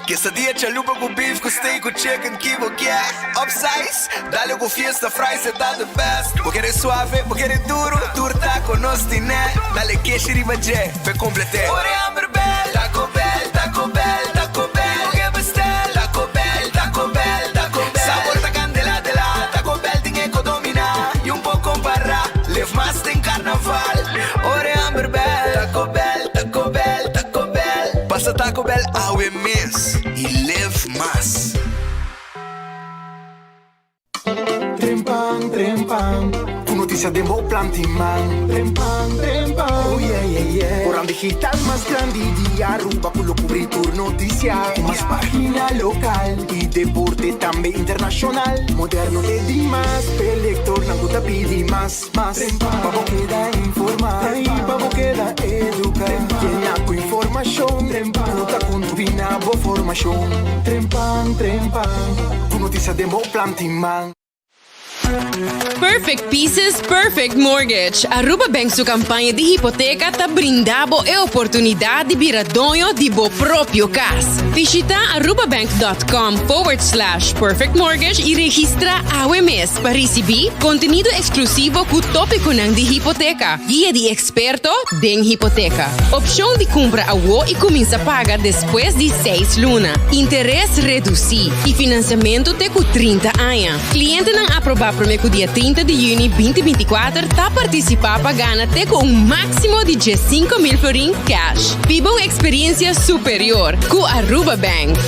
Quesadilla chalupa cu beef cu steak cu chicken ki bo kier Upsize, dale cu fiesta fries e ta the best Bo kere suave, bo kere duro, tur taco nos tine Dale keshi riba dje, p'e complete Ora e hamber bel, Taco Bell, Taco Bell, Taco Bell Bo ke bestel, Taco Bell, Taco Bell, Taco Bell Sabor ta candela dela, Taco Bell tin e co domina Y un por compara, live mas den carnaval Ora e hamber bel, Taco Bell, Taco Bell, Taco Bell Pasa Taco Bell awe mes y live mas. Trempan, trempan, ku notisia den bo planti man. Trempan, trempan, oh yeah, yeah, yeah. Koran digital mas grandi di Aruba ku lo kubri tur notisia. Ku mas pagina lokal i deporte tambe internashonal. Moderno te dimas, p'e lektornan ku ta pidi mas, mas. Pa bo keda informá i pa bo keda eduká. Yena ku informashon ku ta kontribuí na bo formashon. Trempan, trempan, ku notisia den bo planti man. Perfect Pieces, Perfect Mortgage. Aruba Bank su campaña di hipoteca ta brinda bo e oportunidad di bira doño di bo propio cas. Bishita arubabank.com forward slash perfect mortgage y registra awe mes pa ricibi contenido exclusivo cu topiconan di hipoteca, guia di experto den hipoteca, opcion di cumpra awo y cuminsa paga despues di seis luna, interes reduci y financiamento te cu 30 aña. Clientenan aproba prome cu dia 30 di juni 2024 ta participa pa gana te cu un maximo di 15,000 florin cash. Biba un experiencia superior cu Aruba Bank.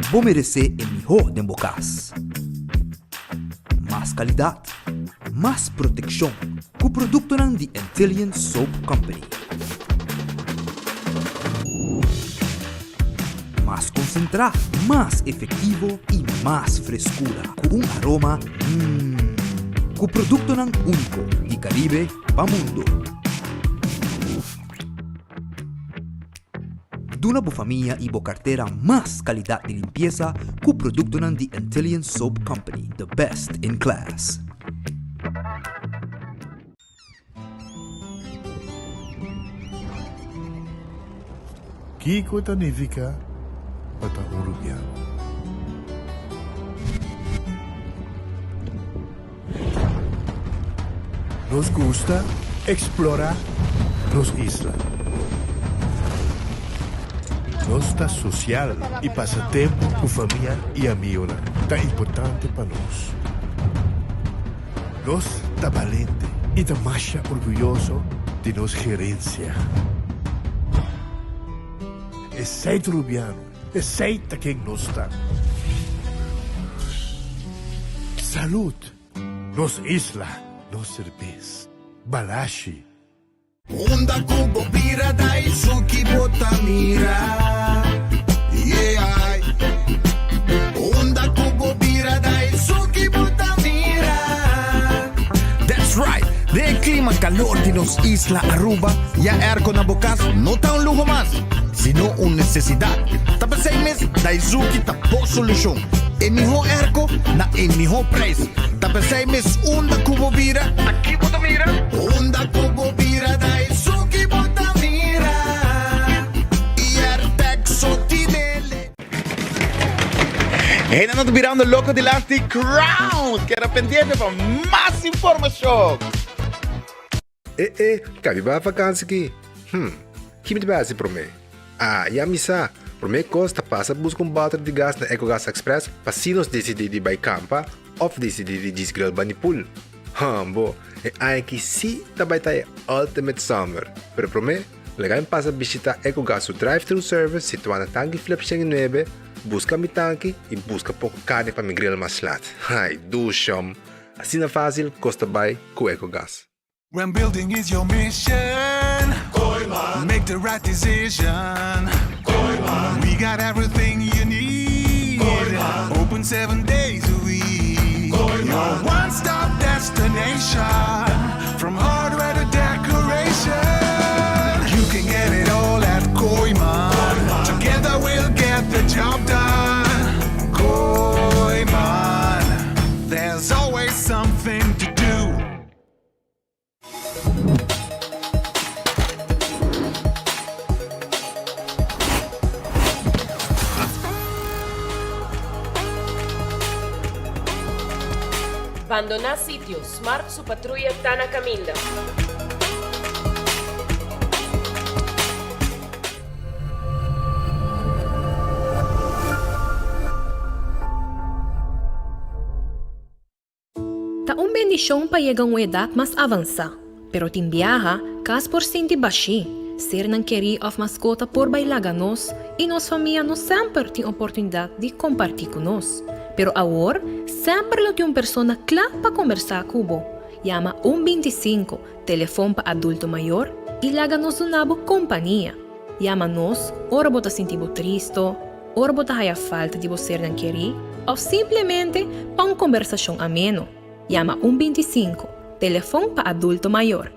Bo meresé e mihó den bo kas. Mas kalidat, mas protekshon ku produktonan di Antillian Soap Company. Mas konsentrá, mas efektivo i mas freskura ku un aroma mmm. Ku produktonan úniko di Karibe pa mundu. Duna bo famia i bo kartera mas kalidat di limpiesa ku produktonan di Antillian Soap Company, the best in class. Kiko ta nifiká pa ta un rubiano? Nos gusta eksplorá nos isla. Nos ta sosial i pasa tempu ku famia i amigonan ta importante pa nos. Nos ta balente i ta masha orguyoso di nos gerensia. Esei ta Rubiano, esei ta ken nos ta. Salud! Nos isla, nos serbes. Balashi. Unda ku bo bira Daisuki bo ta mira Yeah Unda ku bo bira Daisuki bo ta mira. That's right! Den e klima kalor di nos isla Aruba, ya airco na bo kas no ta un luho mas, sino un nesesidat. Ta p'esei mes Daizuki ta bo solushon. E mihó airco na e mihó prijs. Ta p'esei mes unda ku bo bira, ta ki bo ta mira? Unda ku bo bira Daizuki bo ta mira. I Airtec so tinele. Hende no ta birando loko dilanti Crown. Keda pendiente pa mas informashon. E e, kabi bai vakansi ki? Hm, ki mi ta bai hasi promé? Ah, ya mi sa! Promé kos ta pasa buska un bòter di gas na Ecogas Express pa si nos disidí di bai kampa òf disidí di djis grill bani pool. Hambo, e aña aki sí ta bai ta e ultimate summer! Pero promé, laga mi pasa bishitá Ecogas su drive-thru service situá na Tanki Flip 109, buska mi tanki i buska poko karni pa mi grill mas lat. Ai, dushom! Asina fásil kos ta bai ku Ecogas. When building is your mission Kooiman Make the right decision Kooiman We got everything you need Kooiman Open seven days a week Kooiman Your one stop destination From hardware to decoration You can get it all at Kooiman Together we'll get the job done Kooiman There's always something to do. Bandoná sitio, Smart su patruya ta na kaminda. Ta un bendishon pa yega un edat mas avansá, pero tin biaha, kas por sinti bashí, sernan kerí òf maskota por bai laga nos i nos famia no semper tin oportunidat di kompartí ku nos. Pero awor, semper lo tin un persona kla pa kombersá ku bo. Yama un 25, telefon pa adulto mayor, i laga nos duna bo kompania. Yama nos ora bo ta sinti bo tristo, Ora bo ta haya falta di bo sernan kerí òf simplemente pa un kombersashon ameno, yama un 25, telefon pa adulto mayor.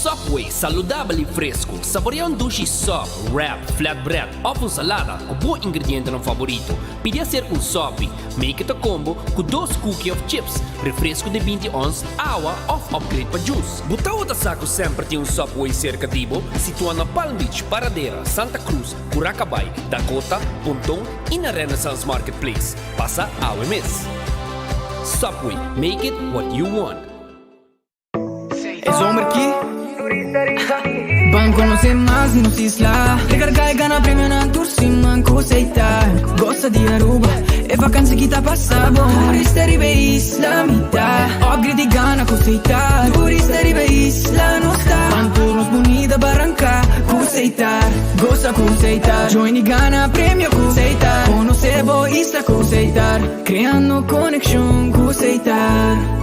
Subway, saludabel i fresku. Saborea un dushi sub, wrap, flatbread òf un salada ku bo ingredientenan favorito. Pidi hacer un sopi. Make it a combo ku dos cookie òf chips, refresku di 20 ons, awa òf upgrade pa juice. Bo tabata sa ku semper tin un Subway serka di bo? Situá na Palm Beach, Paradera, Santa Cruz, Curacabai, Dakota, Ponton i na Renaissance Marketplace. Pasa awe mes! Subway, make it what you want. E zomer ki Ban conoce mas di nos isla Recarga y gana premionan tur siman cu Seita Goza di Aruba, e vakantie ki ta pasa bon Turista riba e isla mi ta Upgrade y gana cu Seita Turista riba e isla nos ta Ban tur nos bunita baranca cu Seita Goza cu Seita Join y gana premio cu Seita Conoce bo isla cu Seita Creando conexion cu Seita.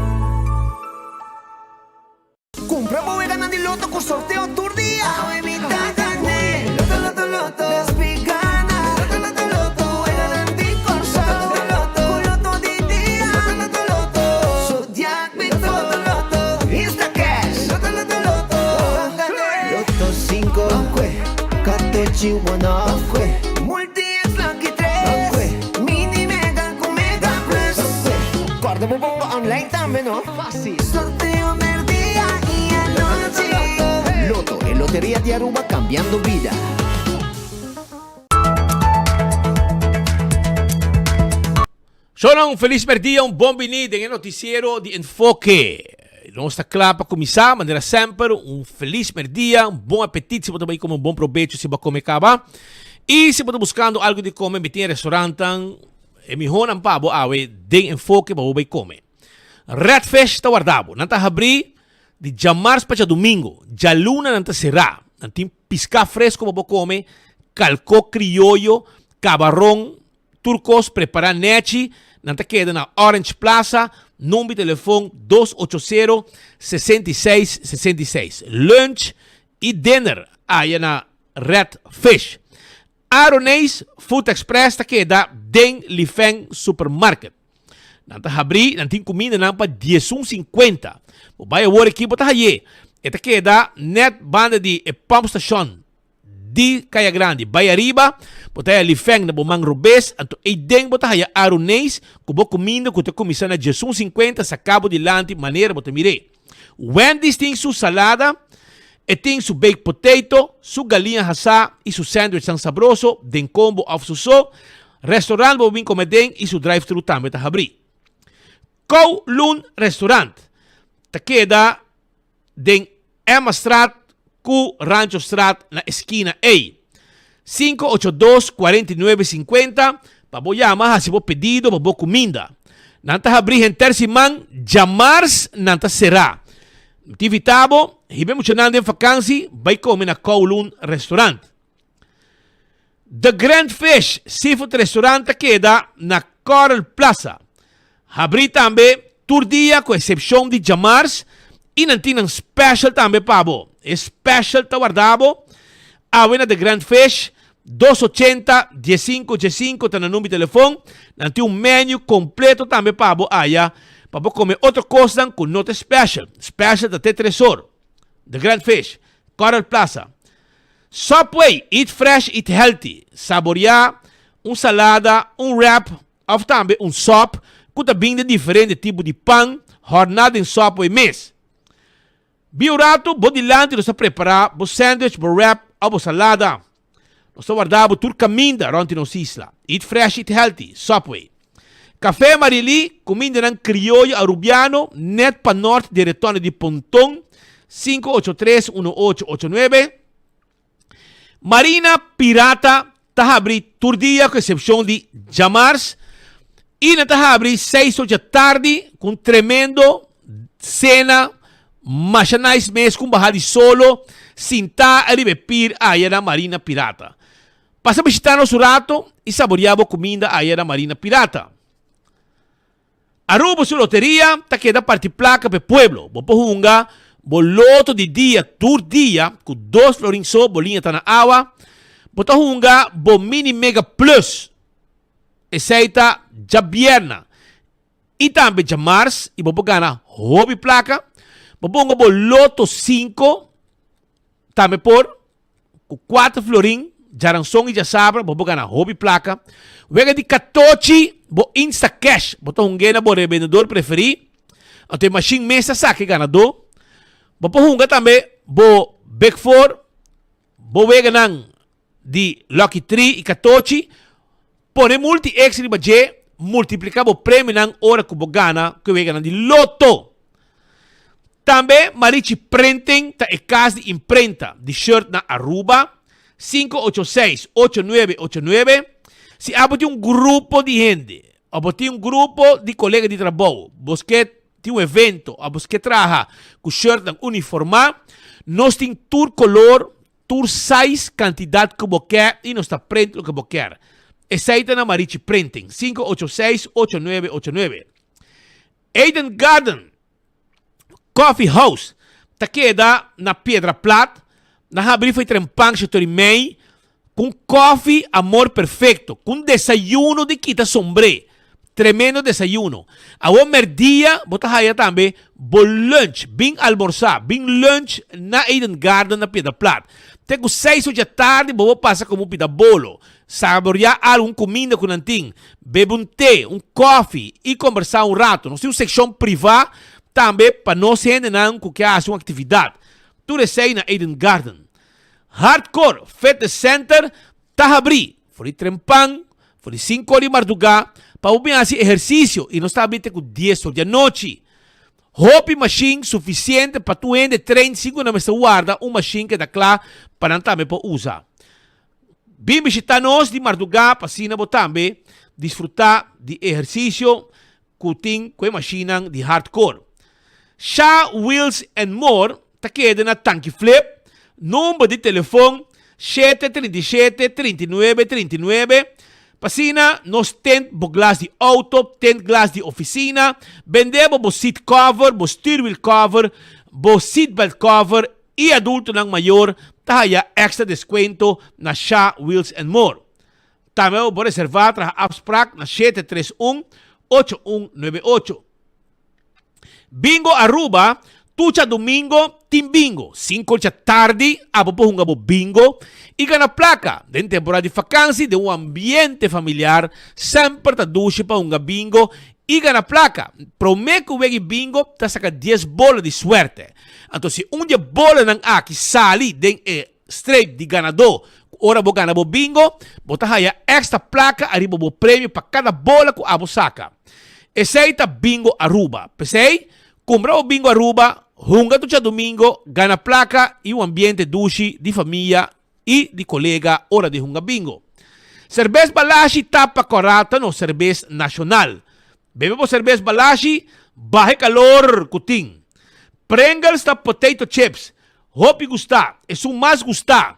Cumpra bo weganan di loto cu sorteo tur dia. Awe mi ta gane. Loto loto loto. Despi gana. Loto loto loto. Weganan di Corsou. Loto loto. Cu loto di dia. Loto loto loto. Zodiac Big Four. Loto loto. Insta Cash. Loto loto loto. Ban gane. Loto cinco. Ban Catochi uno. Ban Multi X Lucky tres. Ban Mini Mega cu Mega Plus. Ban Corda bo bomba online tambe no. Fácil. Sorteo merdia y anochi. Lotto, e loteria di Aruba cambiando bida. Shownan, un felis merdia, un bon bini den e noticiero di Enfoke. Nos ta kla pa kuminsá, manera semper, un felis merdia, un bon apetit si bo ta bai kome, un bon probecho si bo a kome kaba. I si bo ta buskando algu di kome, mi tin e restaurantnan, e mihónan pa bo awe den Enfoke pa bo bai kome. Redfish ta warda bo. Nan ta habrí di djamars pa djadumingu. Djaluna nan ta será. Nan tin piská fresko pa bo kome, kalkó krioyo, kabaron, tur kos prepará nèchi. Nan ta keda na Orange Plaza, number di telefon dos ocho sero, 66 66. Lunch i dinner aya na Redfish. Aroneis Food Express ta keda den Lifeng Supermarket. Nan ta habrí, nan tin kumindanan pa diesun sinkuenta. Bo bai awor aki bo ta hay'é. E ta keda nèt banda di e pumpstation di Kaya Grandi. Bai ariba, bo ta haya Lifeng na bo man robes, anto eiden bo ta haya Aroneis ku bo kuminda ku ta kuminsá na diesun sinkuenta saká bo dilanti manera bo ta mir'é. Wendy's tin su salada, e tin su baked potato, su galiña hasá i su sandwichnan sabroso den combo òf su so. Restaurant bo bin come den i su drive thru tambe ta habrí. Kow Loon Restaurant ta keda den Emmastraat ku Ranchostraat na eskina ei. 582 49 50 pa bo yama hasi bo pedido pa bo kuminda. Nan ta habrí henter siman, djamars nan ta será. Mi ta invitá bo, hiba e muchanan den fakansi bai kome na Kowloon Restaurant. The Grand Fish Seafood Restaurant ta keda na Coral Plaza. Habrí tambe tur dia ku eksepshon di djamars i nan tin nan special tambe pa bo. E special ta warda bo awe na The Grand Fish, dos ochenta, diesinko, diesinko ta nan number di telefon. Nan tin un menu kompleto tambe pa bo aya pa bo kome otro kosnan ku no ta special. Special ta te tres or. The Grand Fish, Coral Plaza. Subway, eat fresh, eat healthy. Saboreá un salada, un wrap òf tambe un sòp ku ta bin den diferente tipo di pan hòrná den Subway mes. Bin un ratu bo dilanti nos ta prepará bo sandwich, bo wrap òf bo salada. Nos ta warda bo tur kaminda rònt di nos isla. Eat fresh, eat healthy. Subway. Café Marily, cumindanan crioyo Arubiano, net pa nort di Retonde di Ponton, 583 1889. Marina Pirata ta habri tur dia ku eksepshon di djamars i nan ta habri seis or dja tardi ku un tremendo sena masha nice mes ku un baha di solo sintá ariba e pir aya na Marina Pirata. Pasa bishitá nos un rato i saboreá bo kuminda aya na Marina Pirata. Aruba su loteria ta keda parti placa p'e pueblo. Bo por hunga bo loto di dia tur dia cu dos florin so bo liña ta na awa. Bo ta hunga bo mini mega plus. Esey ta djabierna y tambe djamars y bo por gana hopi placa. Bo por hunga bo loto cinco tambe por. Ku kuater florin, djaranson i djasabra bo por gana hopi plaka. Wega di katochi bo Instacash, bo ta hung'é na bo rebendedor preferí, anto e mashin mes ta saka e ganadó. Bo por hunga tambe bo Big Four, bo weganan di Lucky Tree i katochi. Pone Multi-X riba dje, multipliká bo premionan ora ku bo gana ku e weganan di loto. Tambe Marichi Printing ta e kas di imprenta di shirt na Aruba, 586 8989. Si abo tin un grupo di hende of bo tin un grupo di kolega di trabou, bo ke tin un evento of bo ke traha ku shirtnan uniformá, nos tin tur kolor, tur size, kantidat ku bo ke i nos ta print loke bo kier. Esei ta na Marichi Printing, 586 8989. Eden Garden Coffee House ta keda na Piedra Plat, na habri for e trempan shetor i mei ku un kofi Amor Perfecto, ku un desayuno di kita sombré. Tremendo desayuno. Awor merdia bo ta haya tambe bo lunch, bin almorsá, bin lunch na Eden Garden na Piedra Plat. Te ku seis or dja tardi bo por pasa komo pida bolo. Saboreá algun kuminda ku nan tin, bebe un te, un kòfi i kombersá un ratu. Nos tin un sekshon privá tambe pa nos hendenan ku ke hasi un aktividat. Tur esei na Eden Garden. Hardcore Fitness Center ta habrí for di trempan, for di sinku or di mardugá, pa bo bin hasi ehersisio i nos ta habrí te ku dies or di anochi. Hopi mashin sufisiente pa tur hende train sin ku nan mester warda un mashin keda kla pa nan tambe por usa. Bin bishita nos di mardugá pa asina bo tambe disfrutá di e ehersisio ku tin ku e mashinnan di hardcore. Sha Wheels and More ta keda na Tanki Flip, number di telefon shete 37 39 39, pa asina nos tent bo glas di outo, tent glas di ofisina, bende bo bo seat cover, bo stuurwiel cover, bo seatbelt cover i adultonan mayor ta haya extra descuento na Sha Wheels and More. Tambe bo por reserva traha afspraak na 731 8198. Bingo Aruba, Tur djadumingo tin bingo. Cinco dja tardi abo por hunga bo bingo y gana placa. Den temporada di vakansi den un ambiente familiar semper ta dushi pa hunga bingo y gana placa. Prome cu wegi bingo ta saca dies bola di suerte. Anto si un di e bolanan aki sali den e streep di ganadó ku ora bo gana bo bingo, bo ta haya extra plaka ariba bo premio pa kada bola ku abo saka. Esei ta Bingo Aruba. P'esei, kumpra bo Bingo Aruba, hunga tur djadumingo, gana plaka i un ambiente dushi di famia i di kolega ora di hunga bingo. Serbes Balashi ta pa kòrá ta nos serbes nashonal. Bebe bo serbes Balashi, baha e kalor ku tin. Pringles ta potato chips, hopi gustá, esun mas gustá.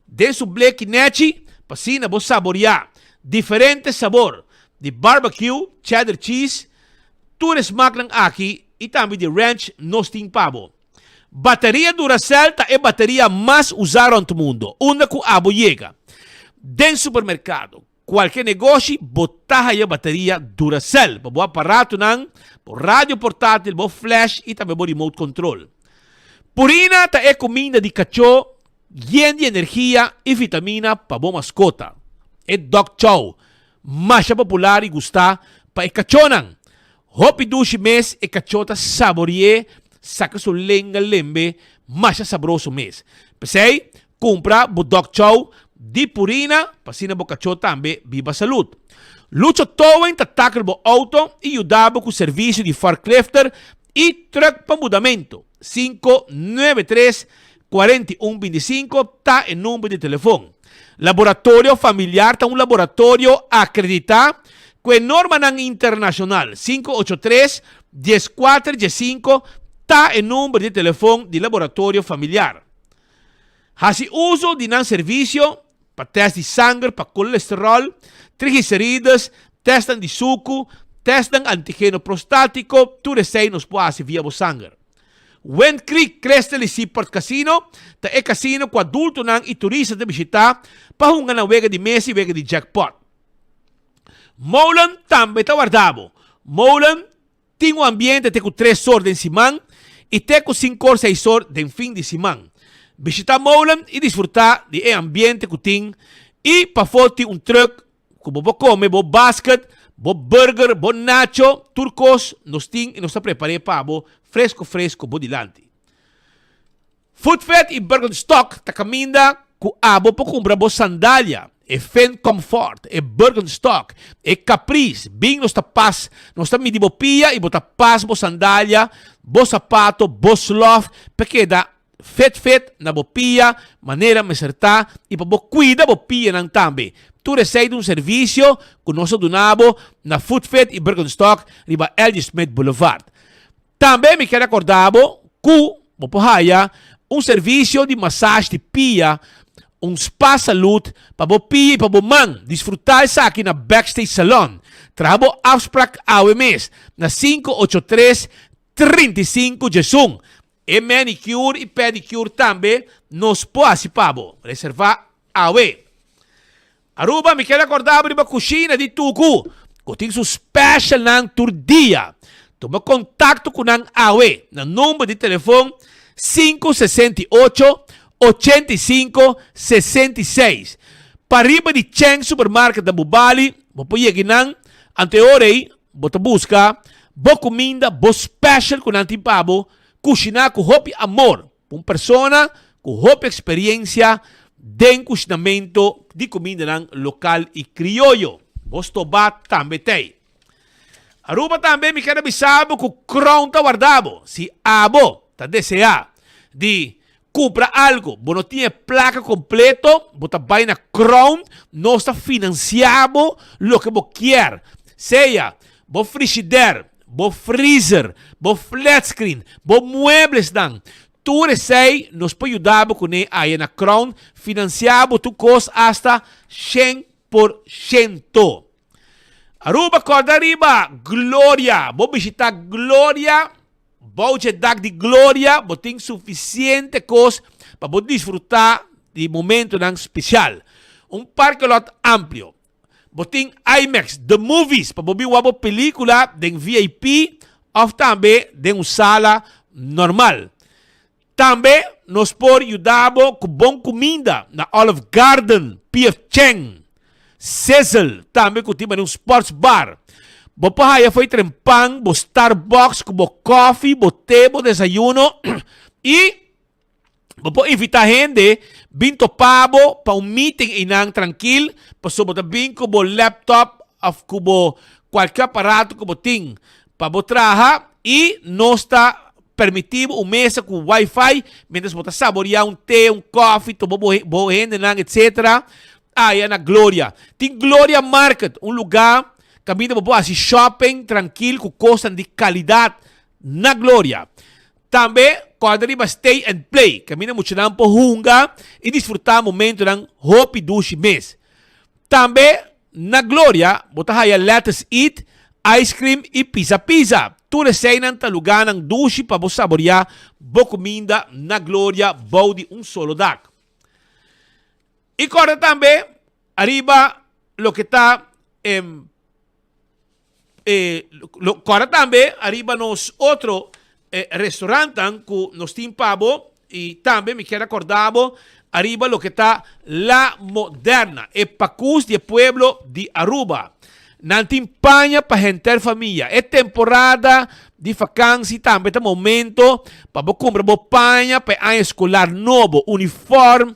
Den su bleki nèchi pa asina bo saboriá diferente sabor di barbecue, cheddar cheese, tur e smaknan aki i tambe di ranch nos tin pa bo. Bateria Duracell ta e bateria mas usá rònt mundo, unda ku abo yega. Den supermerkado, kualke negoshi, bo ta haya bateria Duracell pa bo aparatonan, bo radio portátil, bo flash i tambe bo remote control. Purina ta e kuminda di kachó yen di energia i vitamina pa bo maskota. E dog chow masha popular i gustá pa e kachónan. Hopi dushi mes e kachó ta sabori'é saka su lenga lembe masha sabroso mes. P'esei, kumpra bo dog chow. di Purina pa asina bo kachó tambe biba salud. Lucho Towing ta tackle bo auto y yuda bo cu servicio di forklifter y truck pa mudamento. 593 41 25 ta e number di telefon. Laboratorio Familiar ta un laboratorio acredita cu e normanan internacional. 583 14 15 ta e number di telefon di Laboratorio Familiar. Hasi uso di nan servisio pa tèst di sanger pa kolesteròl, triglicerides, tèstnan di suku, tèstnan antigeno prostátiko, tur esei nos por hasi via bo sanger. Wind Creek Crystal i Seaport Casino ta e kasino ku adultonan i turista ta bishitá pa hunga nan wega di mesa i wega di jackpot. Molen tambe ta warda bo. Molen Tin un ambiente te ku tres or den siman i te ku sinkor seis or den fin di siman. Bishita Molen i disfrutá di e ambiente ku tin i pafó tin un trùk ku bo por kome bo basket, bo burger, bo nacho, tur kos nos tin i nos ta prepar'é pa bo fresko fresko bo dilanti. Footfed i Birkenstock ta kaminda ku abo por kumpra bo sandalia, e Finn Comfort, e Birkenstock, e Caprice. Bin nos ta pas, nos ta midi bo pia i bo ta pas bo sandalia, bo sapato, bo slof pa keda fit fit na bo pia manera mester ta i pa bo kuida bo pianan tambe. Tur esei ta un servisio ku nos ta duna bo na Footfed i Birkenstock riba LG Smith Boulevard. Tambe mi kier acorda bo cu bo por haya un servicio di massage di pia, un spa salud pa bo pia y pa bo man. Disfruta esaki na Backstage Salon. Traha bo afspraak awe mes na 583 35 11. E manicure y pedicure tambe nos por haci pa bo. Reserva awe. Aruba, mi kier acorda bo riba cushina di Tucu, cu tin su specialnan tur dia. Tuma contacto cu nan awe na number di telefon 568 85 66. Pariba di Cheng Supermarket na Bubali, bo por yega nan, anto e ora ei bo ta busca bo cuminda, bo special cu nan tin pa bo, cushina cu hopi amor. Un persona cu hopi experiencia den cushinamento di cumindanan local y crioyo. Bo stoba tambe t'ey. Aruba tambe mi kier a bisa bo cu Crown ta warda bo. Si abo ta desea di cumpra algo, bo no tin e placa completo, bo ta bay na Crown, nos ta financia bo loke bo kier. Sea bo frigidaire, bo freezer, bo flatscreen, bo mueblesnan, tur esei nos por yuda bo kuné aya na Crown finansiá bo tur kos asta 100%. Aruba kòrda riba Gloria, bo bishitá Gloria, bou dje dak di Gloria bo tin sufisiente kos pa bo disfrutá di momentonan spesial. Un parkelot amplio, Bo tin IMAX, The Movies, pa bo bin wak bo pelicula den VIP of tambe den un sala normal. Tambe nos por yuda bo cu bon cuminda na Olive Garden, PF Chang, Sizzle, tambe cu tin un sports bar. Bo por haya fo'i trempan bo Starbucks cu bo koffie, bo te, bo desayuno y Bo por invita hende bin topa bo pa un meeting einan trankil, pasobra bo ta bin ku bo laptop of ku bo kualke aparato ku bo tin pa bo traha i nos ta permiti bo un mesa ku wifi mientras bo ta saboria un te, un kofi, topa bo bo hendenan etcetera aya na Gloria. Tin Gloria Market, un luga kaminda bo por hasi shopping trankil ku kosnan di kalidat na Gloria. Tambe kòrda riba Stay and Play, kaminda muchanan por hunga i disfrutá momentonan hopi dushi mes. Tambe na Gloria bo ta haya Lettuce Eat, ice cream i Pizza Pizza. Tur eseinan ta lugánan dushi pa bo saboriá bo kuminda na Gloria bou di un solo dak. I kòrda tambe ariba loke ta e. E lo kòrda tambe ariba nos otro e restaurantan ku nos tin pa bo i tambe mi kier a kòrda bo ariba loke ta La Moderna, e pakus di e pueblo di Aruba. Nan tin paña pa henter famia. E temporada di fakansi tambe ta momento pa bo kumpra bo paña pa e aña eskolar nobo, uniform.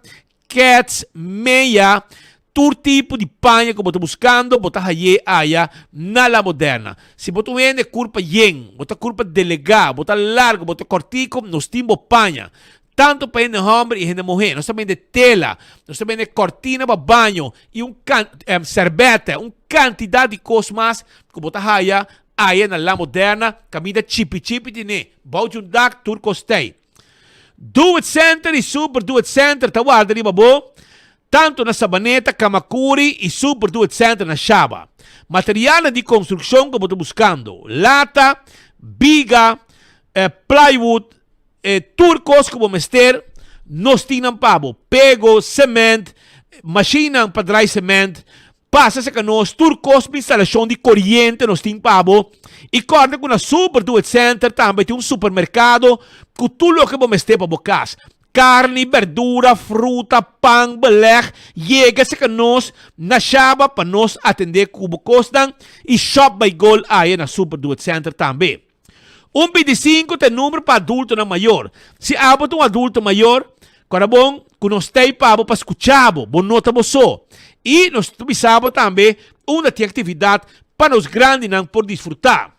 Kets, meya, tur tipo di paña ku bo ta buskando bo ta haye aya na La Moderna. Si bo ta un hende kurpa yen, bo ta kurpa delegá, bo ta largo, bo ta kòrtiku, nos tin bo paña. Tantu pa hende hòmber i hende muhé. Nos ta bende tela, nos ta bende kòrtina pa baño i un kan sèrbètè, un kantidat di kos mas ku bo ta haya aya na La Moderna kaminda chipi chipi tine. Bou di un dak tur kos t'ei. Do It Center i Super Do It Center ta warda riba bo tantu na Sabaneta, Kamakuri i Super Do It Center na Shaba. Materialnan di konstrukshon ku bo ta buskando, lata, biga, plywood, tur kos ku bo mester, nos tin nan pa bo. Pego, sement, mashinnan pa drai sement, Pasa serka nos, tur kos pa instalashon di koriente nos tin pa bo. I kòrda ku na Super Do It Center tambe tin un supermerkado ku tur loke bo mester pa bo kas. Karni, berdura, fruta, pan, belèg. Yega serka nos na Shaba pa nos atendé ku bo kosnan i shop by Goal aya na Super Do It Center tambe. Un 25 ta e number pa adultonan mayor. Si abo ta un adulto mayor, kora bon ku nos ta ei pa bo pa skucha bo, bo no ta bo so. I nos ta bisa bo tambe unda tin aktividat pa nos grandinan por disfrutá.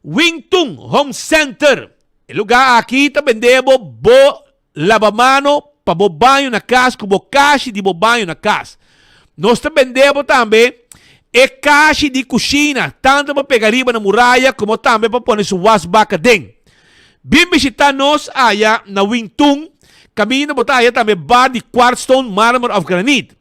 Wing Tun Home Center, E lugá aki ta bende bo bo Labamano pa bo baño na kas ku bo kashi di bo baño na kas. Nos ta bende bo tambe e kashi di kushina, tantu pa pega riba na muraya komo tambe pa pone su wasbak aden. Bin bishita nos aya na Wingtun, kaminda bo ta haya tambe bar di kwartstone, marmer òf granit.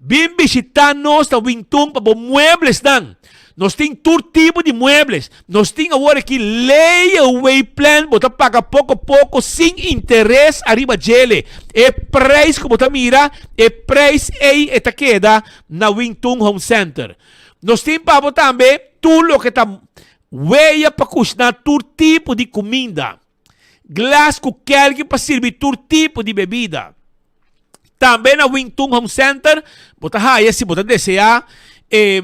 Bin bishita nos na Wingtun pa bo mueblesnan. Nos tin tur tipo di muebles. Nos tin awor aki layaway plan, bo ta paga poko poko sin interes ariba djele. E prijs ku bo ta mira, e prijs ei e ta keda na Wingtun Home Center. Nos tin pa bo tambe tur loke ta weya pa kushna tur tipo di kuminda. Glas ku kelki pa sirbi tur tipo di bebida. Tambe na Wing Tun Home Center bo ta haya si bo ta desea e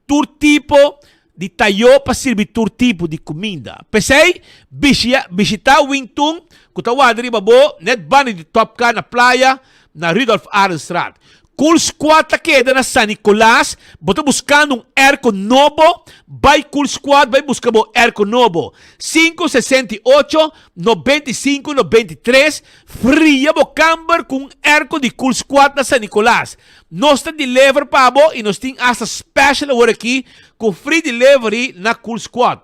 tur tipo di tayo pa sirbi tur tipo di kuminda. P'esei bishia bishita Wing Tun ku ta warda riba bo net banda di Top Car na Playa na Rudolf Arendstraat. Cool Squad ta keda na San Nicolas. Bo ta buskando un airco nobo? Bai Cool Squad bai buska bo airco nobo. 568 95 93 Fria bo kamber ku un airco di Cool Squad na San Nicolas. Nos ta deliver pa bo y nos tin hasta special awor aki ku free delivery na Cool Squad.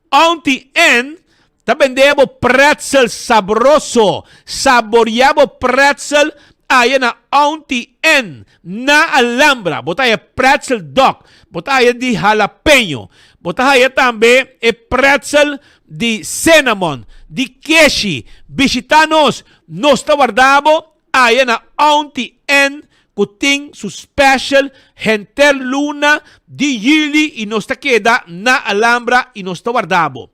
Auntie Ann ta bende bo pretzel sabroso. Saboria bo pretzel aya na Auntie Ann na Alhambra. Bo ta haya pretzel dog, bo ta haya di jalapeño, bo ta haya tambe e pretzel di cinnamon, di keshi. Bishita nos, nos ta warda bo aya na Auntie Ann ku tin su special henter luna di juli i nos ta keda na Alhambra i nos ta warda bo.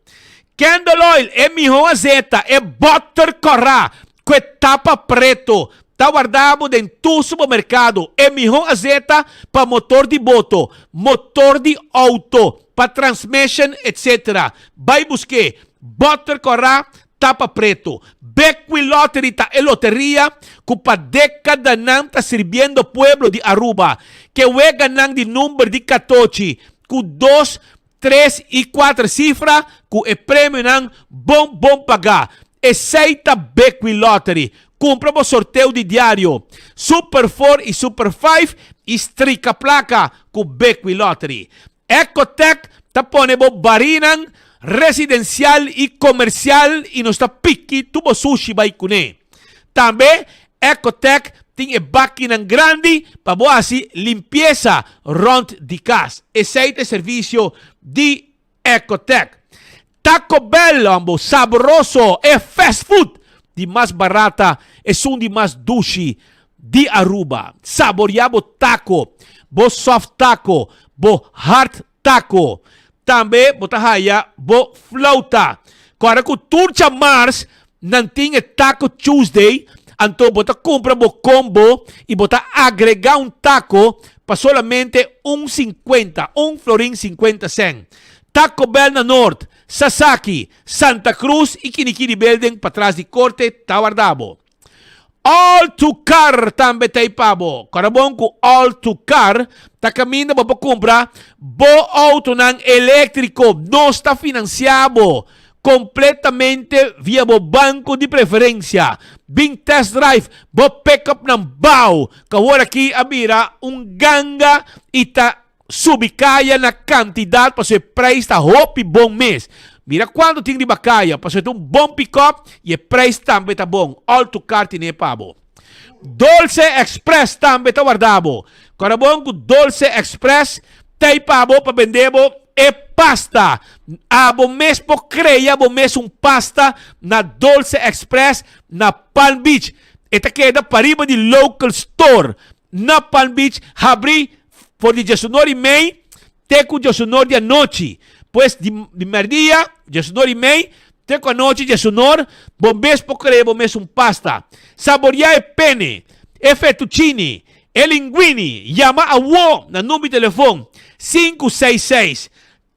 Candle oil e miho azeta, e boter kòrá ku e tapa preto ta warda bo den tur supermerkado. E miho azeta pa motor di boto, motor di outo, pa transmission etc. Bai busk'é. Boter kòrá tapa preto. Bekwin Lottery ta e loteria ku pa dekadanan ta sirbiendo pueblo di Aruba. Ke weganan di number di katochi ku dos, tres i kuater sifra ku e premionan bon bon pagá. Esei ta Bekwin Lottery. Kumpra bo sorteo di diario Super Four i Super Five i strika plaka ku Bekwin Lottery. Ecotec ta pone bo barinan residencial y comercial y nos ta piki tur bo sushi bay cune. Tambe Ecotec tin e bakinan grandi pa bo haci limpieza rond di cas. Esey ta e servicio di Ecotec. Taco Bell hombo sabroso e fast food di mas barata esun di mas dushi di Aruba. Saboria bo taco, bo soft taco, bo hard taco. Tambe bo ta haya bo flauta. Kòrda ku tur djamars nan tin e Taco Tuesday, anto bo ta kumpra bo combo i bo ta agrega un taco pa solamente un sinkuenta, un florin sinkuenta sèn. Taco Bell na Noord, Sasaki, Santa Cruz y Kinikini Building patras di Corte ta warda bo. All to Car tambe ta ei pa bo. Kòrda bon ku All to Car ta kaminda bo por kumpra bo outonan eléktriko. Nos ta finansiá bo kompletamente via bo banko di preferensia. Bin test drive bo pick-upnan bou, ku awor aki a bira un ganga i ta Subi kaya na kantidat pasobra e preis ta hopi bon mes. Mira kuantu tin riba kaya pasobra e ta un bon pikòp i e preis tambe ta bon. All to car tine pa bo. Dolce Express tambe ta warda bo. Kòrda bon ku Dolce Express ta ei pa bo pa bende bo e pasta. Abo mes por krea bo mes un pasta na Dolce Express na Palm Beach. E ta keda pariba di Local Store na Palm Beach habri For di djesunor i mei te ku djesunor di anochi. Pues di di merdia, djesunor i mei, te ku anochi djesunor, bo mes por krea bo mes un pasta. Saboriá e pene, e fettuccini, e linguini. Yama awo na number di telefon 566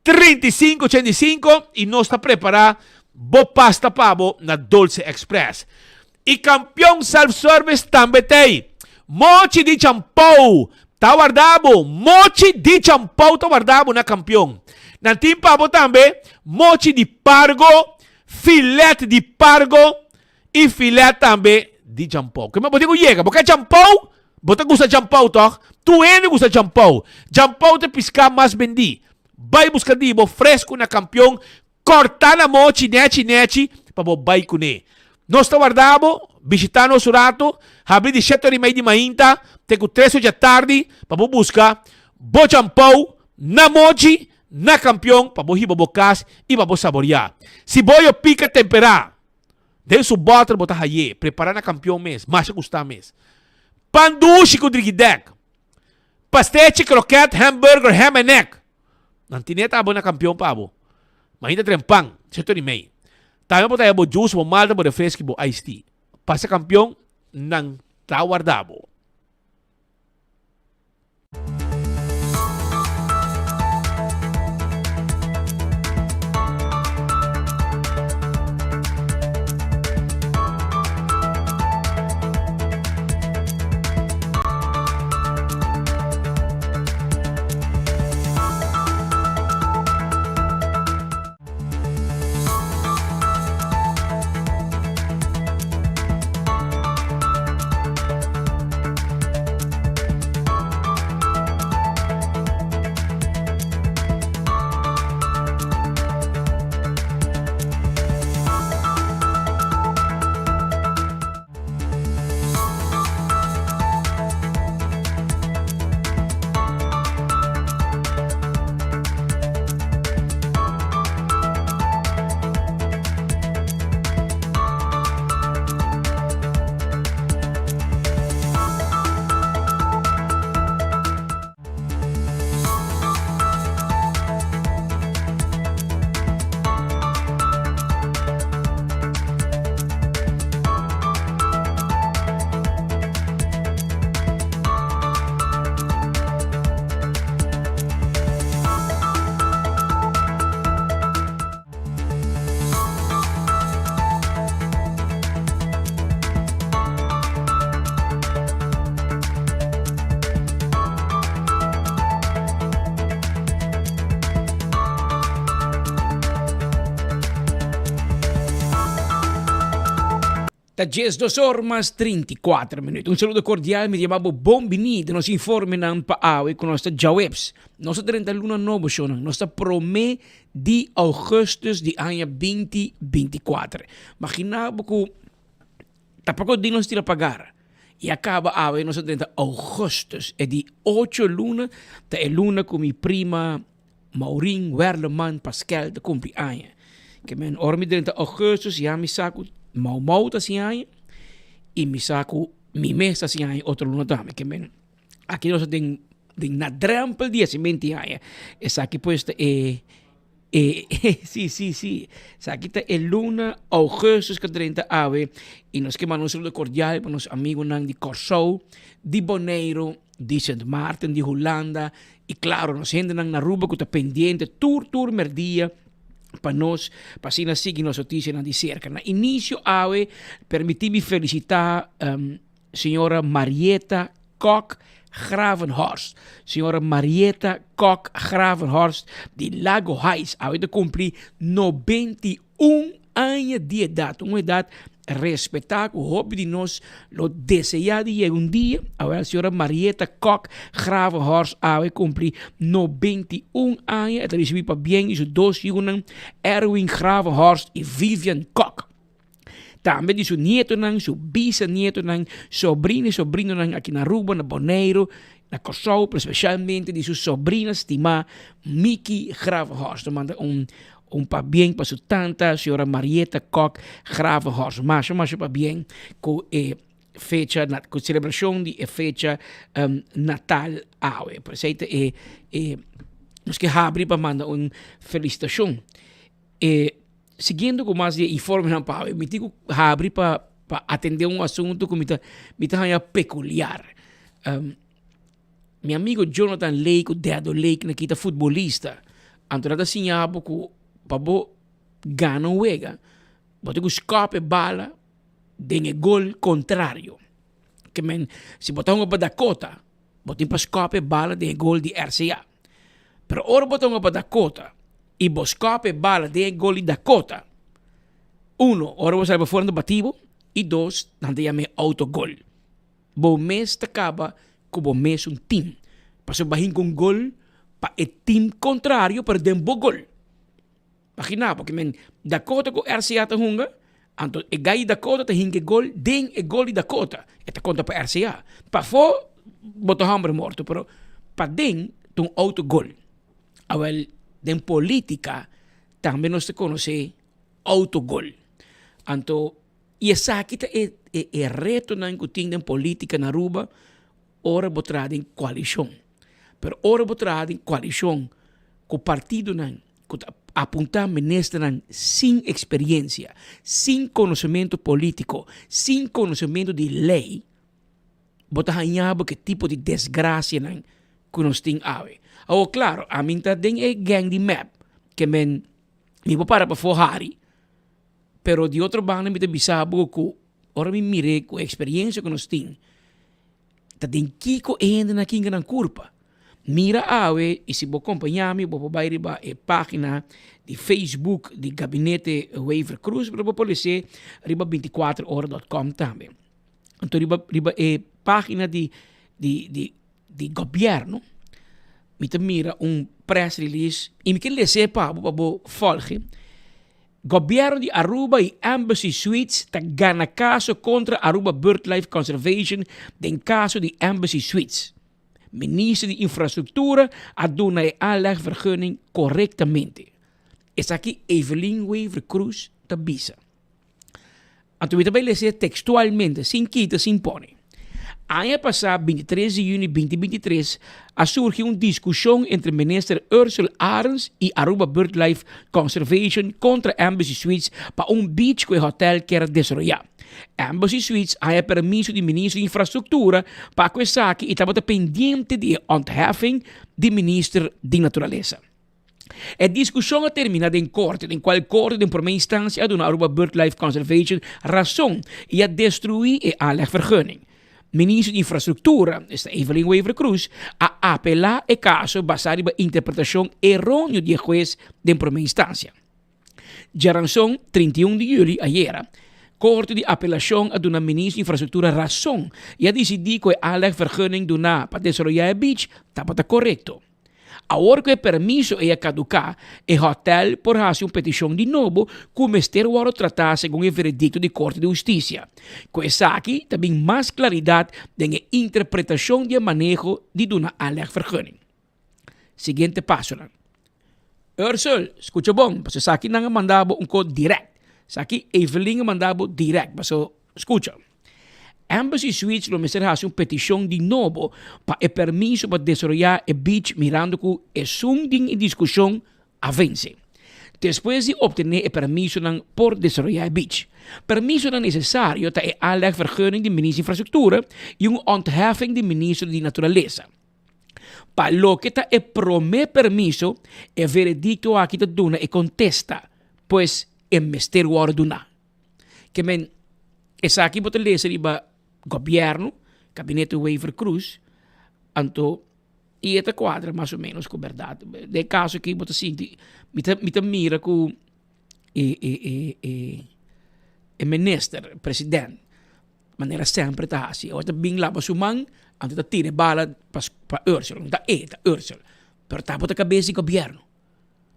35 85 i nos ta prepará bo pasta pa bo na Dolce Express. I Kampion Self Service tambe t'ei. Mochi di champou ta warda bo. Mochi di champou ta warda bo na Kampion. Nan tin pa bo tambe mochi di pargo, filet di pargo i filet tambe di champou. Kema bo tin ku yega? Bo ke champou? Bo ta gusta champou tòg? Tur hende gusta champou. Champou ta e piská mas bendí. Bai buska di bo fresku na Kampion Kòrtá na mochi nèchi nèchi pa bo bai kuné. Nos ta warda bo, bishitá nos un ratu, habri di shete ora i mei di mainta te ku tres ora djatardi pa bo buska bo champou na mochi na Kampion pa bo hiba bo kas i pa bo saboriá. Si boyo pika temperá den su bòter bo ta hay'é prepará na Kampion mes, masha gustá mes. Pan dushi ku drigidèk. Pastechi, kroket, hamburger, ham en egg. Nan tine ta abo na kampion pa abo. Mainta tren pan, seto di mei. Tambe bo ta haya bo juice, bo malta, bo refresco y bo iced tea. Pasa kampion, nan ta warda bo. Ta 12 or mas 34 minuut. Un saludo cordial, mi ta yama bo bon bini den nos informenan pa awe ku nos ta djaweps. Nos ta drenta luna nobo shownan. Nos ta prome di augustus di aña binti 24. Magina bo ku ta poko di nos tira pagar. I a kaba awe nos ta drenta augustus. E di ocho luna ta e luna ku mi prima Maureen Werleman Paskel ta kumpli aña. Ke men ora mi drenta augustus ya mi sa ku Mau Mau ta hasi aña i mi sa ku mi mes ta hasi aña otro luna tambe. Ke men aki nos ta den den na drempel di hasi menti aña. Esaki pues ta e e si si si esaki ta e luna augustus ku a drenta awe i nos ke manda un saludo kordial pa nos amigunan di Kòrsou, di Boneiru, di Sint Maarten, di Hulanda y claro nos hendenan na Aruba cu ta pendiente tur tur merdia. pa nos pa asina sigui nos noticianan di cerca. Na inicio awe permiti mi felicita um, señora Marieta Kok Gravenhorst. Señora Marieta Kok Gravenhorst di Lago Heights awe ta cumpli 91 aña di edad, un edad respetá ku hopi di nos lo deseá di yega un dia. Awel señora Marieta Kok Gravenhorst awe kumpli 91 aña. E ta risibí pabien di su dos yunan, Erwin Gravenhorst i Vivian Kok. Tambe di su nietonan, su bisanietonan, sobrino i sobrinonan aki na Aruba, na Boneiru, na Kòrsou, pero spesialmente di su sobrina stimá Miki Gravenhorst. Ta manda un Un pabien pa su tanta, señora Marieta Kok Gravenhorst. Masha, masha pabien ku e fecha, ku selebrashon di e fecha um, natal awe. Por esei ta e, e, nos ke habri pa manda un felicitacion. E, siguiendo ku mas di e informenan pa awe, mi tin ku habri pa, pa atende un asunto ku mi ta, mi ta haña peculiar. Um, Mi amigo Jonathan Lake ku Dedo Lake na kita futbolista. Anto nan ta siña bo ku pa bo gana un wega, bo tin ku skòp e bala den e gol kontrario. Ke men, si bo ta hunga pa Dakota, bo tin pa skòp e bala den e gol di RCA. Pero ora bo ta hunga pa Dakota i bo skòp e bala den e gol di Dakota, uno, ora bo sali pafor nan ta bati bo, i dos, nan ta yama e autogol. Bo mes ta kaba ku bo mesun tim. Pasobra bo a hinka un gol pa e tim kontrario pero den bo gol. Imagina bo ke men Dakota ku RCA ta hunga, anto e gai di Dakota ta hinka e gol den e gol di Dakota. E ta konta pa RCA. Pafó bo ta hòmber morto pero paden ta un outogol. Awèl den politika tambe nos ta konosé outogol. Anto I esaki ta e e retonan ku tin den politika na Aruba ora bo traha den koalishon. Pero ora bo traha den koalishon ku partidonan ku ta apuntá ministernan sin eksperiensia, sin konosementu politiko, sin konosementu di lei, bo ta haña bo ku e tipo di desgrasianan ku nos tin awe. Awor klaro, ami ta den e gang di mep ke men mi por para pafó hari. Pero di otro banda mi ta bisa bo ku ora mi mir'é ku e eksperiencia ku nos tin, ta den kiko e hendenan a kinga nan kurpa. Mira awe i si bo kompañá mi bo por bai riba e página di Facebook di Gabinete Wever Croes, pero bo por les'é riba bintikuater ora dòt kòm tambe. Anto riba riba e página di di di di gobièrnu mi ta mira un press release i mi ke les'é pa bo pa bo fòlg'e. Gobierno di Aruba y Embassy Suites ta gana caso contra Aruba Birdlife Conservation den caso di Embassy Suites. Minister di Infrastructura a duna e aanlegvergunning corectamente. Esaki Evelyn Wever-Croes ta bisa. Anto mi ta bai lesa e tekstualmente, sin kita, sin pone. Aña pasá, bintitres di yüni binti bintitres, a surgi un diskushon entre minister Ursell Arends i Aruba Birdlife Conservation kontra Embassy Suites pa un beach ku e hòtèl kier a desaroyá. Embassy Suites haña permiso di minister di Infrastruktura pa ku esaki i tabata pendiente di e ontheffing di minister di Naturalesa. E diskushon a termina den korte, den kual korte den prome instansia a duna Aruba Birdlife Conservation rason i a destruí e aanlegvergunning. Minister di Infrastruktura, esta Evelyn Wever-Croes, a apelá e kaso basá riba interpretashon eróneo di e hues den prome instansia. Djaranson, 31 di yüli, ayera, Korte di Apelashon a duna Minister di Infrastruktura rason i a disidí ku e aanlegvergunning duná pa desaroyá e beach tabata korekto. Awor ku e permiso ei a kaduká, e hòtèl por hasi un petishon di nobo ku mester wòrdu tratá segun e veredikto di Korte di Hustisia. Ku esaki ta bin mas klaridat den e interpretashon di e maneho di duna aanlegvergunning. Siguiente pasonan. Ursel, skucha bon, pasobra esaki nan a manda bo un kos dirèkt. Esaki Evelyn a manda bo dirèkt, pasobra skucha. Embassy Suites lo mester hasi un petishon di nobo pa e permiso pa desaroyá e beach mirando ku esun den e diskushon a vense. Despues di optené e permisonan por desaroyá e beach. Permisonan nesesario ta e aanlegvergunning di Minister di Infrastruktura i un ontheffing di Minister di Naturalesa. Pa loke ta e promé permiso, e veredikto aki ta duna e kontesta, pues e mester wòrdu duná. Ke men, esaki bo ta lesa riba gobièrnu, Gabinete Wever-Croes, anto i e ta kuadra mas o ménos ku bèrdat. Den e kaso aki bo ta sinti, mi ta mi ta mira ku e e e e e minister, president, manera semper ta hasi, ora ta bin laba su man, anto ta tira e bala pa pa Ursel, no ta e, ta Ursel, pero tabata kabes di gobièrnu.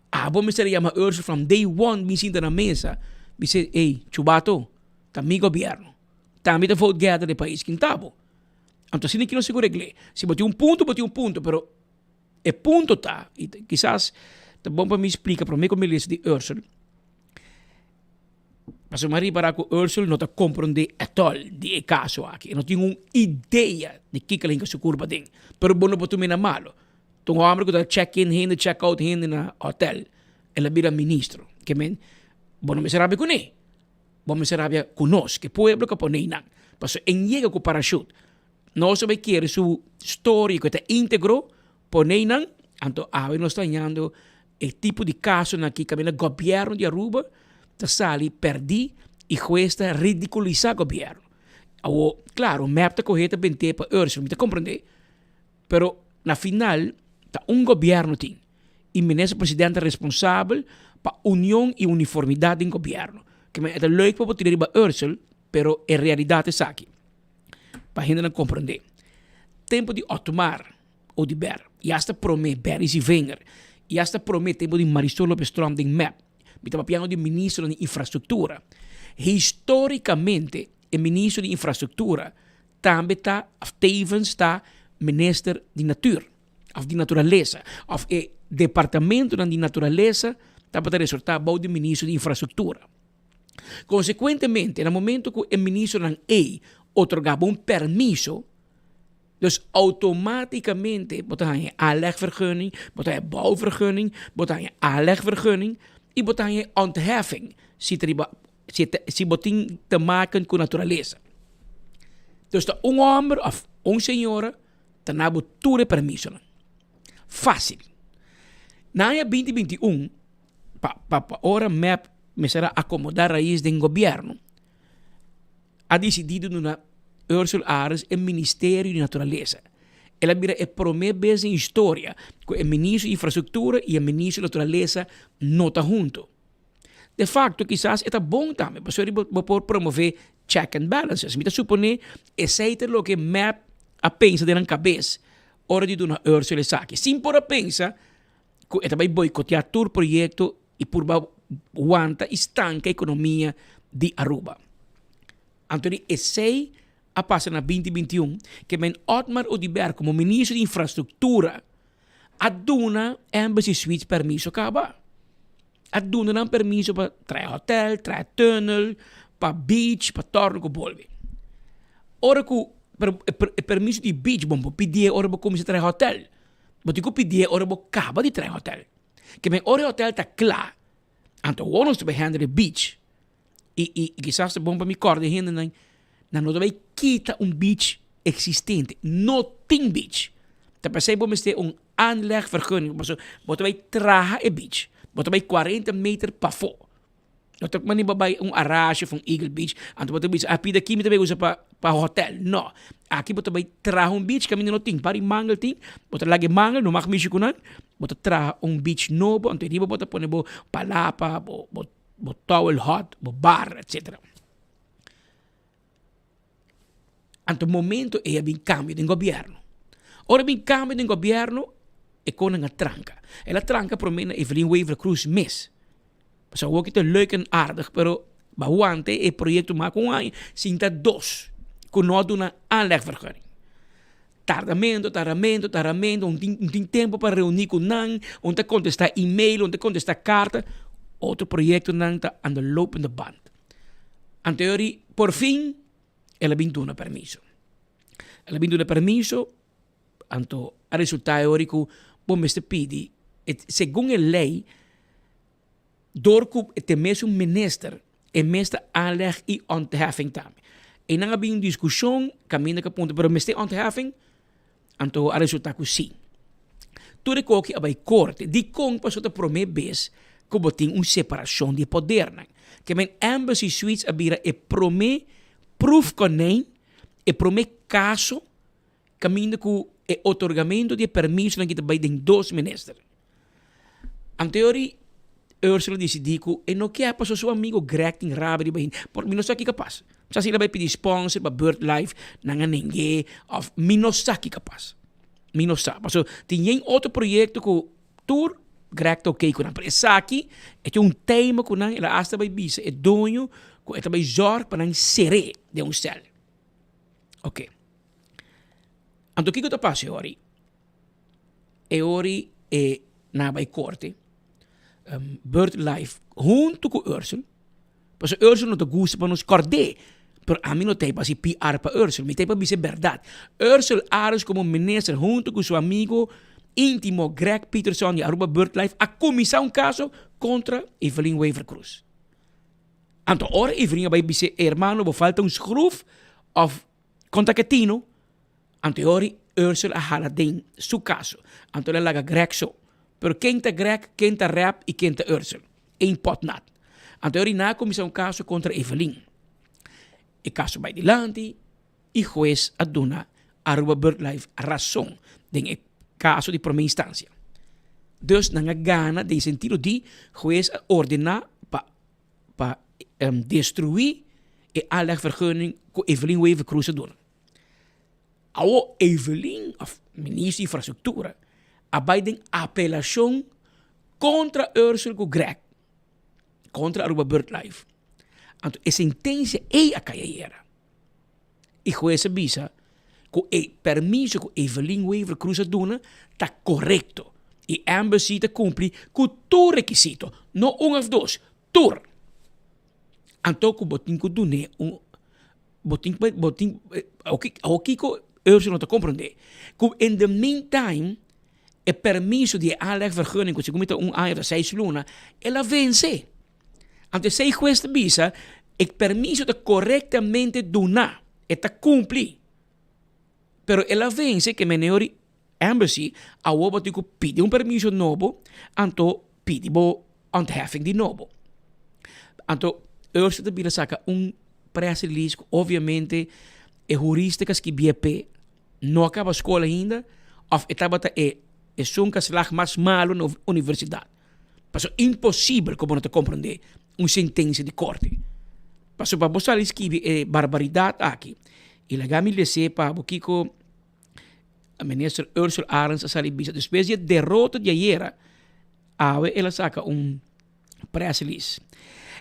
Abo mester a yama Ursel from day one bin sinta na mesa, bis'é, ey, chubato, ta mi gobièrnu, ta mi ta vote getter di pais, kin ta bo? Anto asina ki nos sigur regl'é. Si bo tin un punto, bo tin un punto, pero e punto ta, i kisas ta bon pa mi splika promé ku mi lesa di Ursel, pasobra mi a ripará ku Ursel no ta komprondé ètòl di e kaso aki, e no tin un idea di kiko a hinka su kurpa aden, pero bo no por tum'é na malo. Ta un hòmber ku ta check in hende, check out hende na hòtèl, el a bira ministro. Ke men, bo no mester rabia kuné. Bo mester rabia ku nos, ku e pueblo ku a pone einan. Pasobra e yega ku parashut. Nos a bai kere su storia ku e ta íntegro, pone einan, anto awe nos ta hañando e tipo di kasonan aki kaminda gobièrnu di Aruba ta sali pèrdí i hues ta ridikulisá gobièrnu. Awor, klaro, mep ta kohe ta bent'é pa Ursula, mi ta komprendé. Pero na final ta un gobierno tin y minister president ta responsabel pa union y uniformidad den gobierno. Ke men e ta leuk pa bo tira riba Ursel pero e realidad esaki pa hendenan comprende. Tempo di Otmar Oduber y hasta prome Berry Zievinger y hasta prome tempo di Marisol Lopez Tromp den mep mi ta papiando di ministernan di infrastructura. Historicamente e minister di infrastructura Tambe ta of tevens ta minister di natuur of di naturalesa of e departamentonan di naturalesa tabata resortá bou di ministro di infrastruktura. Konsekuentemente na momento ku e ministronan ei otorgá bo un permiso, dus outomátikamente bo ta haña e aanlegvergunning, bo ta haña e bouwvergunning, bo ta haña e aanlegvergunning i bo ta haña e ontheffing si ta riba Si ta, si bo tin te maken ku naturalesa. Dus ta un hòmber òf un señora ta na bo tur e permisonan. Fásil. Na aña binti binti un, pa pa pa ora mep mester a akomodá rais den gobièrnu, a disidí di duna Ursula Arends e ministerio di naturalesa. El a bira e promé bes den historia ku e ministro di infrastruktura i e ministro di naturalesa no ta huntu. De facto kisas e ta bon tambe pasobra bo bo por promove check and balances. Mi ta supone esey ta loke mep a pensa den nan cabes ora di duna Ursula esaki. Sin por a pensa cu e ta bay boicotea tur proyecto y purba wanta y stanca economia di Aruba. Anto di esey a pasa na binti binti un ke men Otmar Oduber como ministro di infrastructura a duna Embassy Suites permiso caba. A duna nan permiso pa traha hotel, traha tunnel, pa beach, pa torno ku bolbe. Ora ku, pero e permiso di beach bo no por pidié ora bo kuminsá traha hotel. Bo tin ku pidié ora bo kaba di traha hotel. Ke men ora e hotel ta kla, anto awor nos ta bai handle e beach. I i kisas ta bon pa mi kòrda e hendenan, nan no ta bai kita un beach eksistente. No tin beach. Ta p'esei bo mester un aanlegvergunning, pasobra bo ta bai traha e beach. Bo ta bai kuarenta meter pafó. No ta manera bo bai un Arashi of un Eagle Beach, anto bo ta bisa, ah pida aki mi ta bai usa pa pa hotel. No. Aki bo ta bai traha un beach kaminda no tin. Par di mangel tin, bo ta laga e mangel, no mag mishi ku nan. Bo ta traha un beach nobo, anto riba bo ta pone bo palapa, bo bo bo towel hot, bo bar, etcetera. Anto momento ei a bin cambio den gobierno. Ora bin cambio den gobierno, e koning a tranca. El a tranca prome na Evelyn Wever Croes mes. Pasobra awor ki ta leuk en aardig, pero ba wanta e proyecto mas ku un aña, sinta dos ku no a duna aanlegvergunning. Tardamento, tardamento, tardamento, un tin un tin tempo pa reuni ku nan, un ta kontestá email, un ta kontestá karta, otro proyektonan ta aan de lopende band. Anto yori por fin el a bin duna permiso. El a bin duna permiso, anto a resultá yori ku bo mester pidi, segun e lei, Dor ku e te mesun minister, e mes ta aanleg i ontheffing tambe. Einan a bin un diskushon kaminda ku a puntra, pero mester ontheffing? Anto a resulta ku si. Tur e koki a bai korte. Dikon? Pasobra ta promé bes ku bo tin un separashon di e podernan. Ke men Embassy Suites a bira e promé proefkonijn, e promé kaso kaminda ku e otorgamentu di e permisonan ki ta bai den dos minister. Anteori Ursula disidí ku e no kier pasobra su amigo Greg tin rabia riba hende. Por mi no sa kiko a pasa. Sa si el a bai pidi sponsor pa Birdlife, nan a neng'é òf mi no sa kiko a pasa. Mi no sa. Pasobra tin yen otro proyekto ku tur Greg ta oké ku nan. Pero esaki e tin un tema ku nan, el a asta bai bisa e doño ku e ta bai zòrg pa nan ser'é den un sèl. Oké. Anto kiko ta pasa e ora ei? E ora ei e nan a bai korte, Birdlife huntu ku Ursel, pasobra Ursel no ta gusta pa nos kòrd'é, pero ami no ta ei pa hasi PR pa Ursel, mi ta ei pa bisa e bèrdat. Ursel Arends komo minister huntu ku su amigo íntimo Greg Peterson di Aruba Birdlife a kuminsá un kaso kontra Evelyn Wever-Croes. Anto ora Evelyn a bai bis'é, Hermano bo falta un skruf òf konta ke tino? Anto e ora Ursel a hala den su kaso. Anto el a laga Greg so. Pero ken ta Greg, ken ta Rep i ken ta Ursel? Eén pot nat. Anto e ora nan a kuminsá un kaso kontra Evelyn. E kaso bai dilanti i hues a duna Aruba Birdlife rason den e kaso di promé instansia. Dus nan a gana den sentido di hues a ordená pa pa destruí e aanlegvergunning ku Evelyn Wever-Croes a duna. Awo Evelyn of Minister di Infrastructura a bay den apelacion contra Ursel cu Greg, contra Aruba Birdlife. Anto e sentencia ey a cay ayera. Y huez a bisa cu e permiso cu Evelyn Wever Croes a duna ta corecto y Embassy ta cumpli cu tur requisito, no un of dos, tur. Anto cu bo tin cu dun'e un Bo tin ku bo tin awor kiko Ursula no ta komprondé ku in the meantime e permiso di e aanlegvergunning ku segun mi ta un aña òf seis luna el a vense. Anto esei hues ta bisa e permiso ta korektamente duná e ta kumpli pero el a vense ke meneer Embassy awor bo tin ku pidi un permiso nobo anto pidi bo ontheffing di nobo. Anto Ursula ta bira saka un press release ku obviamente e hurista ku a skibié p'e no a kaba skol ainda òf e tabata e esun ku a slag mas malu na universidat. Pasobra imposibel ku bo no ta komprondé un sentensia di korte. Pasobra pa bo sali skibi e barbaridat aki i laga mi les'é pa bo kiko Minister Ursula Arends a sali bisa despues di e derota di ayera, awe el a saka un press release.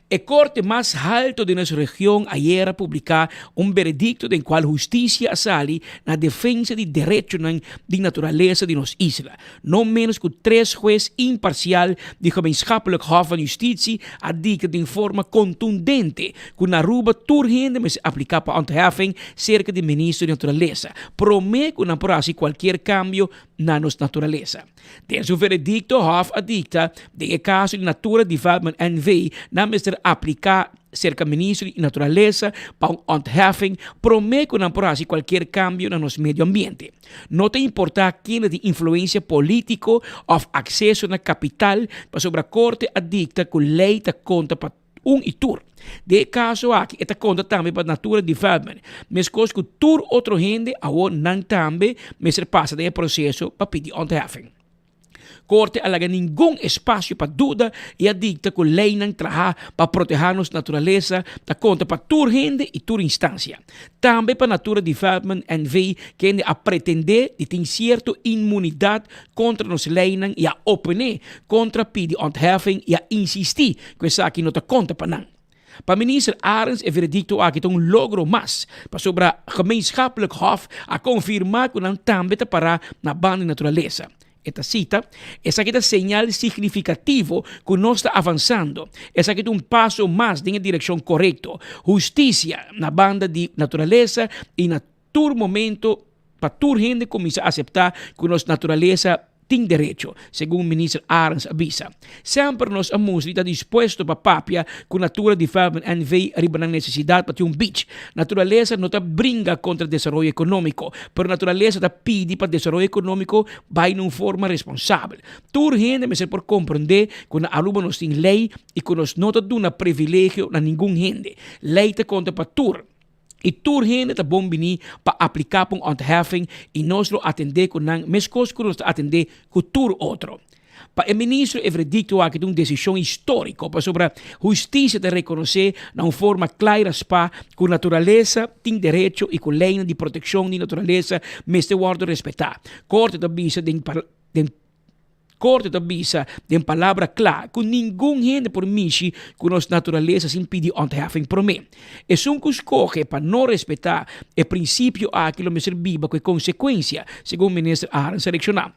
E korte mas halto di nos region ayera publiká un beredikto den kual hustisia a sali na defensa di derechonan di naturalesa di nos isla. No ménos ku tres hues imparsial di Gemeenschappelijk Hof van Justitie a dikta den forma kontundente ku na Aruba tur hende mester apliká pa ontheffing serka di Minister di Naturalesa promé ku nan por hasi kualkier kambio na nos naturalesa. Den su veredikto Hof a dikta den e kaso di Natura Development NV nan mester apliká serka Minister di Naturalesa pa un ontheffing promé ku nan por hasi kualkier kambio na nos medio ambiente. No ta importá kende tin influensia polítiko òf akseso na kapital pasobra korte a dikta ku lei ta konta pa un i tur. Den e kaso aki e ta konta tambe pa Natura Development. Meskos ku tur otro hende, awor nan tambe mester pasa den e proseso pa pidi ontheffing. Korte a laga ningun espasio pa duda i a dikta ku leinan traha pa protehá nos naturalesa ta konta pa tur hende i tur instansia. Tambe pa Natura Development NV kende a pretendé di tin sierto inmunidat kontra nos leinan i a oponé kontra pidi ontheffing i a insistí ku esaki no ta konta pa nan. Pa Minister Arends e veredikto aki ta un logro mas, pasobra Gemeenschappelijk Hof a konfirmá ku nan tambe ta pará na banda di naturalesa. E ta sita, Esaki ta señal signifikativo ku nos ta avansando. Esaki ta un paso mas den e direkshon korekto. Hustisia na banda di naturalesa i na tur momento pa tur hende kuminsá aseptá ku nos naturalesa. tin derecho, segun Minister Arends a bisa. Semper nos a mustra di ta dispuesto pa papia ku Natura Development NV riba nan nesesidat pa tin un beach. Naturalesa no ta bringa kontra desaroyo ekonómiko, pero naturalesa ta pidi pa desaroyo ekonómiko bai na un forma responsabel. Tur hende mester por komprondé ku na Aruba nos tin lei i ku nos no ta duna privilegio na ningun hende. Lei ta konta pa tur. I tur hende ta bon bini pa apliká pa un ontheffing i nos lo atendé ku nan meskos ku nos ta atendé ku tur otro. Pa e ministro e veredikto aki ta un desishon históriko pasobra hustisia ta rekonosé na un forma kla i raspá ku naturalesa tin derecho i ku leinan di protekshon di naturalesa mester wòrdu respetá. Korte ta bisa den den. Korte ta bisa den palabra kla ku ningun hende por mishi ku nos naturalesa sin pidi ontheffing promé. Esun ku skohe pa no respetá e prinsipio aki lo mester biba ku e konsekuensia, segun Minister Arends a reakshoná.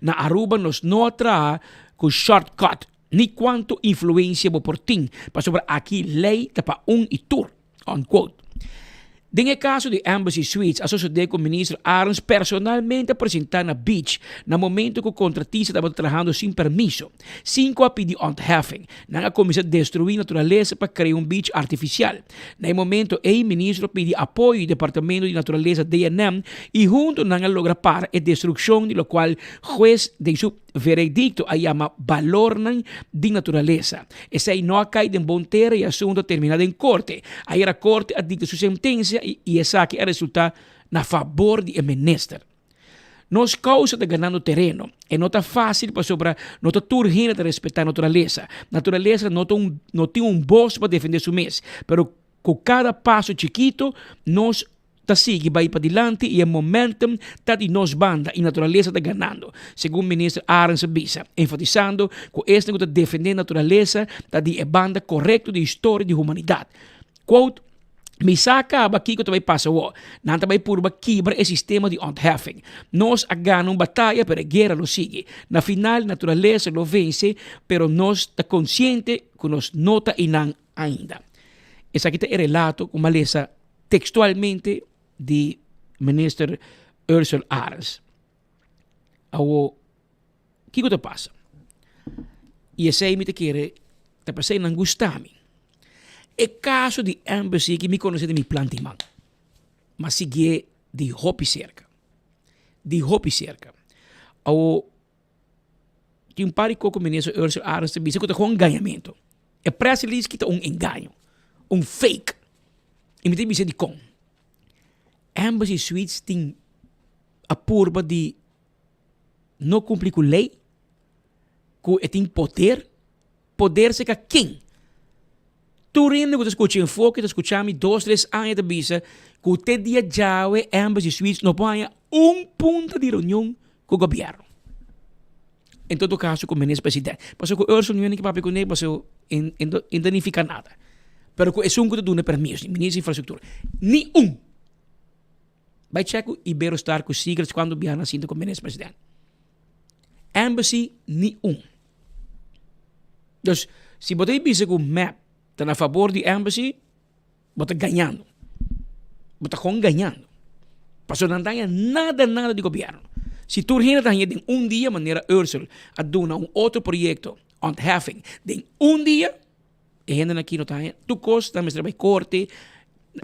Na Aruba nos no a traha ku shortcut ni kuantu influensia bo por tin, pasobra aki lei ta pa un i tur. Unquote. Den e kaso di Embassy Suites a sosodé ku Minister Arends personalmente a presentá na beach na momento ku kontratista tabata trahando sin permiso. Sin ku a pidi ontheffing, nan a kuminsá destruí naturalesa pa krea un beach artifisial. Na e momento ei Minister a pidi apoyo di Departamento di Naturalesa, DNM, i huntu nan a logra para e destrukshon di lokual hues den su Veredicto a yama balornan di naturalesa. Esei no a kai den bon tera i asuntu a terminá den korte. Ayera korte a dikta su sentensia i esaki a resultá na fabor di e minister. Nos kousa ta ganando tereno. E no ta fásil pasobra no ta tur hende ta respetá naturalesa. Naturalesa no ta un no tin un bos pa defendé su mes, pero ku kada paso chikito nos ta sigui bai padilanti i e momentum ta di nos banda i naturalesa ta ganando, segun Minister Arends a bisa, enfatisando ku esnan ku ta defendé naturalesa ta di e banda korekto di historia di humanidat. Quote, Mi sa kaba kiko ta bai pasa awor. Nan ta bai purba kibra e sistema di ontheffing. Nos a gana un bataya pero e guera lo sigui. Na final naturalesa lo vense pero nos ta konsiente ku nos no ta einan ainda. Esaki ta e relato ku malesa textualmente di Minister Ursel Arends. Awo, kiko ta pasa? I esei mi ta kere ta pasei nan gusta mi. E kaso di embassy ki mi konosé di mi planti man, ma siguié di hopi serka, di hopi serka. Awo, Tin un par di koko Minister Ursel Arends ta bisa ku ta gewoon gañamentu. E press release ki ta un engaño, un fake. I mi ta bisa dikon. Embassy Suites tin a purba di no kumpli ku lei, ku e tin poder. Poder seka ken? Tur hende ku ta skucha Enfoke ta skucha mi dos tres aña ta bisa ku te dia djawe Embassy Suites no por haña un punto di reunion ku gobièrnu. En todo kaso ku Minister President. Pasobra ku Ursula no yende papia kuné pasobra e no ta nifiká nada. Pero ku esun ku ta duna permiso, Minister di Infrastruktura, ni un. Bai chèk ku Iberostar ku Seagrass kuantu biaha nan sinta ku Minister President. Embassy ni un. Dus si bo ta bisa ku mep ta na fabor di embassy, bo ta gañando. Bo ta kon gañando. Pasobra nan ta haña nada nada di gobièrnu. Si tur hende ta haña den un dia manera Ursel a duna un otro proyekto ontheffing den un dia, e hendenan aki no ta haña tur kos, nan mester a bai korte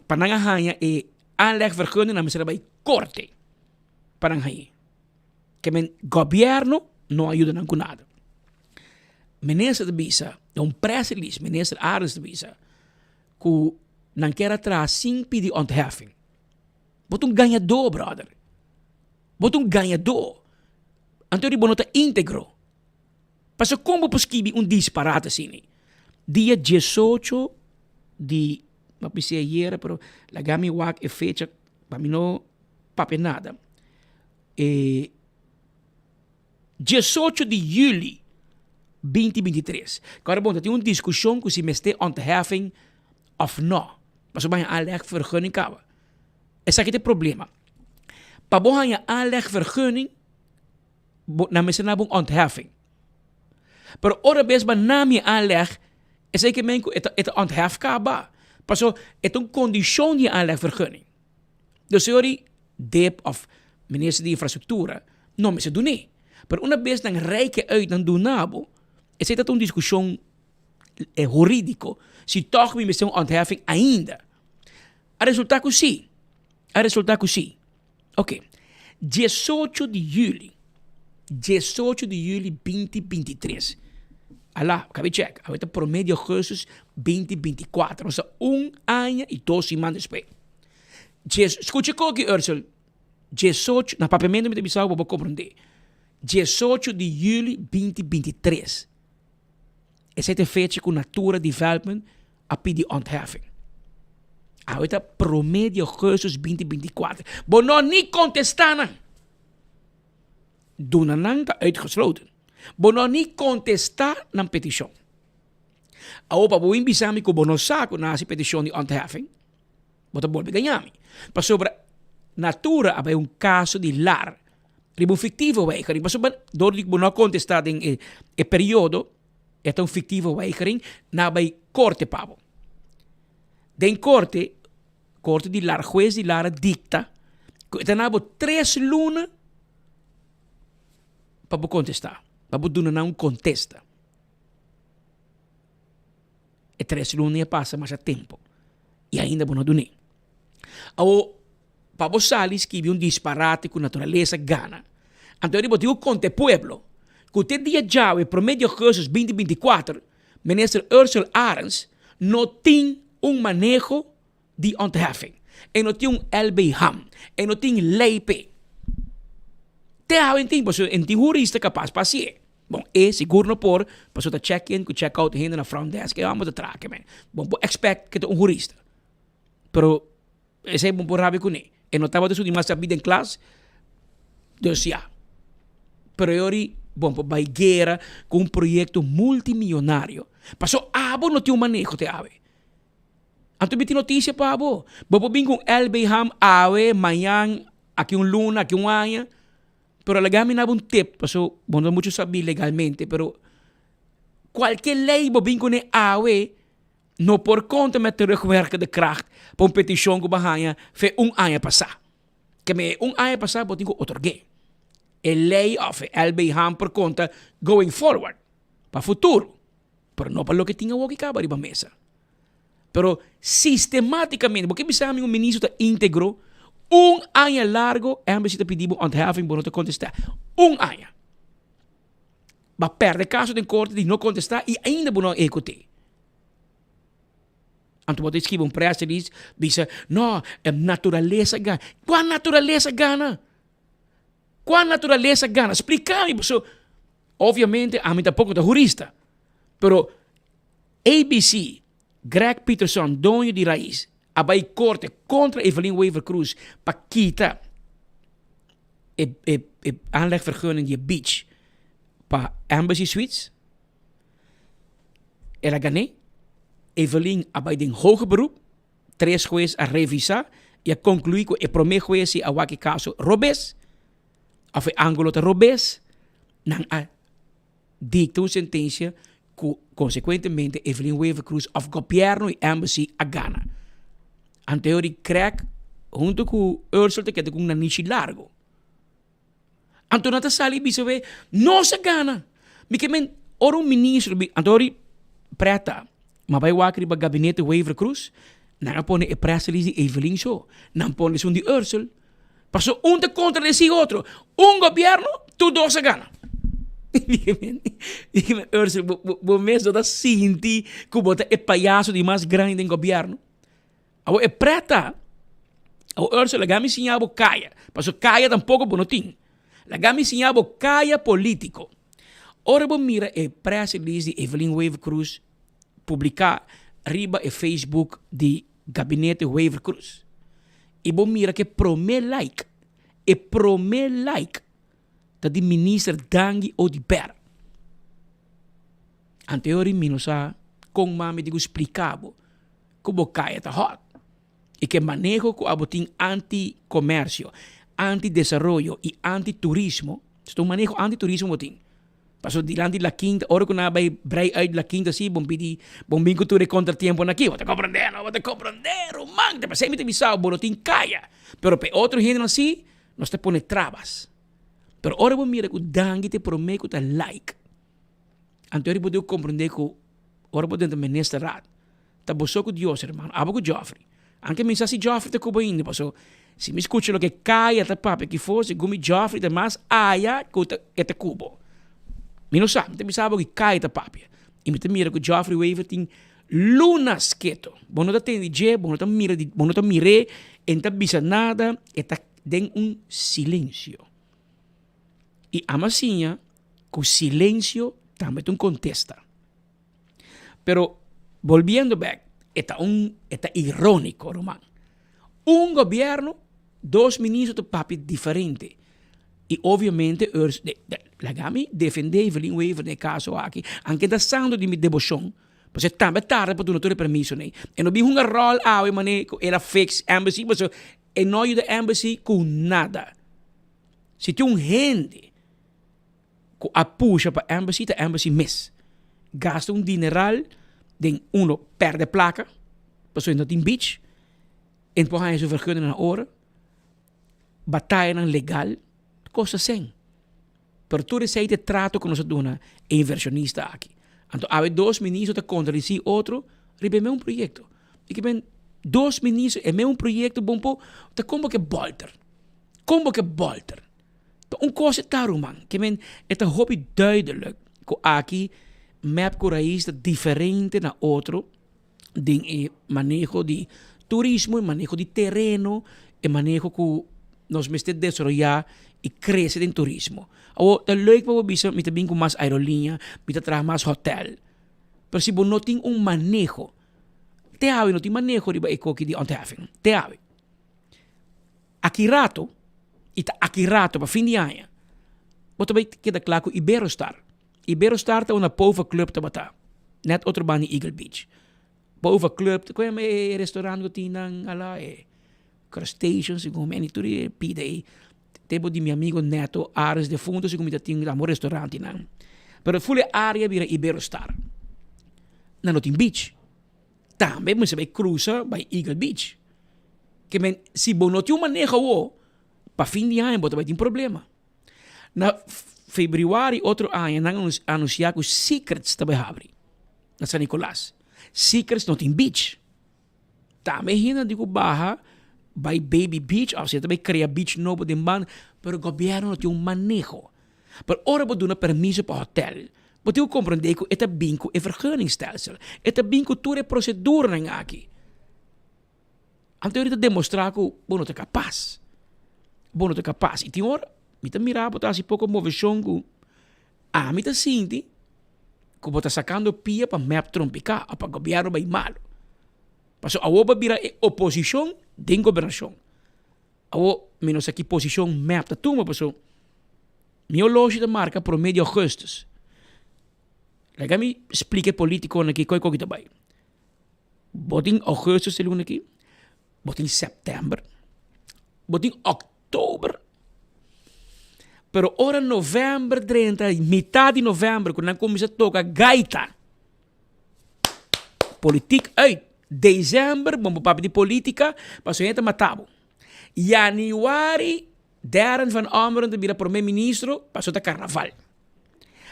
pa nan a haña e aanlegvergunning nan mester a bai korte pa nan hañ'e. Ke men gobièrnu no a yuda nan ku nada. Minister ta bisa, den un press release, minister Arends ta bisa ku nan kier a traha sin pidi ontheffing. Bo ta un gañadó, brother. Bo ta un gañadó. Anto di bo no ta íntegro. Pasobra kon bo por skibi un disparate asina? Dia diesocho di, bo a bisa ayera, pero laga mi wak e fecha pa mi no papia nada. E diesocho di juli binti binti tres. Kòrda bon, ta tin un diskushon ku si mester ontheffing òf nò. Pasobra bo haña aanlegvergunning kaba. Esaki ta e problema. Pa bo haña aanlegvergunning, bo nan mester na bo un ontheffing. Pero ora bes bo na mi aanleg, esei ke men ku e ta e ta onthef kaba. Pasobra e ta un kondishon di e aanlegvergunning. Dus señor di dip of minister di infrastructura no mester dun'é. Pero una bes nan reike uit nan duna bo, esei ta un diskushon hurídiko si tòg mi mester un ontheffing ainda. A resultá ku sí. A resultá ku sí. Oké. Diesocho di yüli, diesocho di yüli binti bintitres, ala, kabe chèk, awe ta promé di ougùstùs binti bintikuater, osea un aña i dos siman despues. Djes, skucha e koki Ursel, diesocho, na papiamentu mi ta bisa bo pa bo komprondé, diesocho di yüli binti bintitres, esei ta e fecha ku Natura Development a pidi ontheffing. Awe ta prome di augustus binti binti kuater. Bo no ni kontestá nan. Duna nan ta uitgesloten. Bo no ni kontestá nan petishon. Awor pa bo bin bisa mi ku bo no sa ku nan hasi petishon di ontheffing, bo ta bolbe gaña mi. Pasobra Natura a bai un kaso di lar riba un fiktivo weigering. Pasobra dor di ku bo no a kontestá den e periodo, E ta un fictivo weigering na bay corte pa bo. Den corte, corte di Lara, huez di Lara dicta cu e ta na bo tres luna pa bo contesta, pa bo duna nan un contesta. E tres luna ya pasa masha tempo y ainda bo no dun'e. Awo, Pa bo sali skibi un disparate ku naturalesa gana. Anto riba bo tin ku konta e pueblo ku te dia djawe prome di augustus binti bintikuater Minister Ursell Arends no tin un maneho di ontheffing, e no tin un LBHAM, e no tin lei p'e. Te awe en tin pasobra en tin hurista kapas pa hasié. Bon, e sigur no por pasobra ta check in ku check out hende na front desk e hòmber ta traha ke men. Bon por expect ke ta un hurista. Pero Esei bo por rabia kuné. E no tabata su di mas sabí den klas, dus ya. Pero e ora bo por bai guera ku un proyekto multimillonario. Paso abo no tin un maneho te awe. Anto mi tin notisia pa bo. Bo por bin ku un LB Ham awe, mañan, aki un luna, aki un aña. Pero laga mi naba un tip, paso bo no ta muchu sabí legalmente, pero kualke lei bo bin kuné awe, No por konta met terugwerkende kracht pa un petishon ku bo a haña fe un aña pasá. Ke me un aña pasá bo tin ku otorg'é. E lei òf e LBHAM por konta going forward, pa futuro, pero no pa loke tin awor ki kaba riba mesa. Pero sistematikamente, bo ke bisa mi un ministro ta íntegro, un aña largo embassy ta pidi bo ontheffing bo no ta kontestá. Un aña. Bo a pèrdè kaso den korte di no kontestá i ainda bo no a ehekut'é. Anto bo ta skibi un press release bisa, no, e naturalesa gana. Kua naturalesa gana? Kua naturalesa gana? Splika mi pasobra obviamente ami tampoko ta hurista, pero ABC, Greg Peterson, doño di Raiz, a bai korte kontra Evelyn Wever-Croes pa kita e e e aanlegvergunning di e beach pa Embassy Suites. El a gané. Evelyn a bai den hoger beroep. Tres hues a revisa y a conclui cu e prome hues si a wak e caso robes of e angulo ta robes. Nan a dicta un sentencia cu consecuentemente Evelyn Wever-Croes of gobierno y embassy a gana. Anteori Craig hunto cu Ursel ta keda cu un nanishi largo. Anto nan ta sali bisa we, nos a gana. Mi ke men, ora un ministro bi, anto ori preta, ma bai wak riba gabinete Wever Croes, nan a pone e press release di Evelyn so, nan pone esun di Ursel. Paso un ta contradeci otro. Un gobierno, tur dos a gana. Mi ke men, mi ke men Ursel, bo, bo, bo mes no ta sinti ku bo ta e payaso di mas grandi den gobierno? Awor e pret ta, awor Ursel laga mi siña bo kaya, pasobra kaya tampoco bo no tin. Laga mi siña bo kaya politico. Ora bo mira e press release di Evelyn Wever-Croes publica riba e Facebook di Gabinete Wever-Croes y bo mira cu e prome like, e prome like ta di Minister Dangui Oduber. Anteori mi no sa con mami tin cu splica bo. Ku bo kaya ta hòt. I ku e maneho ku abo tin anti komersio, anti desaroyo i anti turismo, esta un maneho anti turismo bo tin. Pasobra dilanti La Quinta, ora ku nan a bai brei uit La Quinta si, bon pidi, bon bin ku tur e kontratiemponan aki. Bo ta komprendé no? Bo ta komprendé ruman. Ta p'esei mi ta bisa bo, bo no tin kaya. Pero pa e otro hendenan si, nos ta pone trabas. Pero ora bo mira ku Dangui ta e promé ku ta like, anto eri bo debe komprendé ku ora bo drenta ministerraad, ta bo so ku Dios, hermano, abo ku Geoffrey. Anke mi sa si Geoffrey ta ku bo ainda, paso si mi skucha loke Kaya ta papia aki for, segun mi Geoffrey ta mas aya ku ta e ta ku bo. Mi no sa, mi ta bisa bo ki Kaya ta papia. I mi ta mira ku Geoffrey Wever tin lunas keto. Bo no ta tende dje, bo no ta mira di, bo no ta mir'é, e no ta bisa nada, e ta den un silensio. I ama siña ku silensio tambe ta un kontesta. Pero bolbiendo bek, e ta un, e ta iróniko, ruman. Un gobièrnu, dos ministro ta papia diferente. I obviamente Urs, de, de, laga mi defendé Evelyn Wever den e kaso aki, anke ta santo di mi deboshon, pasobra e tambe a tarda pa duna tur e permiso nei. E no bin hunga ròl awe manera ku el a fix embassy, pasobra e no a yuda embassy ku nada. Si tin un hende ku a pusha pa embassy ta embassy mes. Gasta un dineral den uno perde plaka pasobra e no tin beach, e no por haña su vergunning na ora, batayanan legal kosta sèn. Pero tur esei ta e trato ku nos a duna e invershonista aki. Anto awe dos ministro ta kontradisí otro riba e mesun proyekto. I ke men dos ministro e mesun proyekto bon por ta kon bo ke bòlter? Kon bo ke bòlter? Ta un kos e ta ruman, ke men e ta hopi duidelijk ku aki mep ku rais ta diferente na otro den e maneho di turismo, e maneho di tereno, e maneho ku nos mester desaroyá i krese den turismo. Awor ta leuk pa bo bisa mi ta bin ku mas aeroliña, mi ta traha mas hotèl, pero si bo no tin un maneho, te awe no tin maneho riba e koki di ontheffing, te awe. Aki rato, i ta aki rato pa fin di aña, bo ta bai keda kla ku Iberostar. Iberostar ta unda Pova Club tabata, nèt otro banda di Eagle Beach. Pova Club, ta kue e restaurant ku tin nan ala, e Crustacean segun mi, tur e pida ei. Tempo di mi amigo Neto Ares defunto segun mi ta tin un restaurant einan. Pero ful e area bira Iberostar. Nan no tin beach. Tambe mester bai cruza bai Eagle Beach. Ke men si bo no tin un maneho awo, pa fin di aña bo ta bai tin problema. Na februari otro aña nan a anuncia cu Secrets ta bai habri na San Nicolas. Secrets no tin beach. Tambe hende di cu baha bai Baby Beach of si ta bai crea beach nobo den banda, pero gobierno no tin un maneho. Pero ora bo duna permiso pa hotel, bo tin ku komprendé ku e ta bin ku e vergunningstelsel, e ta bin ku tur e proseduranan aki. Anto ta demostrá ku bo no ta kapas, bo no ta kapas. I tin ora mi ta mira bo ta hasi poko moveshon ku ami ta sinti ku bo ta sakando pia pa mep trompiká òf pa gobièrnu bai malu. Pasobra awor bo a bira e oposishon den gobernashon. Awor mi no sa ki posishon mep ta tuma paso mi oloshi ta marka prome di augustus. Laga mi splika e politikonan aki koi koki ta bai. Bo tin augustus e luna aki, bo tin september, bo tin oktober, pero ora november drenta, mitad di november ku nan kuminsa toka gaita. Politiek uit. December bo por papia di politica pasobra hende ta mata bo. Januari Darren van Ommeren ta bira prome ministro pasobra ta carnaval.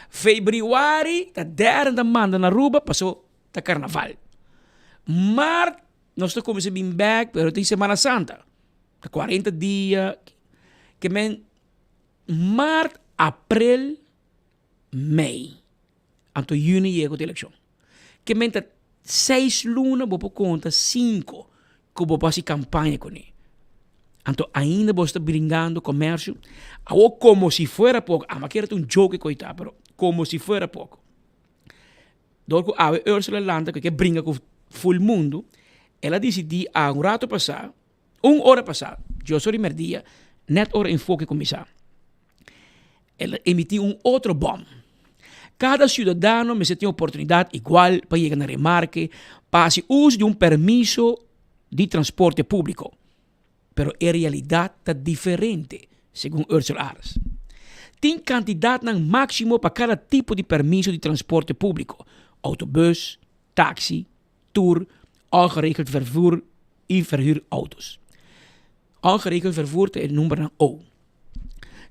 Februari ta Darren ta manda na Aruba pasobra ta carnaval. Maart nos ta cuminsa bin bek pero tin Semana Santa. Ta cuarenta dia. Ke men maart, april, mei. Anto juni yega ku ta elekshon. Ke men ta seis luna bo por konta sinku ku bo por hasi kampaña kuné. Anto ainda bo sta bringando komersio. Awor komo si fuera poko, amo a kere ta un joke ku ta, pero komo si fuera poko. Dor ku awe Ursula lanta ku e ke bringa ku ful mundu, el a disidí a un rato pasá, Un ora pasá, dioso di merdia, nèt ora Enfoke kuminsá, el a emití un otro bòm. Kada siudadano mester tin oportunidat igual pa yega na remarke pa hasi uso di un permiso di transporte públiko. Pero e realidat ta diferente, segun Ursel Ares. Tin kantidatnan máksimo pa kada tipo di permiso di transporte públiko, outobùs, taksi, tur ongeregeld vervoer y verhuur auto's. Ongeregeld vervoer ta e numbernan O.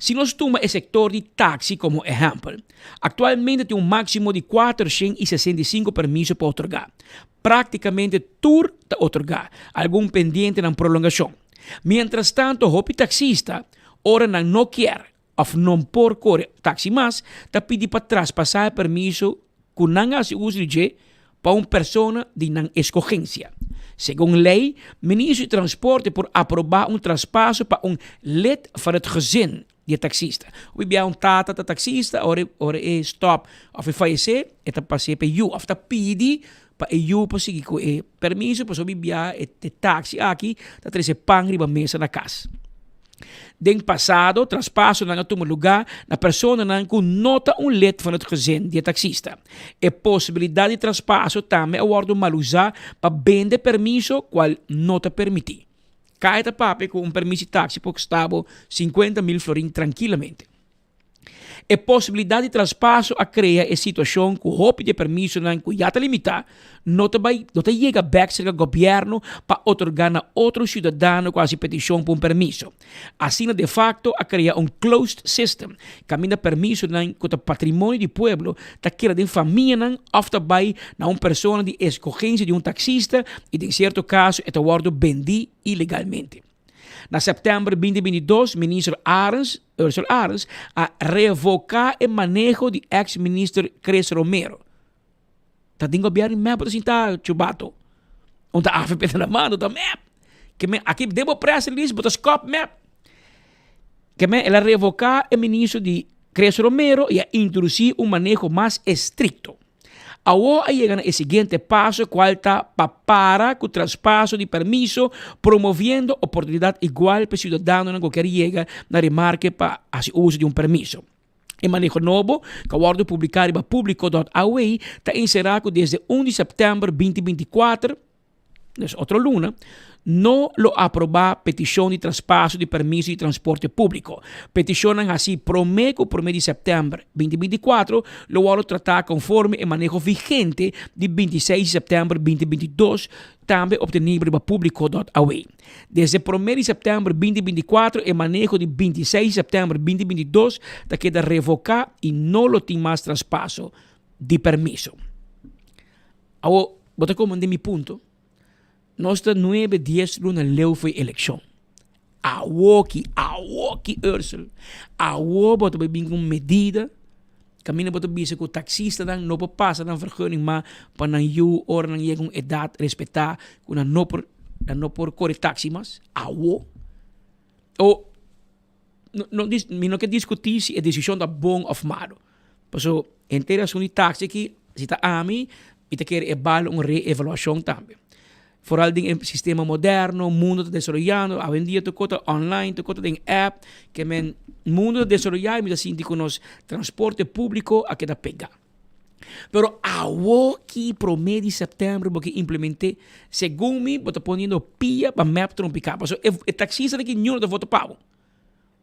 Si nos tuma e sektor di taksi komo ehèmpel, aktualmente tin un máksimo di 465 permiso pa otorgá. Práktikamente tur ta otorgá, algun pendiente nan prolongashon. Mientrastanto hopi taksista, ora nan no kier òf no por kore taksi mas, ta pidi pa traspasá e permiso ku nan a hasi uso di dje pa un persona di nan eskogensia. Segun lei, Minister di Transporte por aprobá un traspaso pa un lid van het gezin di e taksista. Hopi bia un tata ta taksista, ora ora e stòp òf e fayesé, e ta pas'é pa e yu òf ta pidi pa e yu por sigui ku e permiso pasobra hopi bia e taksi aki ta trese pan riba mesa na kas. Den pasado, traspasonan a tuma lugá na personanan ku no ta un lid van het gezin di e taksista. E posibilidat di traspaso tambe a wòrdu mal usá pa bende permiso kual no ta permití. Kai ta papia ku un permis di taksi por kosta bo 50.000 florin trankilamente. E posibilidat di traspaso a krea e situashon ku hopi di e permisonan ku ya ta limitá no ta bai no ta yega bèk serka gobièrnu pa otorgá na otro siudadano ku a hasi petishon pa un permiso. Asina de fakto a krea un closed system kaminda permisonan ku ta patrimonio di pueblo ta keda den famianan òf ta bai na un persona di eskogensia di un taksista i den sierto kaso e ta wòrdu bendí ilegalmente. Na sèptèmber 2022 minister Arends, Ursula Arends, a revoká e maneho di èks minister Chris Romero. Ta den gobièrnu di mep bo ta sinta chubato. Un ta avp ta na mando ta mep. Ke men aki den bo press release bo ta skòp mep. Ke men el a revoká e minister di Chris Romero i a introdusí un maneho mas estrikto. Awor a yega na e siguiente paso cual ta pa para cu traspaso di permiso promoviendo oportunidad igual pa e ciudadanonan cu kier yega na remarke pa haci uso di un permiso. E maneho nobo, cu a wordo publica riba publico.aw, ta encera cu desde un di september 2024, Dus otro luna, no lo aprobá petishon di traspaso di permiso di transporte públiko. Petishonnan hasí promé ku promé di sèptèmber 2024 lo wòrdu tratá konforme e maneho vigente di 26 di sèptèmber 2022, tambe optenibel riba públiko.aw. Desde promé di sèptèmber 2024 e maneho di 26 di sèptèmber 2022 ta keda revoká i no lo tin mas traspaso di permiso. Awor, bo ta komprendé mi punto? Nos ta nuebe, dies luna leu for e elekshon. Awoki, awoki Ursel, awo bo ta bai bin ku un medida kaminda bo ta bisa ku taksistanan no por pasa nan vergunning mas pa nan yu ora nan yega un edat respetá ku nan no por nan no por kore taksi mas. Awo. O no no mi no ke diskutí si e desishon ta bon òf malu. Paso henter asun di taksi aki si ta ami mi ta kere e bal un reevaluashon tambe. Foral den e sistema moderno mundo ta desaroyando awendia tur kos ta online tur kos ta den app ke men mundo ta desaroya i mi ta sinti ku nos transporte públiko a keda pega. Pero awoki prome di sèptèmber bo ke implement'é segun mi bo ta poniendo pia pa mep trompiká paso e taksista aki niun no ta vota pa bo.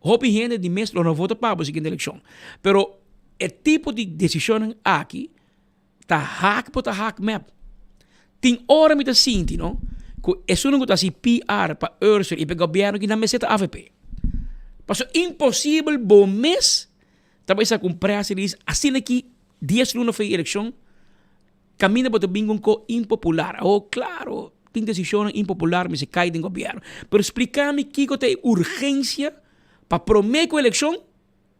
Hopi hende di mes lo no vota pa bo siguiente elekshon. Pero e tipo di desishonnan aki ta hak bo ta hak mep. Tin ora mi ta sinti no ku esunnan ku ta hasi PR pa Ursel i pa e gobièrnu ki nan mester ta avp. Pasobra imposibel bo mes ta bai saka un press release asina ki dies luna for e elekshon Kaminda bo ta bin ku un ko impopular. Awor, klaro, tin desishonnan impopular mester kai den gobièrnu. Pero splika mi kiko ta e urgensia pa promé ku elekshon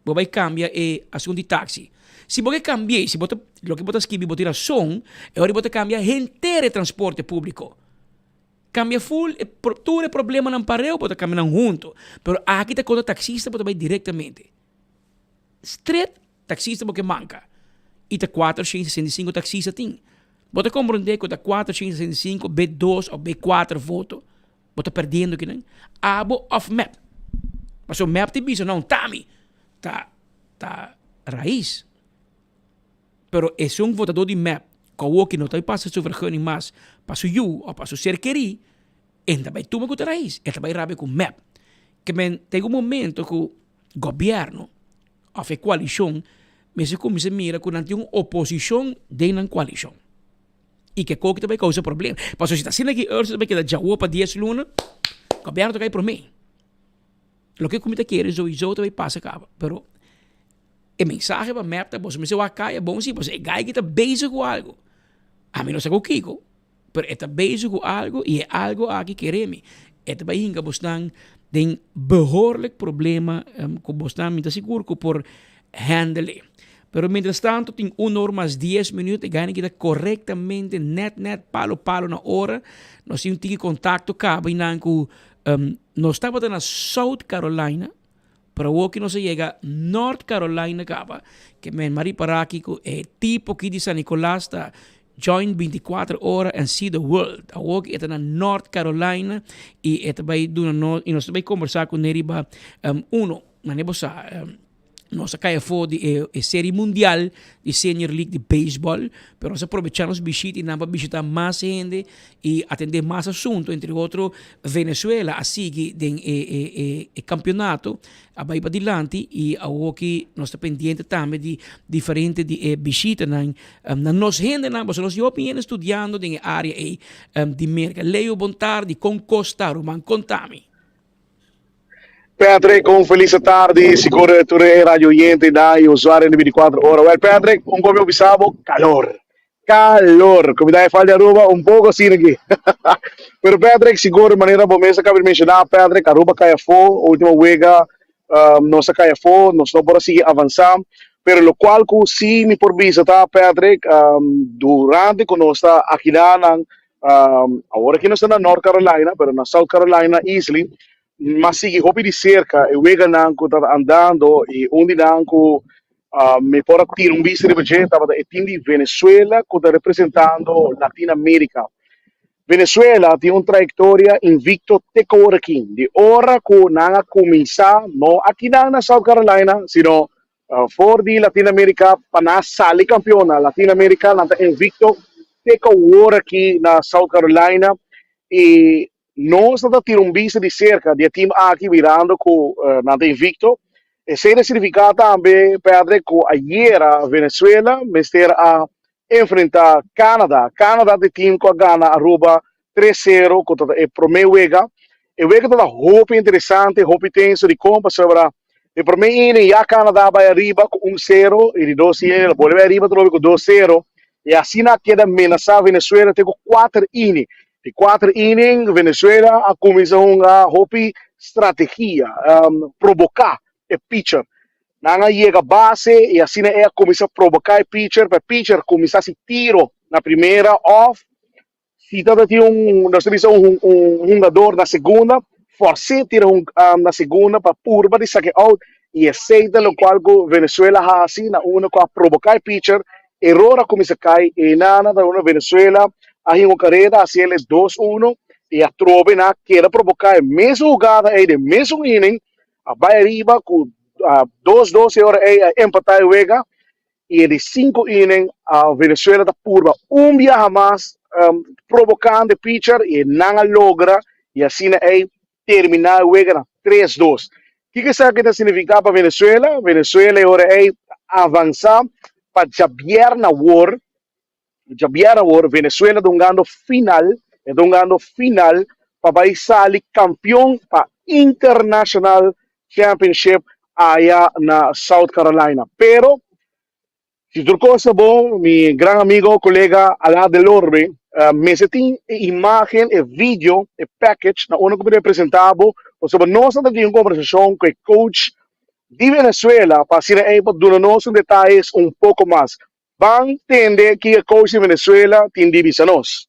bo bai kambia e asuntu di taksi. Si bo ke kambi'é, si bo ta loke bo ta skibi bo tin rason, e ora bo ta kambia henter e transporte públiko. Kambia ful e tur e problemanan pareu bo ta kambia nan huntu. Pero aki ta konta taksista bo ta bai direktamente. Stret Taxista bo ke manka. I ta 465 taxista tin. Bo ta komprondé ku ta 465 be dos òf be kuater voto bo ta perdiendo kinan? Abo òf mep? Pasobra mep ta bisa no ta mi ta ta Raiz. Pero esun votadó di mep ku awoki no ta pasa su vergunning mas pa su yu òf pa su ser kerí e ta bai tuma ku ta Raiz. E ta bai rabia ku mep. Ke men ta un momento ku gobièrnu òf e koalishon mester kuminsá mira ku nan tin un oposishon den nan koalishon i ke koki ta bai kousa problema. Pasobra si ta asina ki Ursula ta bai keda djawo pa dies luna, gobièrnu ta kai promé. Loke ku mi ta kere souiso ta bai pasa kaba, pero e mensahe pa mep ta boso mester wak kaya bon si, pasobra e guy aki ta bezig ku algu. Ami no sa ku kiko, pero e ta bezig ku algu i e algu aki kere mi. E ta bai hinka bosnan den behoorlijk problema ku bosnan mi ta sigur ku por handle e. Pero mientras tanto tin un or mas dies minuut e gana kita korektamente net net palo palo na ora. Nos tin un tiki kontakto kaba einan ku nos tabata na South Carolina pero awor ki nos a yega North Carolina kaba ke men m'a ripara aki ku e tipo aki di San Nicolas ta join 24 ora and see the world. Awor ki e ta na North Carolina i e ta bai duna nos i nos ta bai kombersá kuné riba uno manera bo sa. Nos a kai afó di e e serie mundial di Senior League di beisbòl, pero nos a probechá nos bishita i nan pa bishitá mas hende i atendé mas asuntu. Entre otro, Venezuela a sigui den e e e e kampionato, a bai padilanti i awoki nos ta pendiente tambe di diferente di e bishitanan na nos hendenan, pasobra nos tin hopi hende studiando den e área ei di Merka. Leo, bon tardi, kon kos ta ruman? Konta mi. Patrick, un feliz tardi, sigur tur e radio oyente na y usuario di 24 ora. Well, Patrick, un come bisabo, calor. Calor. Comida e falta Aruba, un poco así aquí. Pero Patrick, sigur manera bo mes acaba de mencionar, Patrick, Aruba cai afo, último wega, um, nos a cai afo, nos no por sigui avanzar. Pero lo cual cu sí mi por bisa ta, Patrick, um, durante cu nos ta aki nan, Um, awor aki nos ta na North Carolina, pero na South Carolina easily. Mas sigui hopi di cerca e weganan cu ta andando y un di nan cu uh, mi por a tira un bista riba dje tabata e team di Venezuela cu ta representando Latinoamerica. Venezuela tin un trayectoria invicto te cu awor aki. Di ora cu nan a cuminsa, no aki nan na South Carolina, sino For di Latinoamerica pa nan sali campeon na Latinoamerica nan ta invicto te cu awor aki na South Carolina y nos ta tira un bista di cerca di e team aki mirando cu nan ta invicto. Esey ta significa tambe Patrick cu ayera Venezuela mester a enfrenta Canada. Canada ta e team cu a gana Aruba tres sero cu ta e prome wega. E wega ta hopi interesante, hopi tenso dicon pasobra e prome inning ya Canada a bay ariba cu un sero y di dos inning a bolbe bay ariba atrobe cu dos sero y asina a keda menasa Venezuela te cu cuater inning. Di cuater inning Venezuela a cuminsa hunga hopi strategia, proboca e pitcher. Nan a yega base y asina e a cuminsa proboca e pitcher pa e pitcher cuminsa haci tiro na primera of Si tabata tin un, nos ta bisa un, un hungador na segunda, fors'é tira un, um, na segunda pa purba di sake out y esey ta locual cu Venezuela haci na unda cu a proboca e pitcher, error a cuminsa cay y nana ta unda Venezuela a hinga un careda haci el e dos uno y atrobe nan a keda proboca e mesun hugada ey den mesun inning a bay ariba cu dos dos e ora ey a empata e wega. y e di cinco inning Venezuela ta purba un biaha mas provocando e pitcher y nan a logra y asina ey termina e wega na tres dos. Kiko esaki ta significa pa Venezuela? Venezuela e ora ey ta avansa pa djabièrnè awor Djabièrnè awor Venezuela ta hungando final, e ta hungando final pa bai sali kampion pa International Championship aya na South Carolina. Pero si tur kos ta bon, mi gran amigo, kolega Ala Delorme mester tin e imagen, e video, e package na unda ku mi ta presenta bo, pasobra nos ta tin un kombersashon ku e coach di Venezuela pa asina ei por duna nos un detayes un poko mas. Ban tende ki e coach di Venezuela tin di bisa nos.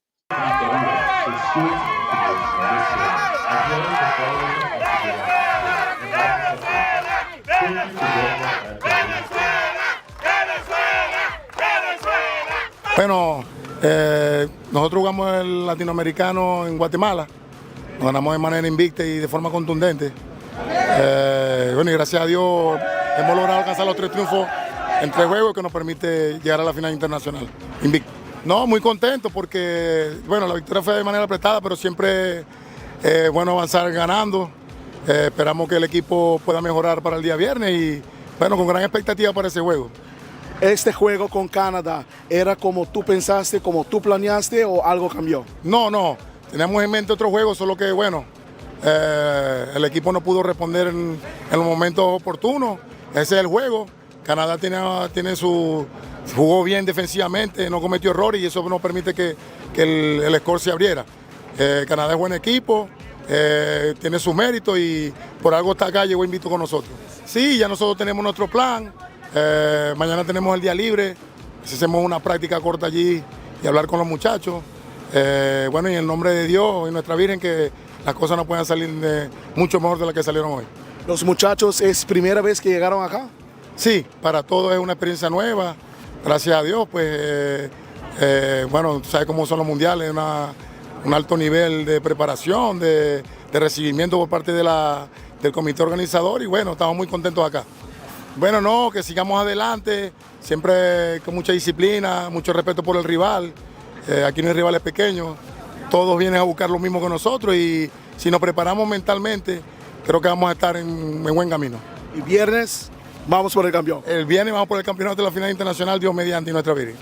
Bueno, nosotros jugamos el latinoamericano en Guatemala, nos ganamos de manera invicta y de forma contundente. Bueno, y gracias a Dios hemos logrado alcanzar los tres triunfos en tres juegos que nos permite llegar a la final internacional invicto. No, muy contento porque, bueno, la victoria fue de manera apretada, pero siempre es bueno avanzar ganando. Esperamos que el equipo pueda mejorar para el día viernes y, bueno, con gran expectativa para ese juego. Este juego con Canadá, ¿era como tú pensaste, como tú planeaste o algo cambió? No, no, teníamos en mente otro juego, solo que, bueno, Eh, el equipo no pudo responder en, en los momentos oportunos. Ese es el juego. Canadá tiene, tiene su, jugó bien defensivamente, no cometió errores y eso no permite que, que el, el score se abriera. Eh, Canadá es buen equipo, eh, tiene su mérito y por algo está acá, llegó invito con nosotros. Sí, ya nosotros tenemos nuestro plan. Eh, mañana tenemos el día libre, hacemos una práctica corta allí y hablar con los muchachos. Eh, bueno, y en el nombre de Dios y nuestra Virgen, que las cosas no puedan salir de- mucho mejor de las que salieron hoy. ¿Los muchachos es primera vez que llegaron acá? Sí, para todos es una experiencia nueva. Gracias a Dios, pues, eh, eh, bueno, tú sabes cómo son los mundiales, una- un alto nivel de preparación, de, de recibimiento por parte de la, del comité organizador y bueno, estamos muy contentos acá. Bueno, no, que sigamos adelante, siempre con mucha disciplina, mucho respeto por el rival. Eh, aquí no hay rivales pequeños, todos vienen a buscar lo mismo que nosotros y si nos preparamos mentalmente, creo que vamos a estar en, en buen camino. Y viernes vamos por el campeón. El viernes vamos por el campeonato de la final internacional, Dios mediante y nuestra Virgen.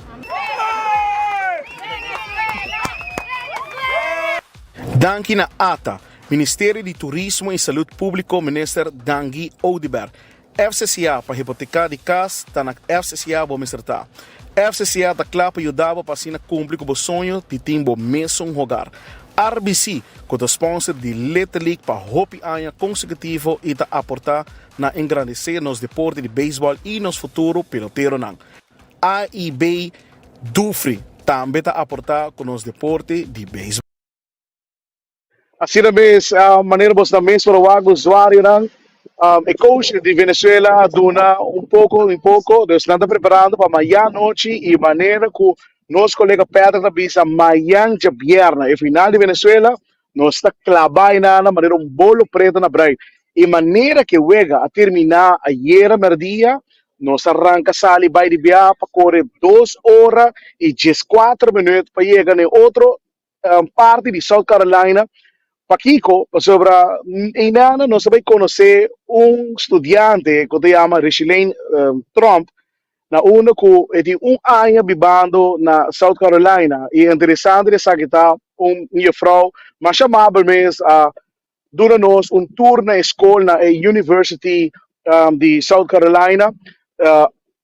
Danki na ATA, Ministerio di Turismo y Salud Publico Minister Dangui Oduber, FCCA pa hipoteca di cas ta na FCCA bo mester ta. FCCA ta cla pa yuda bo pa asina cumpli cu bo soño di tin bo mesun hogar. RBC cu ta sponsor di Little League pa hopi aña consecutivo y ta aporta na engrandece nos deporte di baseball y nos futuro peloteronan. AIB Dufry tambe ta aporta cu nos deporte di baseball. Asina mes, manera bosnan mes por a wak usuarionan, e coach di Venezuela a duna un poco un poco, dus nan ta preparando pa mayan nochi y manera cu nos colega Patrick ta bisa mayan djabièrnè e final di Venezuela nos ta claba enanan manera un bolo preto na brui y manera cu e wega a termina ayera merdia nos a ranca sali bay di bia pa core dos ora y diescuatro minuut pa yega na e otro parti di South Carolina. Pakiko? Pasobra einan nos a bai konosé un studiante ku ta yama Richelaine Tromp, na unda ku e tin un aña bibando na South Carolina. I interesante di esaki ta un jefrou masha amabel mes a duna nos un tour na e skol na e University di South Carolina.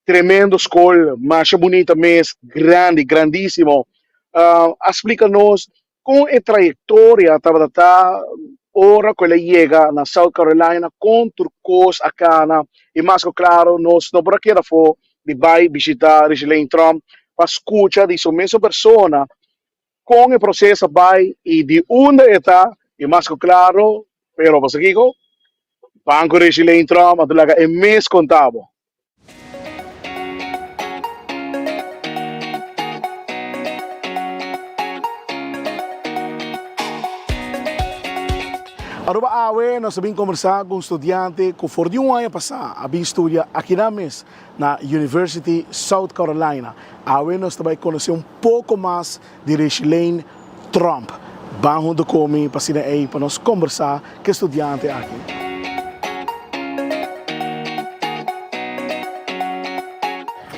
Tremendo skol, masha bunita mes, grandi, grandísimo. A splika nos kon e trayektoria tabata ta ora ku el a yega na South Carolina, kon tur kos a kana i mas ku klaro nos no por a keda afó di bai bishitá Richelaine Tromp pa skucha di su mesun persona Kon e proceso a bai y di unda e ta y mas cu claro, pero pasobra kico? Banco Richelaine Tromp a ta laga e mes conta bo. Aruba awe nos a bin combersa cu un studiante cu for di un aña pasa a bin studia akinan mes na University South Carolina. Awe nos ta bai conoce un poco mas di Richelaine Tromp. Ban hunto cu mi pa asina ey pa nos combersa cu e studiante aki.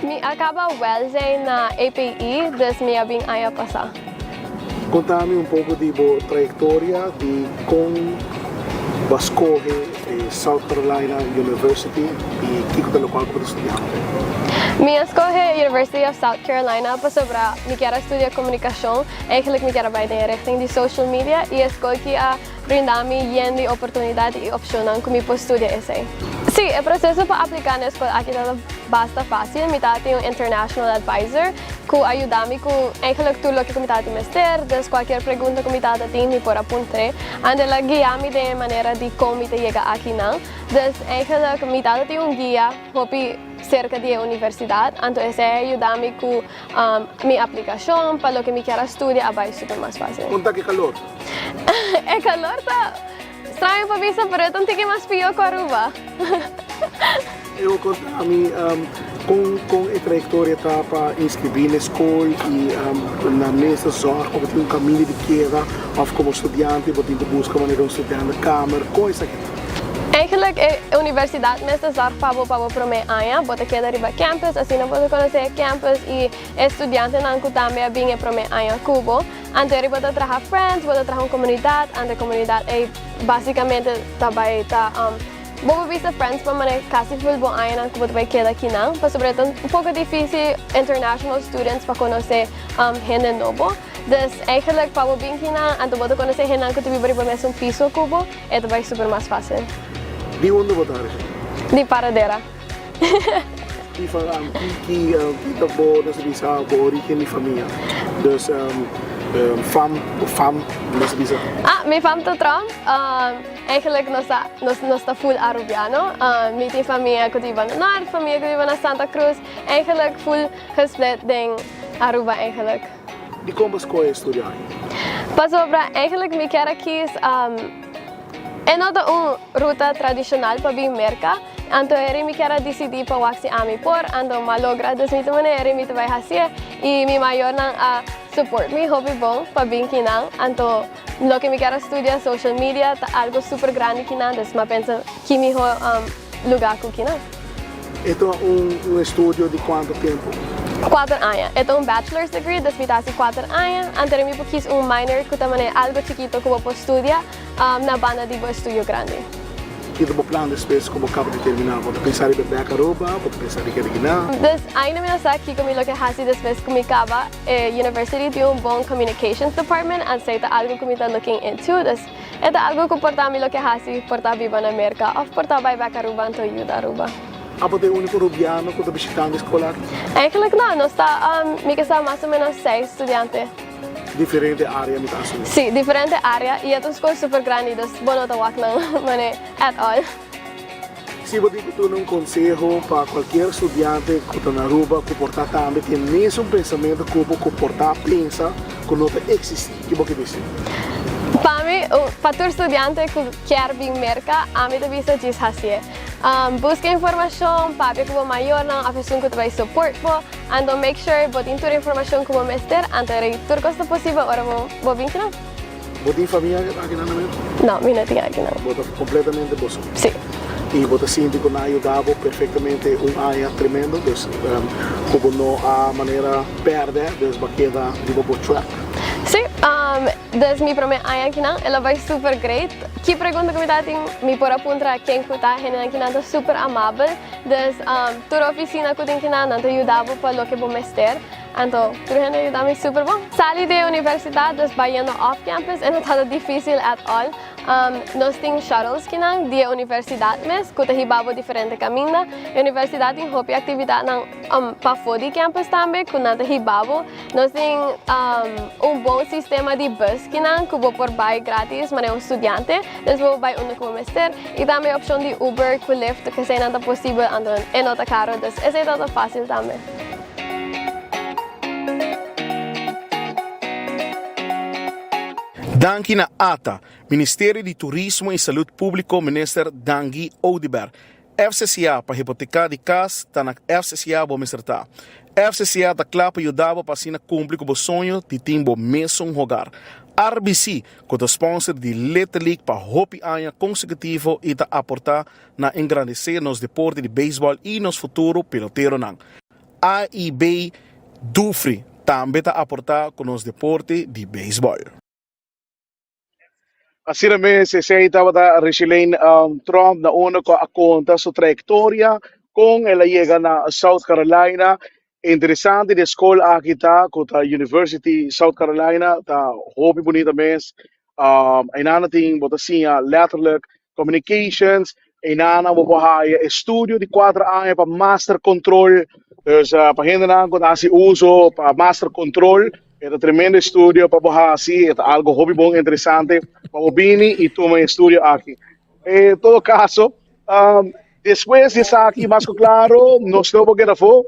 Mi a caba welzijn na EPI, dus mi a bin aña pasa. Conta mi un poco di bo trayectoria di con bo a scoge e South Carolina University y kico ta locual cu bo ta studiando. Mi a scoge University of South Carolina pasobra mi kier a studia comunicacion, eigenlijk mi kier a bay den e richting di social media y e scol ki a brinda mi yen di oportunidad y opcionnan cu mi por studia esey. Sí, e proceso pa aplica na e scol aki ta basta facil, mi ta tin un international advisor cu a yuda mi cu eigenlijk tur loke cu mi tabatin mester, dus cualkier pregunta cu mi tabata tin mi por a puntr'e. Anto el a guia mi den e manera di con mi ta yega akinan. Dus eigenlijk mi tabata tin un guia hopi cerca di e universidad, anto esey a yuda mi cu mi aplicacion pa loke mi kier a studia a bay super mas facil. Con ta ki calor? E calor ta. Straño pa bisa, pero e ta un tiki mas pio ku Aruba. Ewo konta mi kon kon e trayektoria ta pa inskribí na e skol i na mes ta zòrg pa bo tin un kaminda di keda òf komo studiante bo tin ku buska manera un studiantekamer, kon esaki ta? Eigenlijk e universidad mes ta zorg pa bo pa bo prome aña. Bo ta keda riba campus, asina bo ta conoce e campus y e studiantenan cu tambe a bin e prome aña cu bo. Anto eri bo ta traha friends, bo ta traha un comunidad, anto e comunidad ey basicamente ta bay ta bo por bisa friends pa manera casi full bo añanan cu bo ta bay keda akinan, pasobra e ta un poco dificil international students pa conoce hende nobo. Dus eigenlijk pa bo bin kinan anto bo ta conoce hendenan cu ta biba riba mesun piso cu bo, e ta bay super mas facil. Di unda bo ta Rachel? Di Paradera. Ki ki ki ta bo nos ta bisa bo origen di famia? Dus fam bo fam nos ta bisa. Ah mi fam ta Trump. Eigenlijk nos ta nos nos ta full Arubiano. Mi tin famia cu ta biba na Noord, famia cu ta biba na Santa Cruz. Eigenlijk full gesplit den Aruba eigenlijk. Dikon bo skohe studia aki? Pasobra eigenlijk mi kier a kies e no ta un ruta tradishonal pa bin Merka, anto eri mi kier a disidí pa wak si ami por, anto m'a logra, dus mi ta manera eri mi ta bai hasié i mi mayornan a support mi hopi bon pa bin kinan, anto loke mi kier a studia social media ta algo super grandi kinan, dus m'a pensa ki mihó lugá ku kinan. E ta un estudio di kuantu tempu? Kuater aña. E ta un bachelor's degree, dus mi ta hasi kuater aña. Antes mi por kis un minor ku ta manera algu chikito ku bo por studia na banda di bo estudio grandi. Ki ta bo plan despues ku bo kaba di terminá? Bo ta pensa riba bèk Aruba? Bo ta pensa di keda kinan? Dus ainda mi no sa kiko mi lo ke hasi despues ku mi kaba. E university tin un bon communications department, anto ta algu ku mi ta looking into. Dus E ta algo cu por ta mi loke haci, por ta biba na Merca of por ta bay bek Aruba anto yuda Aruba. Abo ta e unico Rubiano cu ta bishitando e scol aki? Eigenlijk no, nos ta, mi ke sa mas o menos seis studiante. Diferente area mi ta asumi? Si, diferente area y e ta un scol super grandi dus bo no ta wak nan mane at all. Si bo tin cu duna un conseho pa cualkier studiante cu ta na Aruba cu por ta tambe tin e mesun pensamento cu bo cu por ta pensa cu no ta existi, ki bo ke bisa? Pa mi, pa tur studiante cu kier bin Merca, ami ta bisa djis hacié. Busca informacion, papia cu bo mayornan of esun cu ta bay support bo, anto make sure bo tin tur informacion cu bo mester, anto rei tur cos ta posibel ora bo bin kinan. Bo tin famia akinan na Merca? No, mi no tin akinan. Bo ta completamente bo so? Si. Y bo ta sinti cu nan a yuda bo perfectamente un aña tremendo, dus cu bo no a manera perde, dus bo a keda riba bo track? Si, dus mi prome aña akinan el a bay super great. Ki pregunta cu mi tabatin mi por a puntra ken cu ta, hendenan akinan ta super amabel, dus tur oficina cu tin akinan nan ta yuda bo pa loke bo mester. Anto tur hende a yuda mi super bon. Sali di e universidad dus bai yendo off campus e no tabata dificil at all. Nos tin shuttles kinan di e universidad mes cu ta hiba bo diferente caminda. E universidad tin hopi actividadnan pafo di campus tambe cu nan ta hiba bo. Nos tin un bon sistema di bus kinan cu bo por bai gratis manera un studiante. Dus bo por bai unda cu bo mester. Y tambe e opcion di Uber cu Lyft eseinan ta posibel anto e no ta caro dus esei tabata facil tambe. Danki na ata, Ministerio di Turismo y Salud Publico Minister Dangui Oduber. FCCA pa hipoteca di cas ta na FCCA bo mester ta. FCCA ta cla pa yuda bo pa asina cumpli cu bo soño di tin bo mesun hogar. RBC cu ta sponsor di Little League pa hopi aña consecutivo y ta aporta na engrandece nos deporte di beisbol y nos futuro peloteronan. A y B Dufry tambe ta aporta cu nos deporte di beisbol. Asina mes, esey tabata Richelaine Tromp na unda cu a conta su trayectoria con el a yega na South Carolina. Interesante di e scol aki ta cu ta University South Carolina, ta hopi bunita mes. Einan tin bo ta siña letterlijk communications, einan bo por haya estudio di kuater aña pa master control. Dus pa hendenan ku ta hasi uso pa master control, e ta tremendo estudio pa bo hasi, e ta algo hopi bon interesante pa bo bini i tuma e estudio aki. En todo caso, despues di esaki mas ku klaro nos no por keda afó,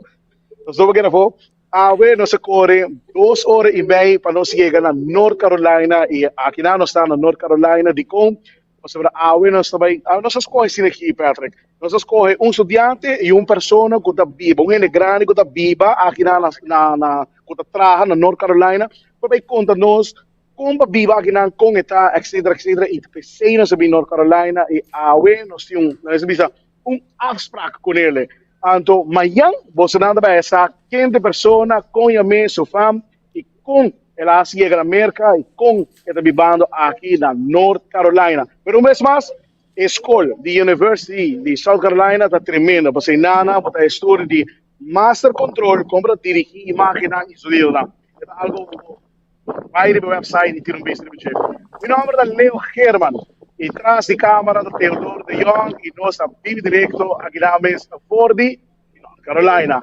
nos no por keda afó. Awe nos a kore dos ora i mei pa nos yega na North Carolina i akinan nos ta na North Carolina. Dikon? Pasobra awe nos ta bai, awe nos a skohe asina aki, Patrick. Nos a skohe un studiante i un persona ku ta biba, un hende grandi ku ta biba akinan na, na, na, ku ta traha na North Carolina pa bai konta nos. Kon pa biba akinan, kon e ta, etcetera, etcetera. I ta p'esei nos a bin North Carolina i awe nos tin un, nos a bisa, un afspraak ku nele. Anto mañan bosonan ta bai sa ken ta e persona, kon yam'é, su fam i kon el a hasi yega na Merka i kon e ta bibando aki na North Carolina. Pero un bes mas, e skol di University di South Carolina ta tremendo, pasobra einan bo ta estudio di master control kon bo ta dirigí imágennan i sonidonan. E ta algo ku bo Bai riba e website y tira un bista riba dje. Mi nomber ta Leo Geerman y tras di camera ta Theodor de Jong y nos ta bibi directo aki na mes for di North Carolina.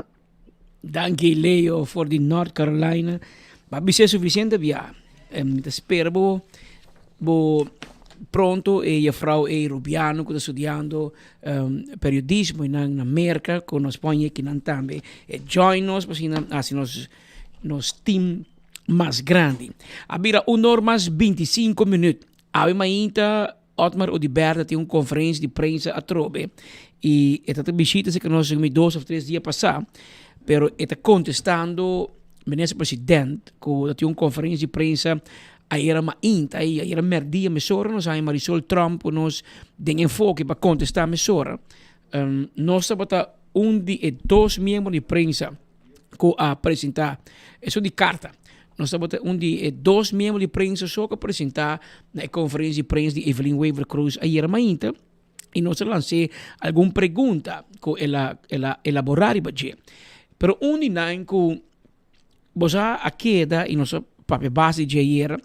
Danki Leo for di North Carolina. Ba bis'é suficiente bia. Mi ta spera bo bo pronto e juffrouw e Rubiano cu ta studiando periodismo nan na Merca cu nos pon yeki nan tambe e join nos pa asina haci nos nos team mas grandi. A bira un or mas 25 minuut. Awe mainta Otmar Oduber ta tin un conferencia di prensa atrobe y e ta ta bishita cerca nos mi dos of tres dia pasa, pero e ta contestando minister president cu ta tin un conferencia di prensa ayera mainta y ayera merdia mesora nos haña Marisol Tromp cu nos den enfoke pa contesta mesora. Nos tabata un di e dos miembro di prensa ku a presentá esun di karta. Nos tabata un di e dos miembro di prensa so ku a presentá na e konferensia di prensa di Evelyn Wever Croes ayera mainta i nos a lans'é algun pregunta ku el a el a elaborá riba dje. Pero un di nan ku bo sa a keda i nos a papia basta di dje ayera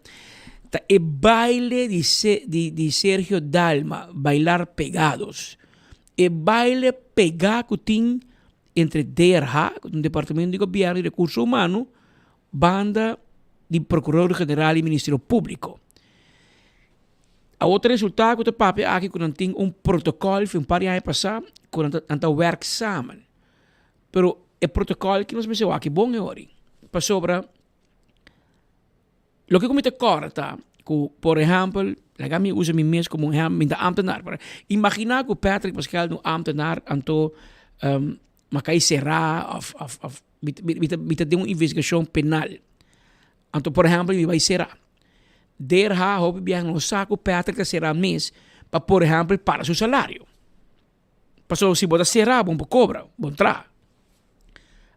ta e baile di di di Sergio Dalma, Bailar Pegados. E baile pegá ku tin entre DRH, ku ta un departamento di gobièrnu di rekurso humano, banda di Prokurador General i Ministerio Públiko. Awor ta resultá ku ta papia aki ku nan tin un protokòl fin un par di aña pasá ku nan ta nan ta wèrk samen. Pero e protokòl ki nos mester wak bon e ora ei, pasobra Loke ku mi ta kòrda ta ku, por ehèmpel, laga mi usa mi mes komo un ehèmpel, mi ta ámtenar, pero imaginá ku Patrick Pascal ta un ámtenar anto mi a kai será òf òf òf mi ta mi ta mi ta den un investigashon penal. Anto por ehèmpel mi bai será. DRH hopi biaha no sa ku Patrick ta será mes pa por ehèmpel para su salario. Pasobra si bo ta será bo no por kobra, bo no traha.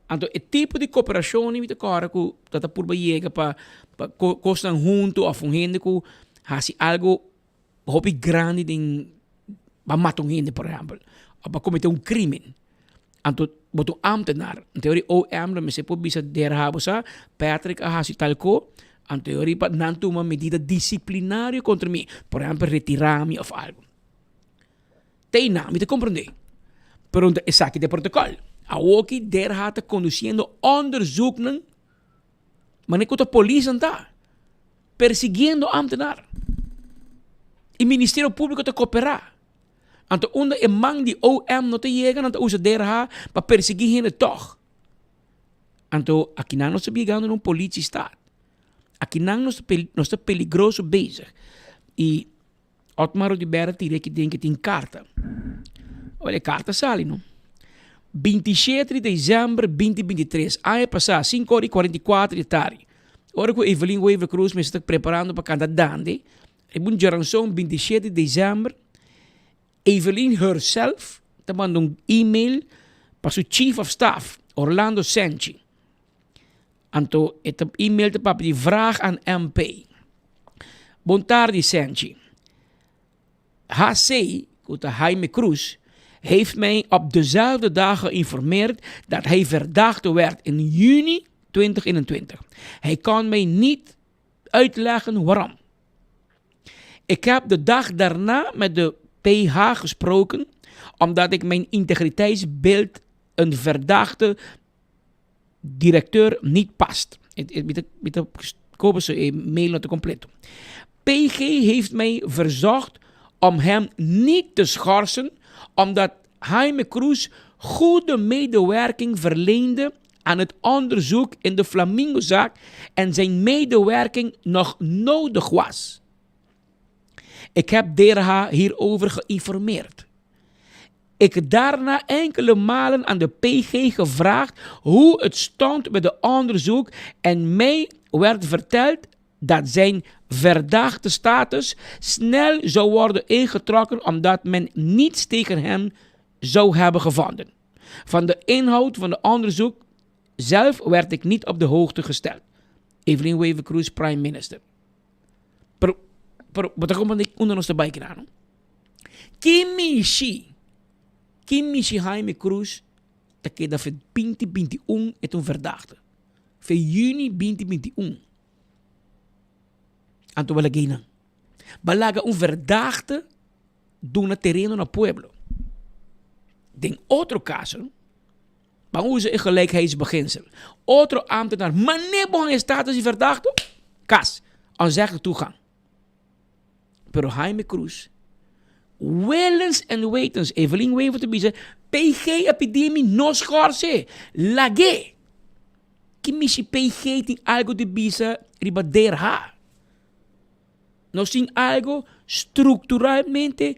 Anto e tipo di koperashon mi ta kòrda ku ta ta purba yega pa pa kosnan huntu òf un hende ku hasi algu hopi grandi den pa mata un hende por ehèmpel òf pa kometé un krímen. Anto bo ta un ámtenar, anto e ora OM lo mester por bisa derha bo sa Patrick a hasi tal ko, anto e ora pa nan tuma medida disiplinario kontra mi, por ehèmpel retirá mi òf algu. Tei na, mi ta komprendé. Pero esaki ta e protokòl. Awoki DRH ta kondusiendo onderzoeknan manera ku ta polisnan ta persiguiendo ámtenar. I Ministerio Públiko ta koperá. Anto unda e man di OM no ta yega nan ta usa DRH pa persiguí hende tòg. Anto akinan nos ta bigando na un politiestaat. Akinan nos ta nos ta peligroso bezig. I Otmar Oduber a tira aki den ke tin karta. Ora e karta sali no. 27 di december 2023, aña pasá, 5 ora y 44 di tardi, ora ku Evelyn Wever Croes mester ta preparando pa kanta Dande, riba un djaranson 27 di december, Evelyn herself ta manda un email pa su chief of staff, Orlando Senchi. Anto e ta email ta papia di vraag aan MP. Bon tardi Senchi. HC, ku ta Jaime Cruz, heeft mij op dezelfde dag geïnformeerd dat hij verdachte werd in juni 2021. Hij kan mij niet uitleggen waarom. Ik heb de dag daarna met de PH gesproken, omdat ik mijn integriteitsbeeld een verdachte directeur niet past. Mi ta koop su e mail no ta completo. PG heeft mij verzocht om hem niet te schorsen, omdat Jaime Cruz goede medewerking verleende aan het onderzoek in de Flamingo-zaak en zijn medewerking nog nodig was. Ik heb DRH hierover geïnformeerd. Ik daarna enkele malen aan de PG gevraagd hoe het stond met de onderzoek en mij werd verteld dat zijn verdachte status snel zou worden ingetrokken omdat men niets tegen hem zou hebben gevonden. Van de inhoud van de onderzoek zelf werd ik niet op de hoogte gesteld. Evelyn Wever-Croes, Prime Minister. Pero, pero, bo ta comprende unda nos ta bai kina, no? Ki mishi, ki mishi Jaime Cruz ta keda fe 2021 e ta un verdachte. Fe juni 2021. Anto bala geinan. Balaga un verdachte duna tereno na pueblo. Den otro caso, ban usa e gelijkheidsbeginsel. Otro ambtenaar, mane bo han e status di verdachte, kas, onzeggelijk toegang. Pero Jaime Cruz, willens en wetens, Evelyn Wever te bisa, PG a pidi mi no schorse, lag'é. Ki mishi PG tin algo di bisa riba DRH? Nos tin algo structuralmente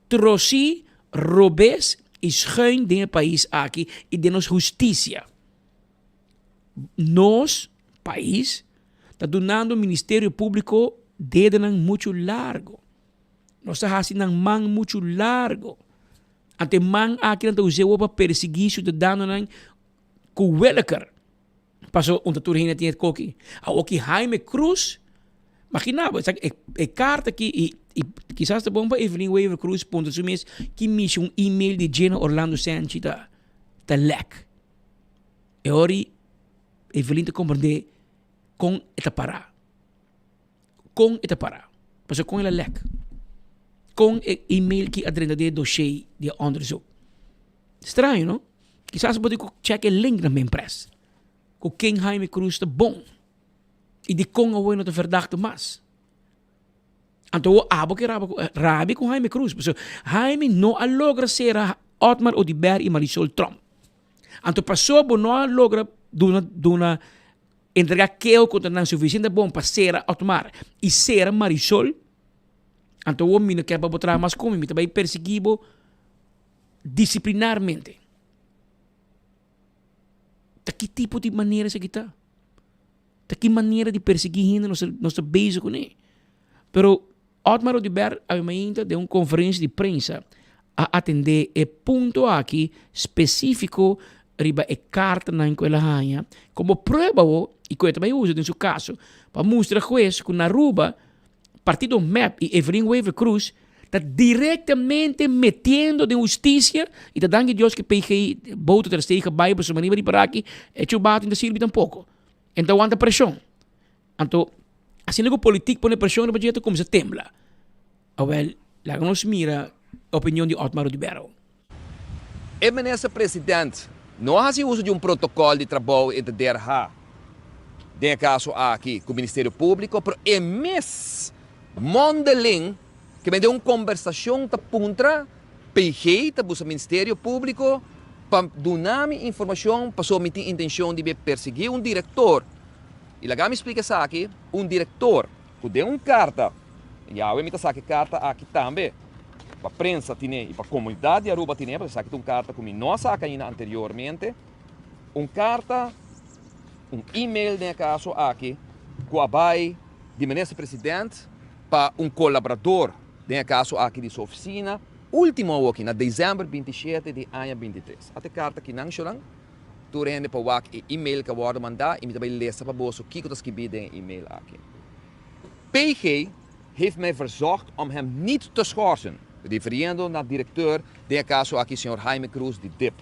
trocí, robes y schuin den e pais aki y den nos husticia. Nos pais ta dunando Ministerio Publico dedenan mucho largo. Nos ta haci nan man mucho largo. Ante man aki nan ta usa pa persigui ciudadanonan cu willeker. Paso un ta tur hende tin e koki. Awoki Jaime Cruz, magina bo, e, e karta aki i, i kisas ta bon pa Evelyn Wever Cruz puntra su mes ki mishi un email di Gina Orlando Senchi ta, ta lek. E ori Evelyn ta komprende kon e ta pará. Kon e ta pará. Paso kon el a lek. Kon e email ki a drenta den e dossier di e onderzoek. Straño, no? Kisas bo tin ku check e link na Mempress. Ku ken Jaime Cruz ta bon. I dikon awor e no ta verdachte mas. Anto awor abo ke raba ku rabia ku Jaime Cruz. Pasobra Jaime no a logra sera Otmar Oduber i Marisol Tromp. Anto pasobra bo no a logra duna duna entrega keho kontra nan sufisiente bon pa sera Otmar i sera Marisol, anto awor mi no ke pa bo traha mas ku mi, mi ta bai persiguí bo disiplinarmente. Ta ki tipo di manera esaki ta? Ta ki manera di persiguí hende nos nos ta bezig kuné? Pero Otmar Oduber awe mainta den un konferensia di prensa a atendé e punto aki spesífiko riba e kartanan ku el a haña komo prueba awo i ku e ta bai usa den su kaso pa mustra hues ku na Aruba Partido mep y Evelyn Wever Croes ta directamente metiendo den husticia y ta danki Dios que PG Bouter ter Steeg a bay pasobra riba di paraki e chubato no ta sirbi tampoco. En ta wanta presion. Anto asina cu politiek pone presion riba dje ta cuminsa tembla. Awel laga nos mira opinion di Otmar Oduber. E minister president no a hasi uso di un protocol di trabou entre DRH, den e caso aki cu Ministerio Publico, pero e mes mondeling ke men den un combersacion ta puntra PG ta busa Ministerio Publico pa duna mi informacion pasobra mi tin intencion di be persigui un director. Y laga mi splica esaki, un director cu den un carta, y awe mi ta saca e carta aki tambe pa prensa tine y pa comunidad di Aruba tine, pasobra esaki ta un carta cu mi no a saca ainda anteriormente, un carta, un email den e caso aki, cu a bay di Minister President pa un colaborador, den e caso aki di su oficina, ultimo awoki na december 27 di aña 23. Ata e carta aki nan, Shonan. Tur hende por wak e email ku a wòrdu mandá i mi ta bai lesa pa boso kiko ta skibí den e email aki. PG heeft mij verzocht om hem niet te schorsen, referiendo na directeur, den e kaso aki señor Jaime Cruz di dip,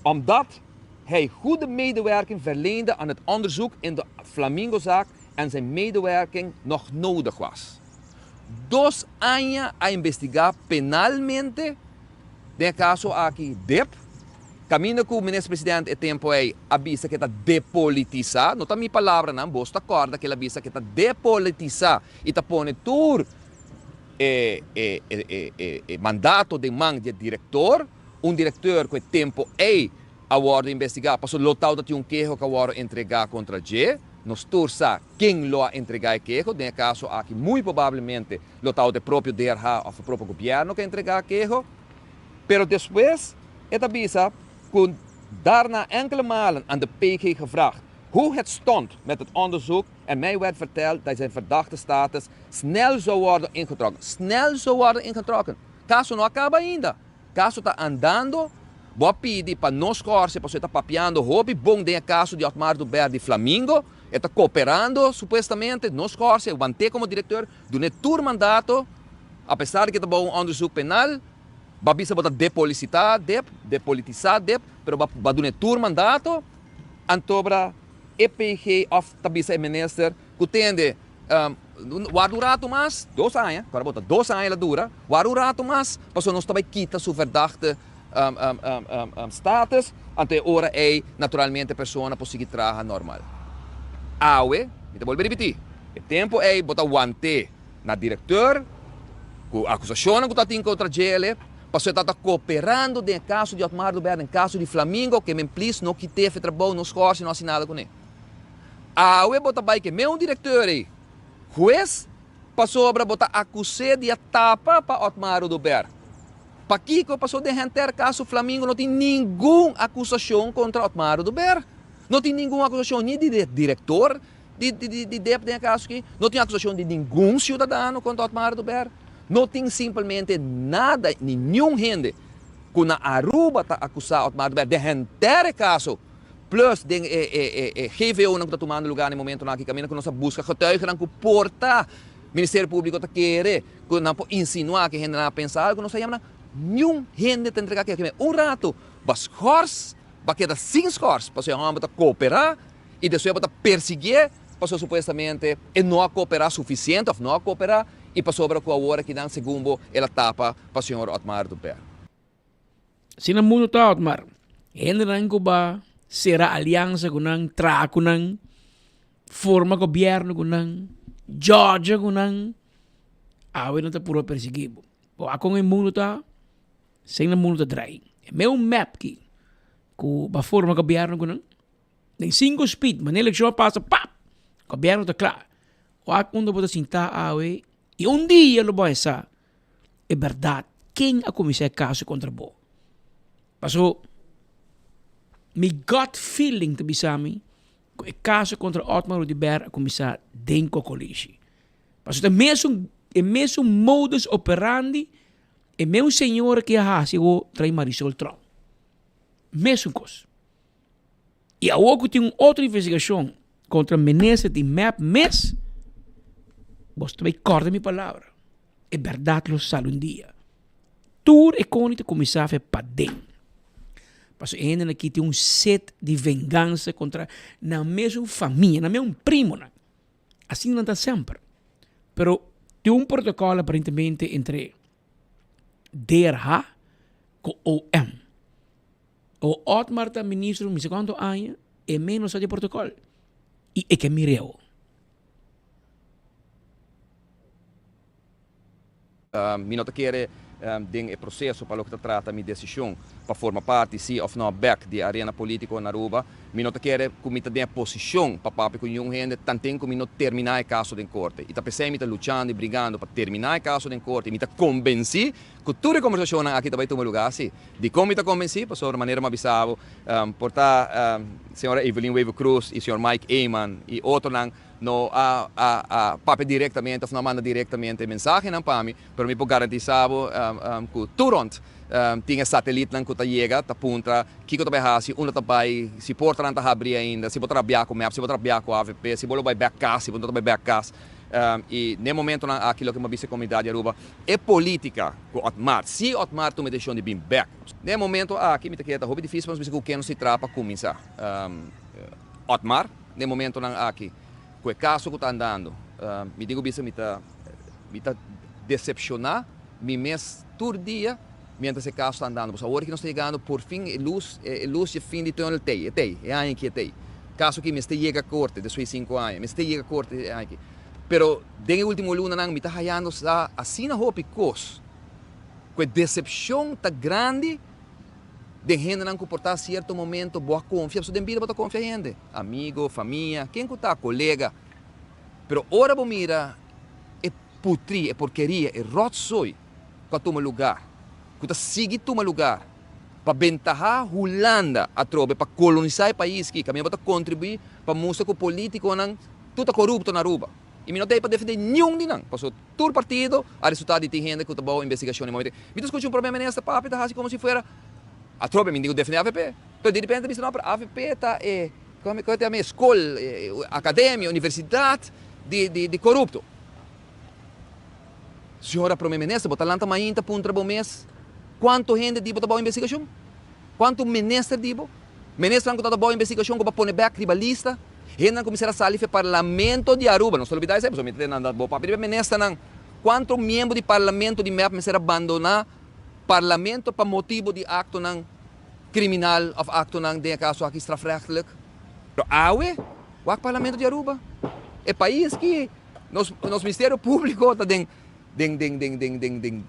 omdat hij goede medewerking verleende aan het onderzoek in de Flamingozaak en zijn medewerking nog nodig was. Dos aña a investigá penalmente den e kaso aki dip. Caminda cu Minister President e tempo ey a bisa cu e ta depolitisa, no ta mi palabranan, bos ta corda cu el a bisa cu e ta depolitisa y ta pone tur e e e e e mandato den man di e director, un directeur cu e tempo ey a wordo investiga pasobra lo tawata tin un keho cu a wordo entrega contra dje, nos tur sa ken lo a entrega e keho, den e caso aki muy probablemente lo tawata e propio DRH of e propio gobierno cu a entrega keho. Pero despues e ta bisa cu daarna enkele malen aan de PG gevraagd. Hoe het stond met het onderzoek en mij werd verteld dat zijn verdachte status snel zou worden ingetrokken. Snel zou worden ingetrokken. Caso no a caba ainda. Caso ta andando. Bo a pidi pa no schorsen pasobra e ta papiando hopi bon den e caso di Otmar Dubert di Flamingo. E ta cooperando supuestamente. No schorsen, want'é como directeur, dun'é tur mandato apesar di ke ta bou un onderzoek penal. Bo a bisa bo ta depolicita dep, depolitisa dep, pero bo a dun'é tur mandato. Antobra e PG of ta bisa e minister cu tende warda un rato mas, dos aña, ora bo ta dos aña la dura, warda un rato mas pasobra nos ta bay kita su verdachte status, anto e ora ey naturalmente e persona por sigui traha normal. Awe, mi ta bolbe ripiti, e tempo ey bo ta wante na directeur cu acusacionnan cu ta tin contra djele, Pasobra e tabata cooperando den e caso di Otmar Dubert, den caso di Flamingo, ke men plis no kit'é fe trabou, no schorsi, no hasi nada kuné. Awe bo ta bai ke meun directeur ei, hues, pasobra bo ta acus'é di a tapa pa Otmar Oduber. Pakiko? Pasobra den henter caso Flamingo no tin ningun acusacion contra Otmar Oduber. No tin ningun acusacion ni di director di di dep den e caso aki, no tin acusacion di ningun ciudadano contra Otmar Oduber. No tin simpelmente nada ni niun hende cu na Aruba ta acusa Otmar Oduber den henter e caso plus den e e e GVO nan cu ta tumando lugar na e momentonan aki caminda cu nos a busca getuigenan cu por ta Ministerio Publico ta kere cu nan por insinua cu e hendenan a pensa algo nos a yama nan niun hende ta entrega keho un rato ba schors ba keda sin schors pasobra e homber ta coopera y despues bo ta persiguié pasobra supuestamente e no a coopera suficiente of no a coopera y pasobra cu awor akinan segun bo el a tapa pa señor Otmar Dubert. Asina mundo ta Otmar. Hendenan cu ba cera alianza cu nan, traha cu nan, forma gobierno cu nan, djodja cu nan, awe nan ta purba persigui bo. Bo wak con e mundo ta, asina mundo ta drai. E meun mep ki cu ba forma gobierno cu nan, Den cinco speed, manera eleccion a pasa, pap! Gobierno ta cla. Wak unda bo ta sinta awe y un dia lo bo a sa e berdad ken a cuminsa e caso contra bo. Paso mi gut feeling ta bisa mi cu e caso contra Otmar Oduber a cuminsa den Cocolishi. Paso ta mesun e mesun modus operandi e meun señora ki a haci awo trae Marisol Tromp. Mesun cos. Y awor cu tin un otro investigacion contra minister di mep mes, bos ta bay corda mi palabra. E berdad lo sali un dia. Tur e coni ta cuminsa fe paden. Paso e hendenan aki tin un sed di vengansa contra nan mesun famia, nan mesun primonan. Asina nan ta semper. Pero tin un protocol aparentemente entre DRH cu OM. O Otmar ta ministro mi sa cuanto aña e menos sa di protocol y e ke mireo. Mi no ta kere den e proceso pa loke ta trata mi decision pa forma parti si of no bek di arena politico na Aruba. Mi no ta kere cu mi ta den e posicion pa papia cu niun hende tanten cu mi no termina e caso den corte. Y ta pesey mi ta luchando y brigando pa termina e caso den corte y mi ta convenci cu tur e conversacionnan aki ta bay tuma lugar si. Dikon mi ta konvensí? Pasobra manera mi a bisa bo, por ta señora Evelyn Wever-Croes i señor Mike Eman i otronan no a a papia direktamente òf no a manda direktamente mensahenan pa mi, pero mi por garantisá bo ku tur rònt tin e satelitnan ku ta yega ta puntra kiko ta bai hasi, unda ta bai, si portanan ta habrí ainda, si bo ta rabiá ku mep, si bo ta rabiá ku avp, si bo lo bai bèk kas, si bo no ta bai bèk kas. I n'e momentonan aki loke mi a bisa e komunidat di Aruba, e politika ku Otmar, si Otmar tuma e desishon di bin bèk, n'e momento aki mi ta kere ta hopi difisil pa nos bisa ku ken nos tin traha pa kuminsá. Otmar, n'e momentonan aki ku e kaso ku ta andando, mi tin ku bisa mi ta mi ta desepshoná mi mes tur dia miéntras e kaso ta andando. Pasobra awor ki nos ta yegando por fin e lus e lus dje fin di tùnel t'ei, e t'ei, e aña aki e t'ei. Kaso ki mester yega korte despues di sinku aña, mester yega korte e aña aki. Pero den e ultimo lunanan mi ta hayando sa asina hopi kos ku e desepshon ta grandi den hendenan ku por ta sierto momento bo a konfia, pasobra den bida bo ta konfia hende, amigo, famia, ken ku ta, kolega. Pero ora bo mira e putri, e porkeria, e rotzooi ku a tuma lugar, ku ta sigui tuma lugar. Pa bentahá Hulanda atrobe pa kolonisá e pais ki kaminda bo ta kontribuí pa mustra ku polítikonan tur ta korupto na Aruba. I mi no ta ei pa defendé niun di nan, pasobra tur partido a resultá di tin hende ku ta bou investigashon e momento. Mi ta skucha un prome minister papia ta hasi komo si fuera atrobe mi tin ku defendé avp. Pero di repente ta bisa no pero avp ta e komo ta yama e skol, akademia, universidat di korupto. Señora Prome Minister, bo ta lanta mainta puntra bo mes cuanto hende di bo ta bao investigacion? Cuanto minister di bo? Ministernan cu ta ta bao investigacion cu bo a pone bek riba lista? Hendenan cu mester a sali fe Parlamento di Aruba, no ta olbida esey, pasobra mi ta tende nan bo papia riba ministernan. Cuanto miembro di Parlamento di mep mester a bandona Parlamento pa motibo di actonan criminal of actonan den e caso aki strafrechtelijk? Pero awe, wak Parlamento di Aruba, e pais ki. Nos nos Ministerio Públiko ta den den den den den den den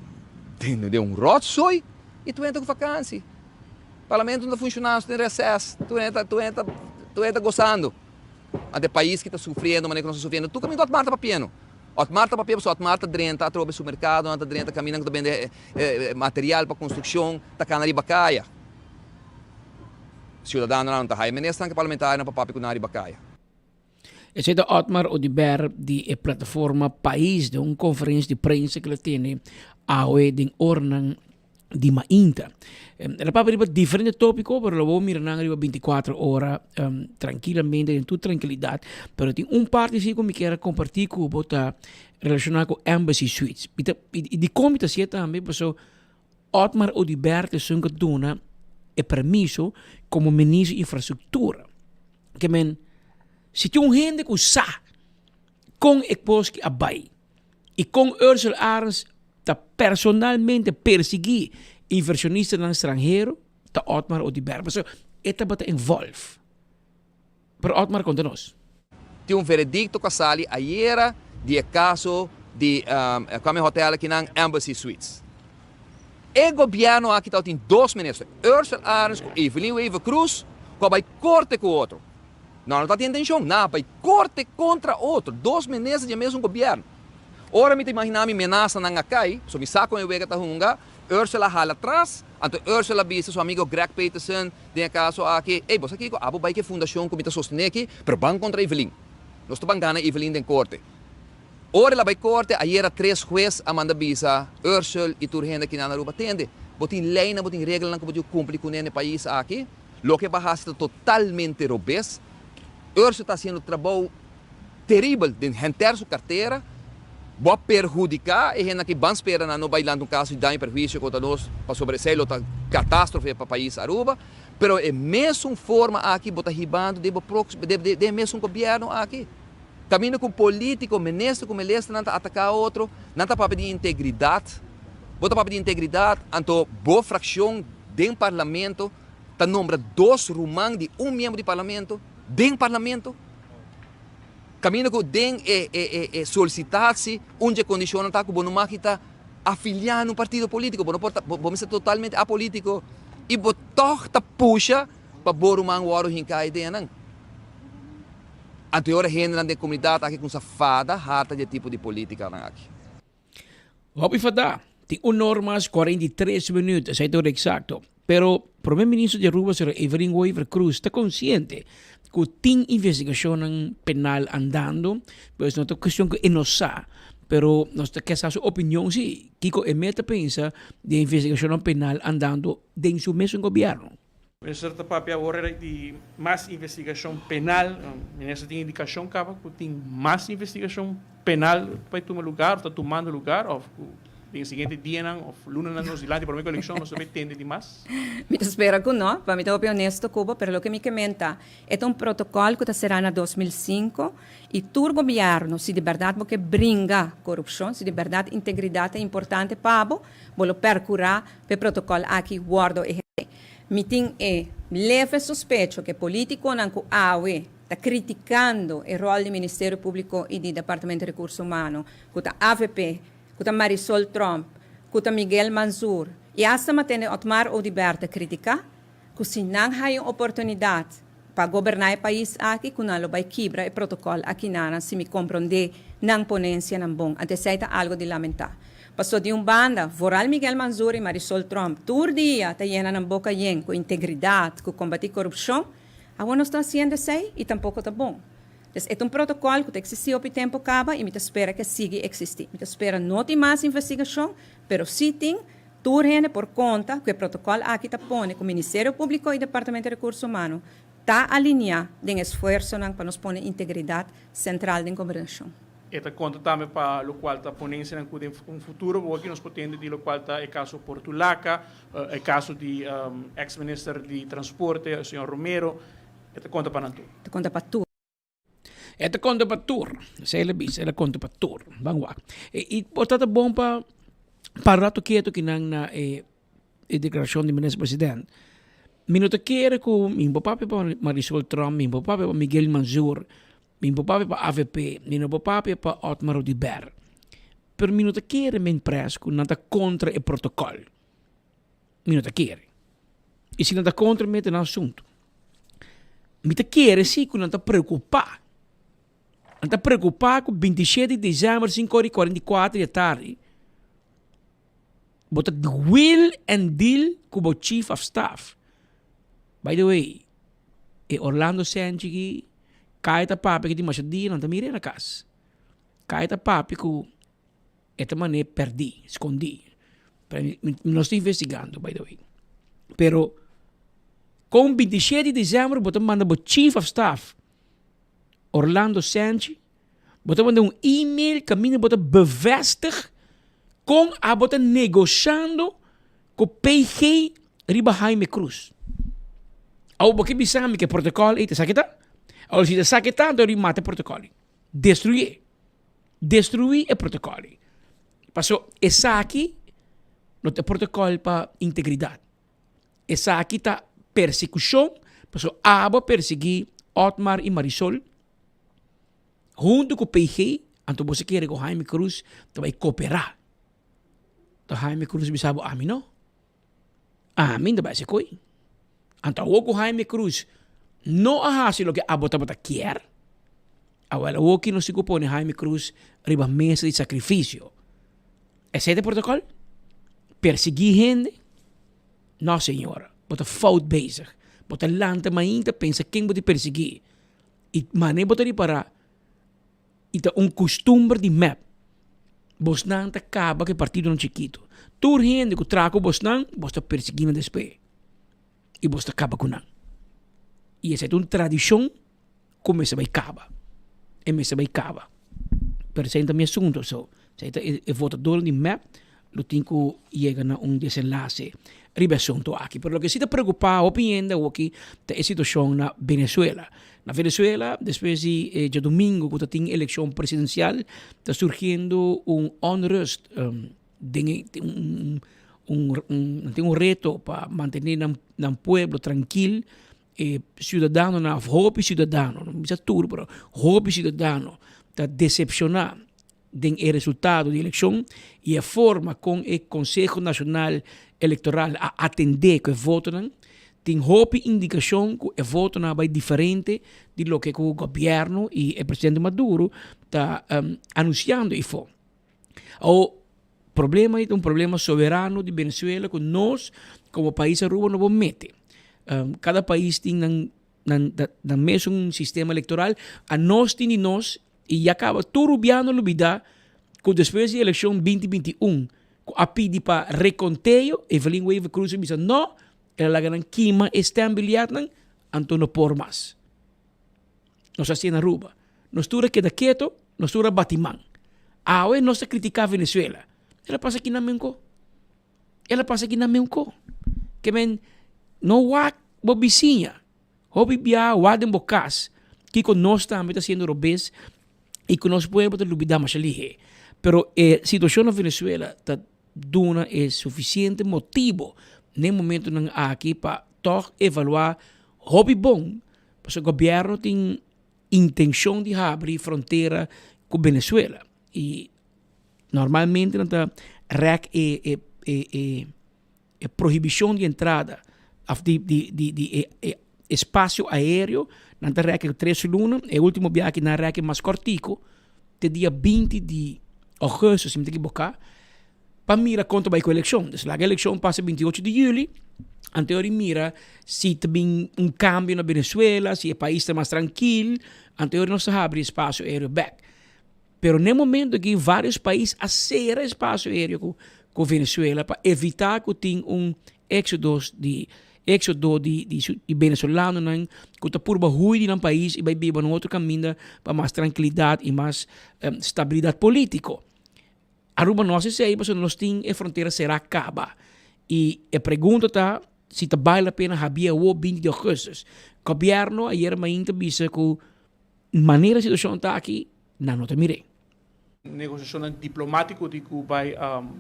den den un rotzooi i tur hende ta ku vakansi. Parlamento no ta funshoná, nos ta den reses, tur hende ta tur hende ta tur hende ta gosando. Ante e pais ki ta sufriendo manera ku nos ta sufriendo, tur kaminda Otmar ta papiendo. Otmar ta papia pasobra Otmar ta drenta atrobe supermerkadonan, ta drenta kaminda ku ta bende material pa konstrukshon, ta kana riba kaya. Siudadanonan no ta haya ministernan ku parlamentarionan pa papia ku nan riba kaya. Esei ta Otmar Oduber di e plataforma Pais den un conferencia di prensa cu el a tene awe den oranan di mainta. El a papia riba diferente topico, pero lo bo mira nan riba 24 ora trankilamente, den tur trankilidad. Pero tin un parti si cu mi kier a comparti cu bo ta relaciona cu Embassy Suites. Mi ta, y dicon mi ta hacié tambe? Pasobra Otmar Oduber ta esun cu a duna e permiso como Ministro di Infrastructura. Ke men, si tin un hende ku sa kon e kos ki a bai i kon Ursel Arends ta personalmente persiguí inversionistanan stranhero, ta Otmar Oduber. Pasobra e tabata involve. Pero Otmar konta nos. Tin un veredicto cu a sali ayera di e caso di cual hotel akinan Embassy Suites. E gobierno aki tabatin dos minister, Ursel Arends cu Evelyn Wever Croes, cu a bay corte cu otro. No, no tabatin intencion, nan a bay corte contra otro, dos minister di e mesun gobierno. Ora mi ta imagina mi menasanan a cay, pasobra mi sa con e wega ta hunga, Ursel a hala atras, anto Ursel a bisa su amigo Greg Peterson, Den e kaso aki, ey, bo sa kiko? Abo bai ku e fundashon ku mi ta sostené aki, pero ban kontra Evelyn. Nos ta ban gana Evelyn den korte. Ora el a bai korte, ayera tres hues a manda bisa Ursel i tur hende akinan na Aruba, Tende, bo tin leinan, bo tin reglanan ku bo tin ku kumpli kuné na e pais aki. Loke bo a hasi ta totalmente robes. Ursel ta hasiendo trabou teribel den henter su kartera. Bo a perhudiká e hendenan ki ban spera nan no bai lanta un kaso di daño i perhuisio kontra nos pasobra esei lo ta katastrofe pa pais Aruba. Pero e mesun forma aki bo ta hibando den bo próksimo den e mesun gobièrnu aki. Kaminda ku polítiko, minister ku milesternan ta ataká otro, nan ta papia di integridat. Bo ta papia di integridat anto bo frakshon den parlamento ta nombra dos ruman di un miembro di parlamento den parlamento. Kaminda ku den e e e solisitasi un dje kondishonnan ta ku bo no mag ta afiliá na un partido polítiko, bo no por ta bo mester totalmente apolítiko i bo tòg ta pusha pa bo ruman wòrdu hinká e deanan. Anto e ora hendenan den komunidat aki kumsa fada harta di e tipo di politikanan aki. Hopi fada. Tin un or mas 43 minuut, esei ta ora eksakto. Pero Prome Minister di Aruba, sra. Evelyn Wever Croes, ta konsiente ku tin investigashonnan penal andando, pues no ta kuestion ku e no sa, pero nos ta ke sa su opinion si, kiko e mes ta pensa di e investigashonnan penal andando den su mesun gobièrnu. Minister ta papia awor di mas investigacion penal. Minister tin indicacion caba cu tin mas investigacion penal ta bay tuma lugar of ta tumando lugar of cu den e siguiente dianan of lunanan nos dilanti prome cu eleccion nos ta bay tende di mas? Mi ta spera cu no, pa mi ta hopi honesto cu bo, pero loke mi ke menta, e ta un protocol cu ta sera na 2005 y tur gobierno, si di berdad bo ke bringa corupcion, si di berdad integridad ta importante pa bo, bo lo percura pa e protocol aki wordo eherce. Mi tin e leve sospecho ku e politikonan ku awe ta kritikando e ròl di Ministerio Públiko i di Departamento di Rekurso Humano, ku ta avp, ku ta Marisol Tromp, ku ta Miguel Mansur i asta matende Otmar Oduber ta kritiká, ku si nan haña un oportunidat pa goberná e pais aki, ku nan lo bai kibra e protokòl aki nanan si mi komprondé nan ponensianan bon. Anto esei ta algu di lamentá. Paso di un banda, vooral Miguel Mansur y Marisol Tromp tur dia ta yena nan boca yen cu integridad, cu combati corupcion, awor nos ta haciendo esey y tampoco ta bon. Des e ta un protocol cu ta existi hopi tempo caba y mi ta spera cu e sigui existi. Mi ta spera no tin mas investigacion, pero si tin, tur hende por conta cu e protocol aki ta pone cu Ministerio Publico y Departamento di Recurso Humano ta alinea den esfuerzonan pa nos pone integridad central den gobernacion. E ta konta tambe pa lokual ta ponensianan ku den un futuro bo aki nos por tende di lokual ta e kaso Portulaca, e kaso di eks minister di transporte señor Romero, e ta konta pa nan tur. Ta konta pa tur. E ta konta pa tur. Esei el a bisa, el a konta pa tur. Ban wak. I por ta ta bon pa para rato ketu kinan na e e declaracion di minister president. Mi no ta kere cu mi por papia pa Marisol Tromp, mi por papia pa Miguel Mansur, mi por papia pa avp, mi no por papia pa Otmar Oduber. Pero mi no ta kere men pres cu nan ta contra e protocol. Mi no ta kere. Y si nan ta contra mi ta nan asunto. Mi ta kere si cu nan ta preocupa. Nan ta preocupa cu 27 di december 5 ora y 44 di atardi Bo ta will and deal ku bo chief of staff. By the way, e Orlando Senchi ki kai ta papia ki tin masha dia nan ta mira e na kas. Kai ta papia ku e ta manera pèrdí, skondí. Pero mi no sta investigando by the way. Pero kon 27 di desèmber bo ta manda bo chief of staff Orlando Senchi Bo ta manda un email kaminda bo ta bevestig kon abo ta negoshando ku PG riba Jaime Cruz. Awo bo ke bisa mi ke protokòl ei ta sa ke ta? Awo si ta sa ke ta anto di mata e protokòl ei. Destruyé. Destruí e protokòl ei. Paso esaki no ta e protokòl pa integridat. Esaki ta persekushon paso abo a persiguí Otmar i Marisol. Huntu ku PG, anto bo si kere ku Jaime Cruz ta bai koperá. Ta Jaime Cruz bisa bo, ami no. Ami no ta bai hasi koi. Anto awor ku Jaime Cruz no a hasi loke abo tabata kier, awel awor ki nos tin ku pone Jaime Cruz riba mesa di sakrifisio. Esei ta e protokòl? Persiguí hende? No señora, bo ta fout bezig. Bo ta lanta mainta pensa ken bo ta persiguí. I mane bo ta ripará i ta un kustumber di mep. Bosnan ta kaba ku e partidonan chikitu. Tur hende ku traha ku bosnan, bos ta persiguí nan despues i bos ta kaba ku nan. I esei ta un tradishon ku mester bai kaba. E mester bai kaba. Pero esei no ta mi asuntu. So, esei ta e votadornan di mep lo tin ku yega na un desenlase riba e asuntu aki. Pero loke si ta preokupá hopi hende awoki ta e situashon na Venezuela. Na Venezuela despues di e djadumingu ku ta tin elekshon presidensial ta surgiendo un onrust den e un un tin un reto pa mantené nan nan pueblo trankil e siudadanonan òf hopi siudadano no bisa tur pero hopi siudadano ta desepshoná den e resultado di elekshon i e forma kon e Konseho Nashonal Elektoral a atendé ku e votonan, tin hopi indikashon ku e votonan a bai diferente di loke ku gobièrnu i e presidente Maduro ta anunsiando ifo. Awor, problema ei ta un problema soberano di Venezuela ku nos komo pais Aruba no por mete. Kada pais tin nan nan nan mesun sistema elektoral, anos tin di nos I ya kaba tur rubiano lubida ku despues di elekshon binti 21 ku a pidi pa rekonteo, Evelyn Wever Croes a bisa no, el a laga nan kima e stembiljetnan, anto no por mas. Nos a hasi na Aruba. Nos tur a keda keto, nos tur a bati man. Awe nos ta kritiká Venezuela. El a pasa kinan men ko. El a pasa kinan men ko. Ke men no wak bo bisiña. Hopi bia wak den bo kas kiko nos tambe ta hasiendo robes i ku nos pueblo ta lubida masha lihé. Pero e situashon na Venezuela ta duna e sufisiente motibo n'e momentonan aki pa tòg evaluá hopi bon, pasobra gobièrnu tin intenshon di habri frontera ku Venezuela i normalmente nan ta rèk e e e. E prohibishon di entrada òf di di di di e e espasio aéreo nan ta rèk tres luna. E último biaha nan rèk mas kòrtiku te dia 20 di ougùstùs si mi ta ekiboká. pa mira kon ta bai ku elekshon. Dus laga elekshon pasa 28 di juli, anto ori mira si ta bin un kambio na Venezuela, si e pais ta mas trankil, anto ori nos ta habri espasio aereo bek. Pero n'e momento aki varios pais a sera espasio aereo ku ku Venezuela pa evita ku tin un exodos di exodo di di di venezolanonan ku ta purba hui di nan pais i bai biba na otro kaminda pa mas trankilidat i mas stabilidat politiko. Aruba no hasi esei pasobra nos tin e frontera será kaba i e pregunta ta si ta bale la pena habia awo binti di augustus. Gobierno ayer mainta bisa ku manera situashon ta aki nan no ta mir'é. Negosiashonnan diplomátiko di ku bai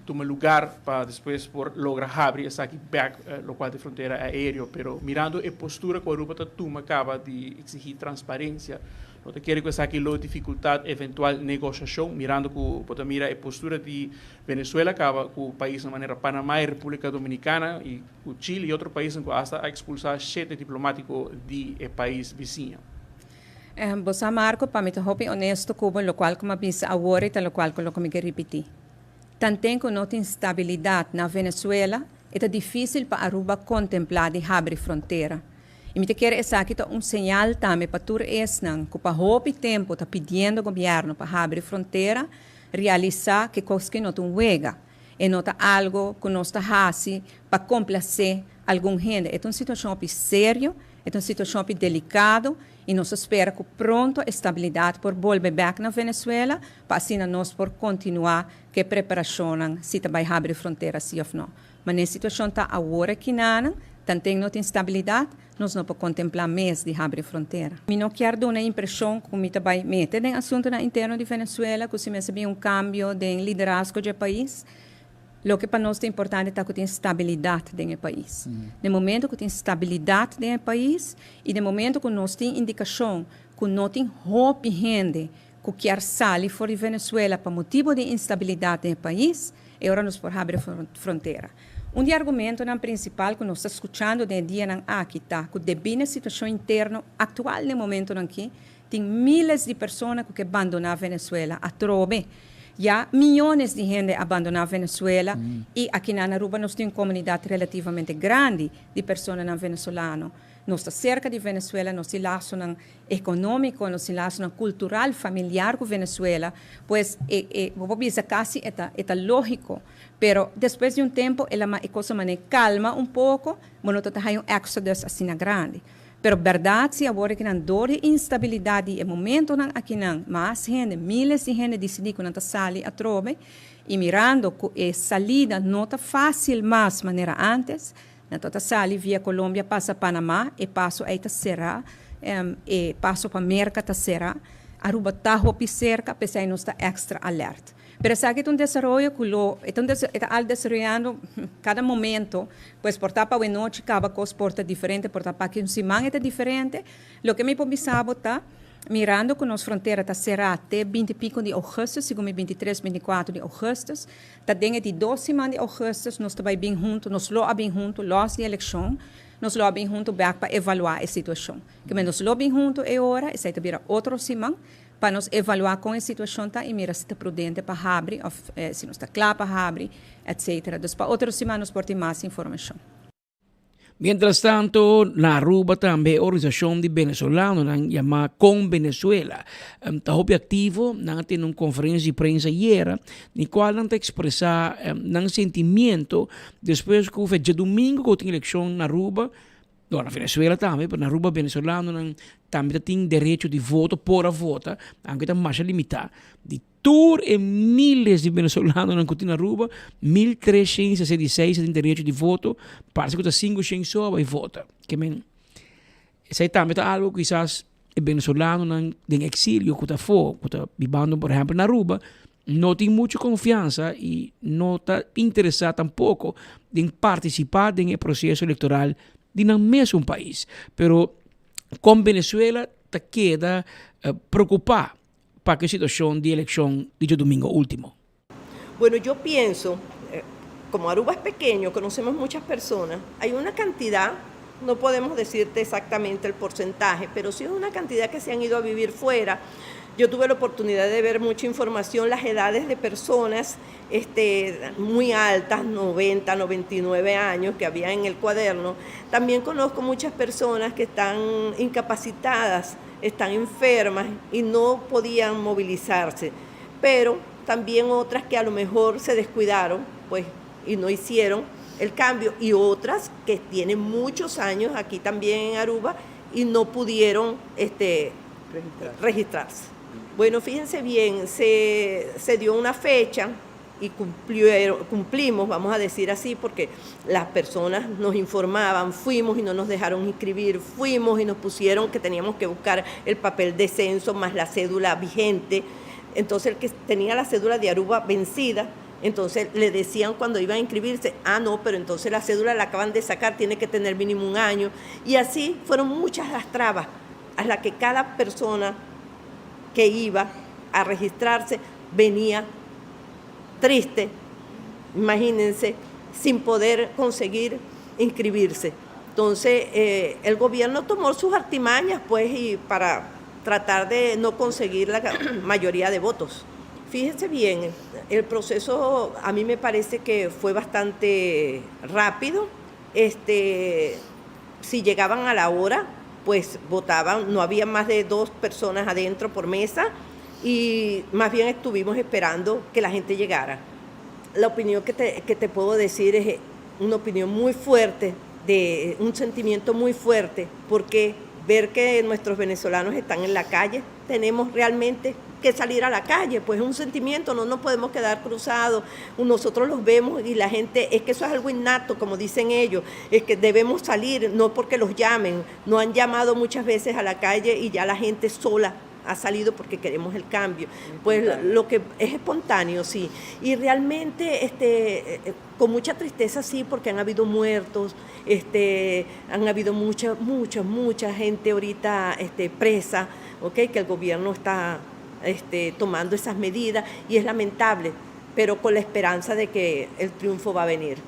tuma lugar pa despues por logra habri esaki bèk lokual ta e frontera aéreo. Pero mirando e postura ku Aruba ta tuma kaba di eksigí transparensia, no ta kere ku esaki lo difikultá eventual negosiashon mirando ku bo ta mira e postura di Venezuela kaba ku paisnan manera Panamá i Repúblika Dominikana i ku Chile i otro paisnan ku asta a ekspulsá shete diplomátiko di e pais bisiña. Bo sa Marco, pa mi ta hopi honesto ku bo, lokual ku mi a bisa awor i ta lokual ku loke mi ke ripití. Tanten ku no tin stabilidat na Venezuela, e ta difísil pa Aruba kontemplá di habri frontera. I mi ta kere esaki ta un señal tambe pa tur esnan ku pa hopi tempu ta pidiendo gobièrnu pa habri frontera, realisá ku e kos ki no ta un wega. E no ta algo ku nos ta hasi pa komplasé algun hende. E ta un situashon hopi serio, e ta un situashon hopi delikado i nos ta spera ku pronto e stabilidat por bolbe bèk na Venezuela pa asina nos por kontinuá ku e preparashonnan si ta bai habri frontera si òf no. Ma na e situashon ta awor akinanan, tanten no tin stabilidat, nos no por kontemplá mes di habri frontera. Mi no kier duna e impreshon ku mi ta bai mete den asuntunan interno di Venezuela, ku si mester bin un kambio den liderazgo dje pais. Loke pa nos ta importante ta ku tin stabilidat den e pais. Den momento ku tin stabilidat den e pais i den momento ku nos tin indikashon ku no tin hopi hende ku kier sali for di Venezuela pa motibu di instabilidat den e pais, e ora nos por habri frontera. Un di e argumentonan prinsipal ku nos ta skuchando den e dianan aki ta ku debí na e situashon interno aktual den e momentonan aki, tin míles di persona ku ke bandoná Venezuela atrobe. Ya miyones di hende a bandoná Venezuela i akinan na Aruba nos tin un komunidat relativamente grandi di personanan venezolano. Nos ta serka di Venezuela, nos tin lasonan ekonómiko, nos tin lasonan kultural, familiar ku Venezuela. Pues e e bo por bisa kasi e ta e ta lógiko. Pero despues di un tempu el a e kos a manera kalma un poko, bo no ta ta haña un exodus asina grandi. Pero bèrdat si awor akinan dor di instabilidat di e momentonan akinan mas hende, miles di hende disidí ku nan ta sali atrobe i mirando ku e salida no ta fásil mas manera ántes, Nan ta ta sali via Colombia pasa Panama, e paso ei ta será, e paso pa Merca ta será. Aruba ta hopi cerca, p'esei nos ta extra alert. Pero esaki ta un desaroyo cu lo, e ta un e ta al desaroyando cada momento, pues por ta pa awenochi caba cos por ta diferente, por ta pa aki un siman e ta diferente. Loke mi por bisa bo ta, mirando cu nos frontera ta será te binti pico di augustus, segun mi bintitres, binticuatro di augustus, Ta den e di dos siman di augustus nos ta bai bin huntu, nos lo a bin huntu los di elekshon, nos lo a bin huntu bek pa evaluá e situashon. Kimen nos lo bin huntu e ora, esei ta bira otro siman, pa nos evaluá kon e situashon ta i mira si ta prudente pa habri òf si nos ta kla pa habri, etsetera. Dus pa otro siman nos por tin mas informashon. Mientras tanto, na Aruba tambe e organisacion di venezolanonan yama Con Venezuela ta hopi activo. Nan a tene un conferencia di prensa ayera, den cual nan ta expresa nan sentimiento despues cu fe djadomingo cu tin eleccion na Aruba, no, na Venezuela tambe, pero na Aruba venezolanonan tambe ta tin derecho di voto, por a vota, aunke ta masha limita, di Tur e miles di venezolanonan ku tin na Aruba, 1366 a tin derecho di voto, parse ku ta 500 so a bai vota. Ke men, esei tambe ta algo ku kisas e venezolanonan den exilio ku ta afó, ku ta bibando por ehempel na Aruba, no tin mucho konfiansa i no ta interesá tampoko den partisipá den e proseso elektoral di nan mesun pais. Pero kon Venezuela ta keda preokupá pa cu e situacion di eleccion di djadomingo ultimo. Bueno, yo pienso, como Aruba es pequeño, conocemos muchas personas, hay una cantidad, no podemos decirte exactamente el porcentaje, pero sí es una cantidad que se han ido a vivir fuera. Yo tuve la oportunidad de ver mucha información, las edades de personas este, muy altas, 90, 99 años que había en el cuaderno. También conozco muchas personas que están incapacitadas, están enfermas y no podían movilizarse, pero también otras que a lo mejor se descuidaron pues, y no hicieron el cambio, y otras que tienen muchos años aquí también en Aruba y no pudieron este, registrarse. Bueno, fíjense bien, se, se dio una fecha y cumplieron, cumplimos, vamos a decir así, porque las personas nos informaban, fuimos y no nos dejaron inscribir, fuimos y nos pusieron que teníamos que buscar el papel de censo más la cédula vigente. Entonces el que tenía la cédula de Aruba vencida, entonces le decían cuando iban a inscribirse, ah, no, pero entonces la cédula la acaban de sacar, tiene que tener mínimo un año. Y así fueron muchas las trabas a las que cada persona que iba a registrarse venía triste, imagínense, sin poder conseguir inscribirse. Entonces, eh, el gobierno tomó sus artimañas, pues, y para tratar de no conseguir la mayoría de votos. Fíjense bien, el proceso a mí me parece que fue bastante rápido. Este, si llegaban a la hora, pues votaban, no había más de dos personas adentro por mesa y más bien estuvimos esperando que la gente llegara. La opinión que te, que te puedo decir es una opinión muy fuerte, de un sentimiento muy fuerte, porque ver que nuestros venezolanos están en la calle, tenemos realmente que salir a la calle, pues es un sentimiento, no nos podemos quedar cruzados, nosotros los vemos y la gente, es que eso es algo innato, como dicen ellos, es que debemos salir, no porque los llamen, no han llamado muchas veces a la calle y ya la gente sola ha salido porque queremos el cambio. Pues lo que es espontáneo, sí. Y realmente, este, eh, con mucha tristeza, sí, porque han habido muertos, este, han habido mucha, mucha, mucha gente ahorita este, presa, ¿ok? Que el gobierno está este, tomando esas medidas y es lamentable, pero con la esperanza de que el triunfo va a venir.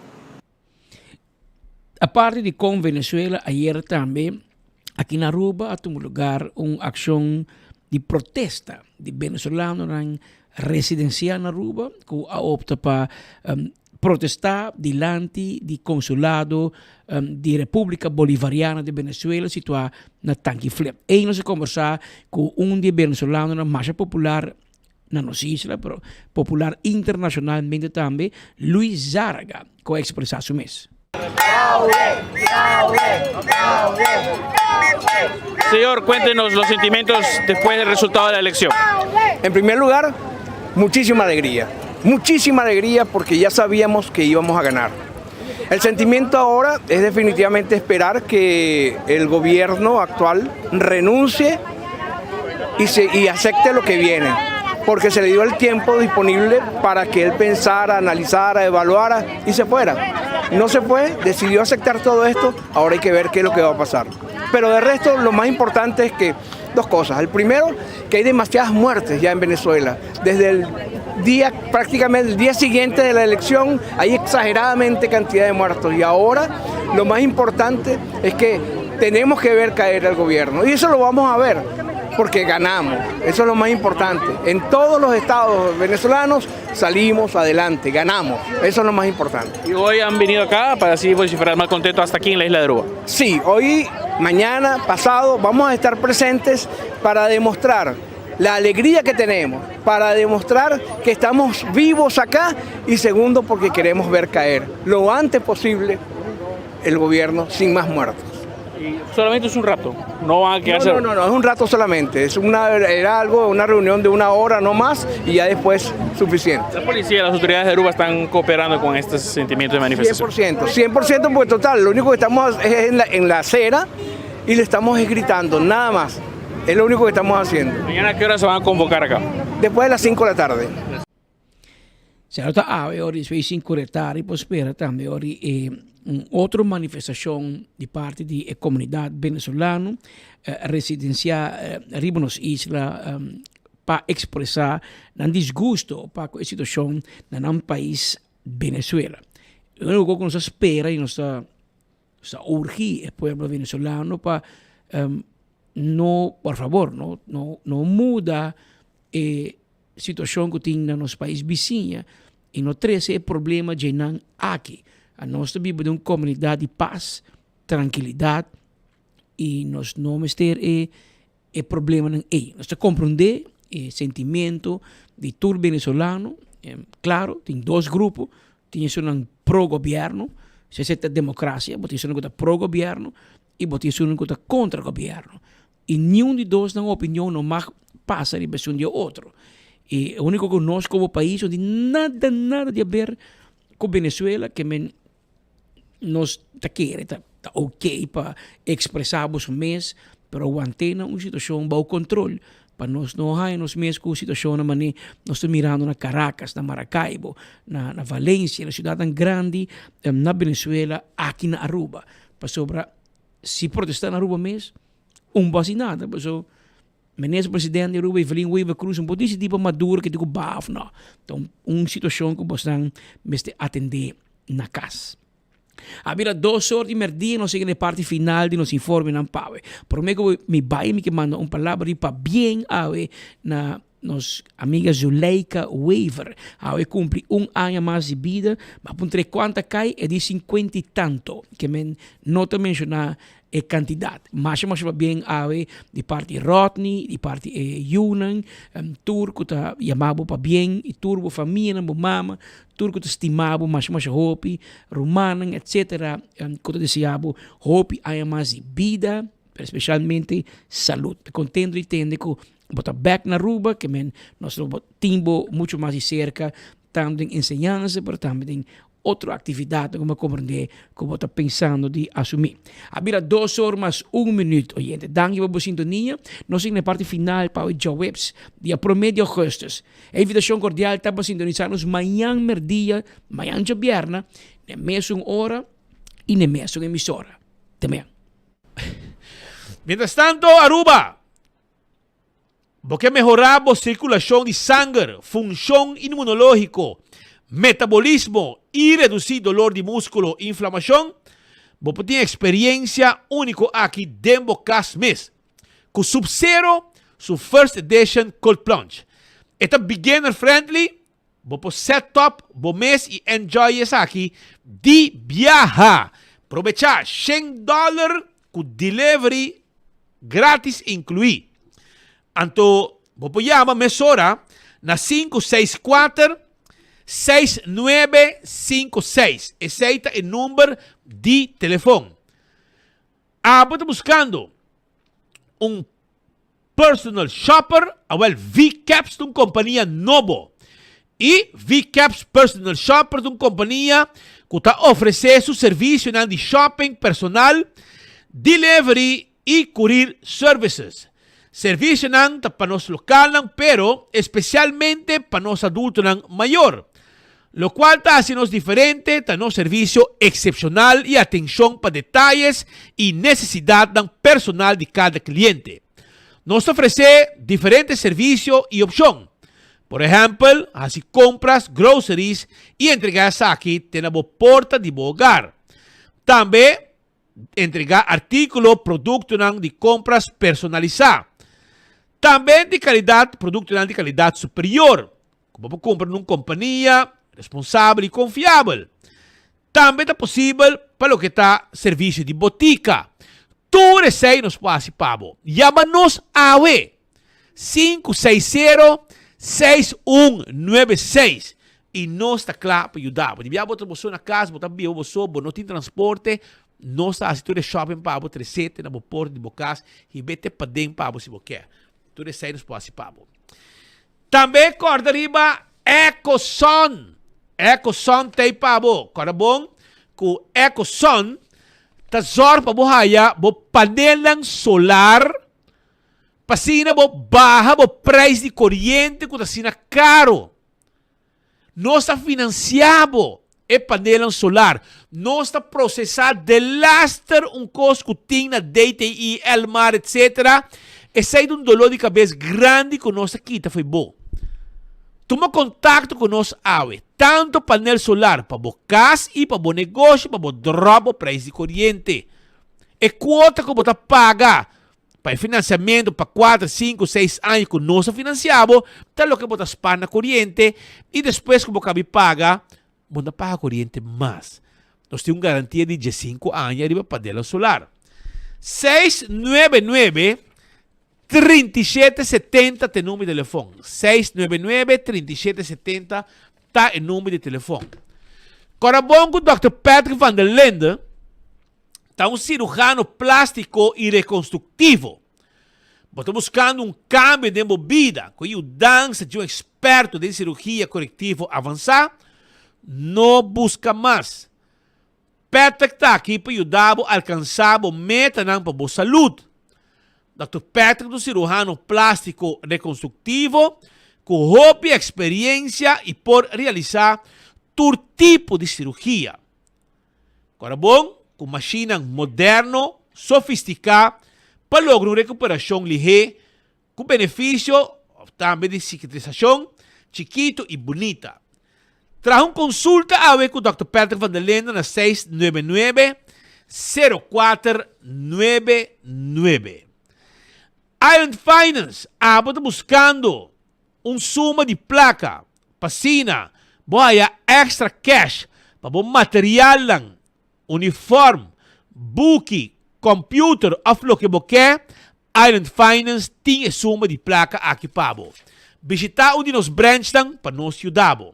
Aparte di con Venezuela, ayer tambe aki na Aruba a tuma lugar un accion di protesta di venezolanonan residencia na Aruba cu a opta pa protesta dilanti di consulado di Republica Bolivariana di Venezuela situa na Tanki Flip. Ey nos a conversa cu un di e venezolanonan masha popular na nos isla, pero popular internacionalmente tambe, Luis Zárraga, cu a expresa su mes. Señor, cuéntenos los sentimientos después del resultado de la elección. En primer lugar, muchísima alegría. Muchísima alegría porque ya sabíamos que íbamos a ganar. El sentimiento ahora es definitivamente esperar que el gobierno actual renuncie y, se, y acepte lo que viene, porque se le dio el tiempo disponible para que él pensara, analizara, evaluara y se fuera. No se fue, decidió aceptar todo esto, ahora hay que ver qué es lo que va a pasar. Pero de resto, lo más importante es que dos cosas. El primero, que hay demasiadas muertes ya en Venezuela. Desde el día, prácticamente el día siguiente de la elección, hay exageradamente cantidad de muertos. Y ahora lo más importante es que tenemos que ver caer al gobierno. Y eso lo vamos a ver, porque ganamos. Eso es lo más importante. En todos los estados venezolanos salimos adelante, ganamos. Eso es lo más importante. ¿Y hoy han venido acá para así vociferar mal contento hasta aquí en la isla de Aruba? Sí, hoy, mañana, pasado, vamos a estar presentes para demostrar la alegría que tenemos, para demostrar que estamos vivos acá y segundo porque queremos ver caer lo antes posible el gobierno sin más muertos. Y solamente es un rato, no van a quedarse. No, no, no, es un rato solamente, es una, era algo, una reunión de una hora no más y ya después suficiente. La policía, las autoridades de Aruba están cooperando con este sentimiento de manifestación. 100%, 100% porque total, lo único que estamos es en la, en la acera y le estamos gritando, nada más. Es lo único que estamos haciendo. ¿Mañana a qué hora se van a convocar acá? Después de las 5 de la tarde. Sero ta awe ora di 5 di tardi por spera tambe ora di e un otro manifestacion di parti di e comunidad venezolano residencia riba nos isla pa expresa nan disgusto pa cu e situacion na nan pais Venezuela. E unico cu nos ta spera y nos ta Nos ta urgi e pueblo venezolano pa no, por favor, no, no, no muda. e situashon ku tin na nos pais bisiña i no trese e problema dje nan aki. Anos ta biba den un komunidat di pas, trankilidat i nos no mester e e problemanan ei. Nos ta komprondé e sentimiento di tur venezolano. Klaro, tin dos grupo, tin esunnan pro gobièrnu, si esei ta demokrasia, bo tin esunnan ku ta pro gobièrnu i bo tin esunnan ku ta kontra gobièrnu. I niun di dos nan opinion no mag pasa riba esun di e otro. I e úniko ku nos komo pais no tin nada nada di aber ku Venezuela ke men nos ta kere ta ta ok pa ekspresá boso mes, pero want'é na un situashon bou kontrol pa nos no haña nos mes ku situashonnan manera nos ta mirando na Caracas, na Maracaibo, na na Valencia, na siudatnan grandi na Venezuela, aki na Aruba. Pasobra si protestá na Aruba mes, un bo hasi nada, pasobra Minister Presidente di Aruba Evelyn Wever Croes no por disidí pa Maduro ke tin ku baha òf no. Ta un situashon ku bosnan mester atendé na kas. A bira dos or di mèrdia nos yega na e parti final di nos informenan pawe. Promé ku mi bai mi ke manda un palabra di pabien awe na nos amiga Zuleika Wever. Awe kumpli un aña mas di bida, ma puntr'é kuanta kai e di sinkuenta i tanto, ke men no ta menshoná e kantidat. Masha masha pabien awe di parti Rodney, di parti e yunan, tur ku ta yama bo pabien i tur bo famianan, bo mama, tur ku ta stima bo masha masha hopi, rumannan etcetera ku ta desea bo hopi aña mas di bida, pero especialmente salud. Mi kontento di tende ku bo ta bek na Aruba, ke men nos lo tin bo mucho mas di serka, tantu den enseñansa pero tambe den Otro actividadnan cu mi a comprende cu bo ta pensando di asumi. A bira dos or mas un minuut, oyente. Danki pa bo sintonia. Nos ta na e parti final pa e djaweps, dia prome di augustus. E invitacion cordial ta pa sintonisa nos mañan merdia, mañan djabièrnè, na e mesun ora y na e mesun emisora. Te mañan. Mientras tanto, Aruba, Bo ke mehorá bo sirkulashon di sanger, funshon inmunológiko, metabolismo i redusí dolor di múskulo i inflamashon? Bo por tin eksperiensia úniko aki den bo kas mes ku Sub-Zero su First Edition Cold Plunge. E ta beginner friendly, bo por set up bo mes i enjoy esaki di biaha. Probechá shen dòler ku delivery gratis inkluí. Anto bo por yama mesora na 564 6956. Esei ta e number di telefon. Abo ta buskando un personal shopper? Awel VCaps ta un kompania nobo. I VCaps Personal Shopper ta un kompania ku ta ofresé su servisionan di shopping personal, delivery i courier services. Servisionan ta pa nos lokalnan pero espesialmente pa nos adultonan mayor. Lokual ta hasi nos diferente ta nos servisio eksepshonal i atenshon pa detayes i nesesidatnan personal di kada kliente. Nos ta ofresé diferente servisio i opshon. Por ehèmpel, hasi kompras, groceries, i entregá esaki te na bo porta di bo hogar. Tambe, entregá artíkulo, produktonan di kompras personalisá. Tambe di kalidat, produktonan di kalidat superior, ku bo por kumpra na un kompania responsabel i konfiabel. Tambe ta posibel pa loke ta servisio di botika. Tur esei nos por hasi pa bo. Yama nos awe! 560 6196 i nos ta kla pa yuda bo. Di bia bo ta bo so na kas, bo ta biba bo so, bo no tin transporte, nos ta hasi tur e shopping pa bo, tres'é te na bo porta di bo kas, hib'é te paden pa bo si bo ke. Tur esei nos por hasi pa bo. Tambe kòrda riba Ecoson. Ecoson t'ei pa bo. Kòrda bon ku Ecoson ta zòrg pa bo haya bo panelnan solar pa asina bo baha bo prijs di koriente ku ta asina karo. Nos ta financia bo e panelnan solar. Nos ta procesa delaster un cos cu tin na DTI, Elmar etc. Esey ta un dolor di cabes grandi cu nos ta kita fo'i bo. Tuma contacto cu nos awe. Tanto panel solar pa bo cas y pa bo negoshi pa bo drop bo prijs di coriente. E cuota cu bo ta paga. Pa e finansiamentu pa kuater, sinku, seis aña ku nos a finansiá bo, ta loke bo ta spar na koriente i despues ku bo kabi paga, bo no ta paga koriente mas. Nos tin un garantia di diesinku aña riba panelnan solar. 699 3770 ta e number di telefon. 699 3770 ta e number di telefon. Kòrda bon ku Dòkter Patrick van der Linde ta un cirujano plástico y reconstructivo. Bo ta buscando un cambio den bo bida cu e yudansa di un experto den cirugia corectivo avansa? No busca mas. Patrick ta aki pa yuda bo alcansa bo metanan pa bo salud. Dòkter Patrick ta un cirujano plástico reconstructivo cu hopi experiencia y por realisa tur tipo di cirugia. Kora bon ku mashinnan moderno, sofistiká pa logra un rekuperashon lihé ku benefisio òf tambe di sikatrisashon chikitu i bunita. Traha un konsulta awe ku Dòkter Patrick van der Linden na 699 0499. Island Finance, abo ta buskando un suma di plaka pa asina bo haya extra cash pa bo materialnan, uniform, buki, computer of loke bo ke, Island Finance tin e suma di plaka aki pa bo. Bishita un di nos branchnan pa nos yuda bo.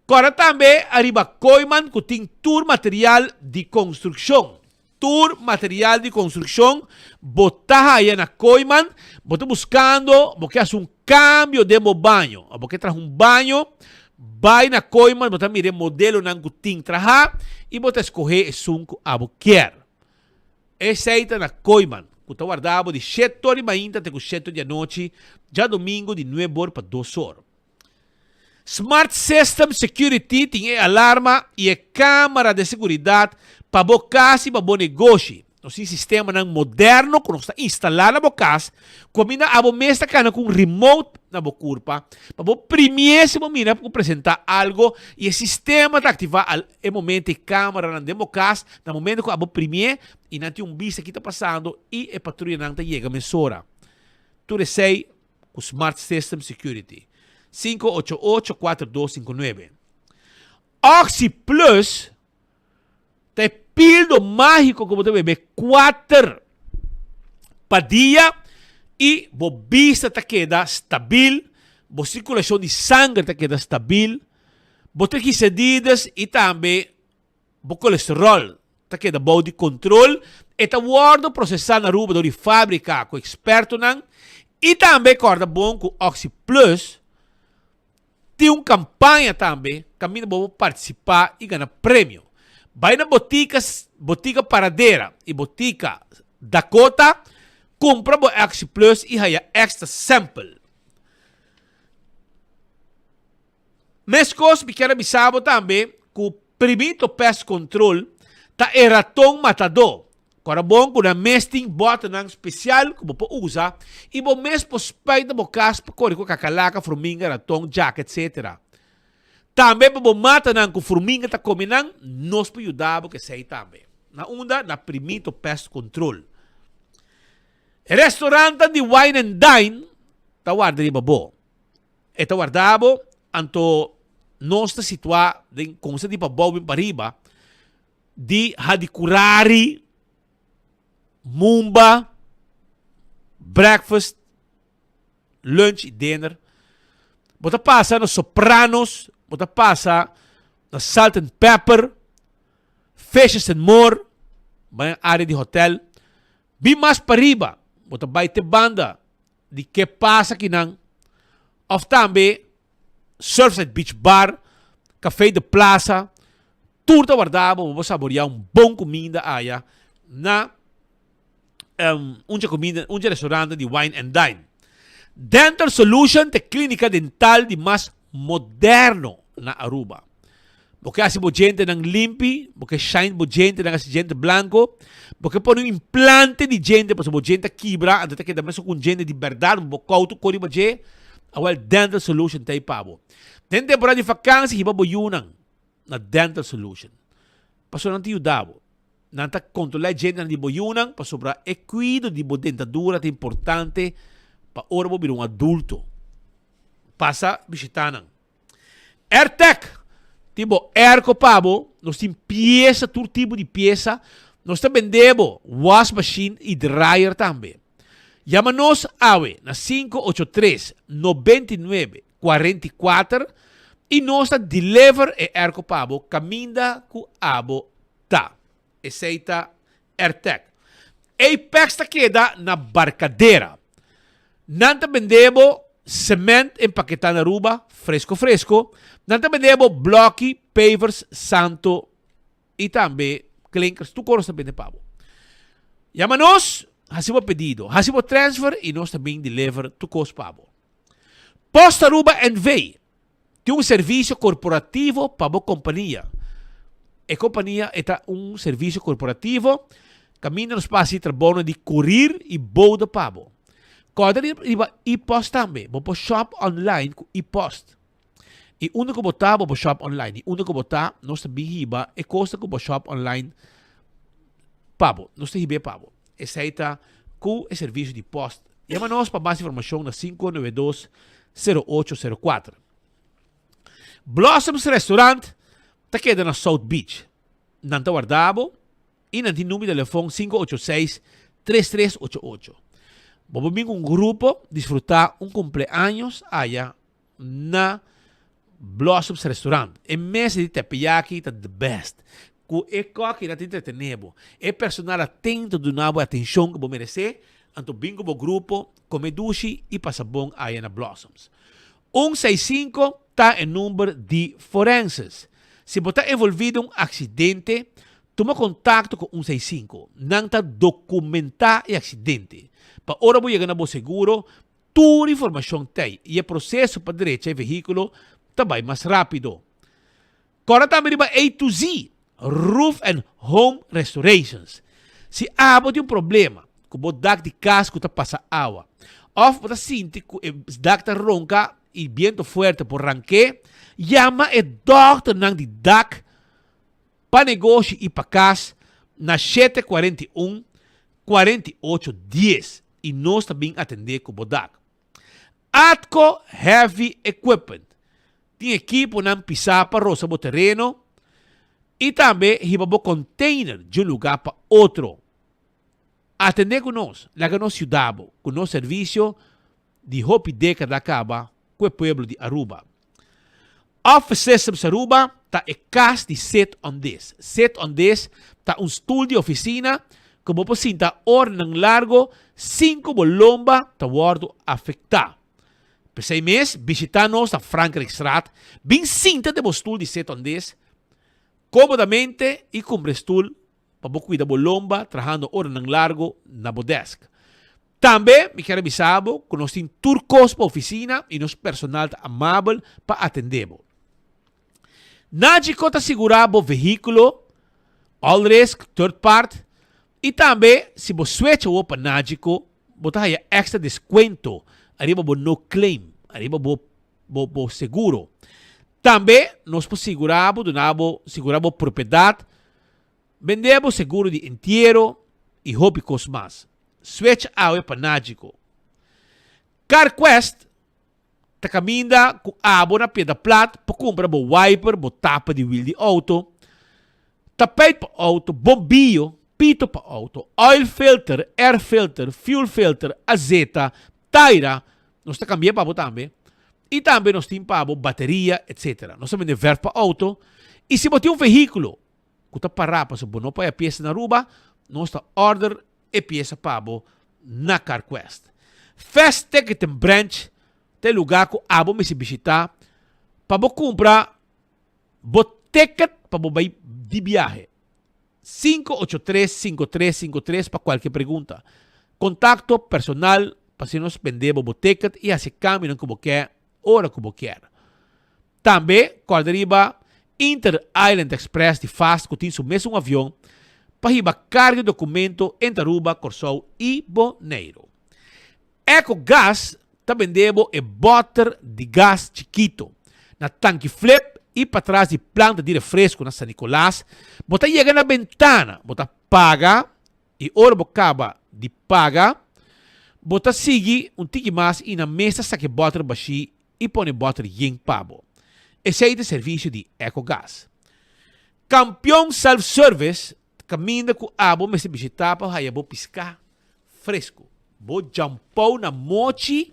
Kòrda tambe ariba Kooyman ku tin tur material di konstrukshon. Tur material di konstrukshon bo ta haya na Kooyman. Bo ta buskando, bo ke hasi un kambio den bo baño òf bo ke traha un baño, bai na Kooyman bo ta mira e modelonan ku tin traha i bo ta eskohé esun ku abo kier. Esei ta na Kooyman ku ta warda bo di shete or di mainta te ku shete or di anochi djadumingu di nuebe or pa dos or. Smart System Security tin e alarma i e camera de seguridad pa bo cas i pa bo negoshi. Nos tin sistemanan moderno cu nos ta instala na bo cas cu aminda abo mes ta cana cu un remote na bo curpa pa bo primie si bo mira cu presenta algo i e sistema ta activa al e momento e cameranan den bo cas na momento cu abo primie i nan tin un bista ki ta pasando i e patruyanan ta yega mesora. Tur esey ku Smart System Security. 588-4259. Oxi Plus ta e pildo mágiko ku bo ta bebe kuater pa dia i bo bista ta keda stabil, bo sirkulashon di sanger ta keda stabil, bo triglicerides i tambe Bo kolesterol ta keda bou di kontrol, e ta wòrdu prosesá na Aruba dor di fábrika ku ekspertonan i tambe kòrda bon ku Oxi Plus tin un kampaña tambe kaminda bo por partisipá i gana premio. Bai na botika Botika Paradera i Botika Dakota kumpra bo Oxi Plus i haya èkstra sample. Meskos mi kier a bisa bo tambe ku Primito Pest Control ta e raton matadó. Kòrda bon ku nan mes tin bòternan spesial ku bo por usa i bo mes por spuit na bo kas pa kore ku kakalaka, fruminga, raton, djaka etc. Tambe pa bo matanan ku fruminga ta kome nan, nos por yuda bo ku esei tambe. Na unda? Na Primito Pest Control. E restorantan di Wine and Dine ta warda riba bo. E ta warda bo, anto nos ta situá den konsa di pabou bin pariba di Hadicurari, Mumba, breakfast, lunch i dinner. Bo ta pasa na Sopranos, bo ta pasa na Salt and Pepper, Fishes and More, bai na área di hotel. Bin mas pariba, bo ta bai te banda di ke pasa kinan of tambe Surfside Beach Bar, Café de Plaza, tur ta warda bo pa bo saborea un bon kuminda aya na um, un dje kuminda, un dje restaurante di Wine and Dine. Dental Solution ta e klinika dental di mas moderno na Aruba. Bo ke hasi bo djentenan limpi, bo ke shine bo djentenan hasi djente blanko, bo ke pone un implante di djente pasobra bo djente a kibra, anto ta keda mesun ku un djente di bèrdat, bo kou tur kos riba dje, awèl Dental Solution ta ei pa bo. Den temporada di fakansi hiba bo yunan na Dental Solution, pasobra nan ta yuda bo. Nan ta kontrolá e djentenan di bo yunan pasobra e kuido di bo dentadura ta importante pa ora bo bira un adulto. Pasa bishitá nan. Airtec tin bo airco pa bo, nos tin piesa, tur tipo di piesa. Nos ta bende bo wash machine y dryer tambe. Yama nos awe na 583 99 44 y nos ta deliver e airco pa bo caminda cu abo ta. Esey ta Airtec. Apex ta keda na Barcadera. Nan ta bende bo cement empaketá na Aruba, fresco fresco. Nan ta bende bo bloki, pavers, santo y tambe klinkers. Tur cos ta bende pa bo. Yama nos, haci bo pedido, haci bo transfer y nos ta bin deliver tur cos pa bo. Post Aruba NV. Tin un servisio korporativo pa bo kompania. E kompania e ta un servisio korporativo kaminda nos por hasi trabounan di kurir i bouda pa bo. Kòrda riba e-post tambe. Bo por shop online ku e-post. I unda ku bo ta bo por shop online. I unda ku bo ta nos ta bin hiba e kosnan ku bo shop online pa bo. Nos ta hib'é pa bo. Esei ta ku e servisio di post. Yama nos pa mas informashon na 592 0804. Blossoms Restaurant ta keda na South Beach. Nan ta warda bo i nan tin number di telefon 586 3388. Bo por bin ku un grupo disfrutá un kumpleaños aya na Blossoms Restaurant. E mesa di teppanyaki ta the best. Ku e kòki nan ta entretené bo. E personal atento ta duna bo e atenshon ku bo meresé. Anto bin ku bo grupo, kome dushi i pasa bon aya na Blossoms. Un seis sinku ta e number di forenses. Si bo ta envolví den un aksidente, tuma kontakto ku un seis sinku. Nan ta dokumentá e aksidente. Pa ora bo yega na bo seguro, Tur informashon t'ei i e proseso pa drecha e vehíkulo ta bai mas rápido. Kòrda tambe riba A to Z, Roof and Home Restorations. Si abo tin un problema ku bo dak di kas ku ta pasa awa òf bo ta sinti ku e dak ta ronka i biento fuerte por rank'é, yama e dòkternan di dak pa negoshi i pa kas na 741 48 dies i nos ta bin atendé ku bo dak. Atco Heavy Equipment tin ekiponan pisá pa rosa bo tereno i tambe hiba bo container di un lugá pa otro. Atendé ku nos, laga nos yuda bo ku nos servisio di hopi dékada kaba ku e pueblo di Aruba. Office Systems Aruba ta e kas di Sit on This. Sit on This ta un stul di ofisina ku bo por sinta oranan largo sin ku bo lomba ta wòrdu afektá. P'esei mes, bishitá nos na Frankrijkstraat, bin sinta den bo stul di Sit on This kómodamente i kumpra e stul pa bo kuida bo lomba trahando oranan largo na bo desk. Tambe mi kier a bisa bo ku nos tin tur kos pa ofisina i nos personal ta amabel pa atendé bo. Nagico ta sigurá bo vehíkulo, all risk, third part, i tambe si bo switch awor pa Nagico bo ta haya extra deskuento ariba bo no claim, ariba bo bo bo seguro. Tambe nos por sigurá bo, duna bo, sigurá bo propiedat, bendé bo seguro di entiero i hopi kos mas. Switch awe pa Nagico. CarQuest ta kaminda ku abo na Piedra Plat pa kumpra bo wiper, bo tapa di wiel di outo, tapijt pa outo, bombio, pito pa outo, oil filter, air filter, fuel filter, azeta, taira, Nos ta kambia pa bo tambe. I tambe nos tin pa bo bateria, etcetera. Nos ta bende verf pa auto. I si bo tin un vehíkulo ku ta pará pasobra bo no por haya piesa na Aruba, nos ta order e piesa pa bo na CarQuest. Fast Ticketing Branch ta e lugá ku abo mester bishitá pa bo kumpra bo ticket pa bo bai di biahe. 583 5353 pa kualke pregunta. Kontakto personal pa si nos bende bo bo ticket i hasi kambionan ku bo ke ora ku bo kier. Tambe kòrda riba Inter Island Express di fast ku tin su mesun avion pa hiba karga di dokumento entre Aruba, Kòrsou i Boneiru. Eco Gas ta bende bo e bòter di gas chikito na tanki flip. i patras di planta di refresco na San Nicolas, bo ta yega na bentana, bo ta paga i ora bo kaba di paga, bo ta sigui un tiki mas i nan mes ta saka e bòter bashí i pone bòter yen pa bo. Esei ta servisio di Ecogas. Kampion Self Service ta kaminda ku abo mester bishitá pa haya bo piská fresku. Bo djampou na mochi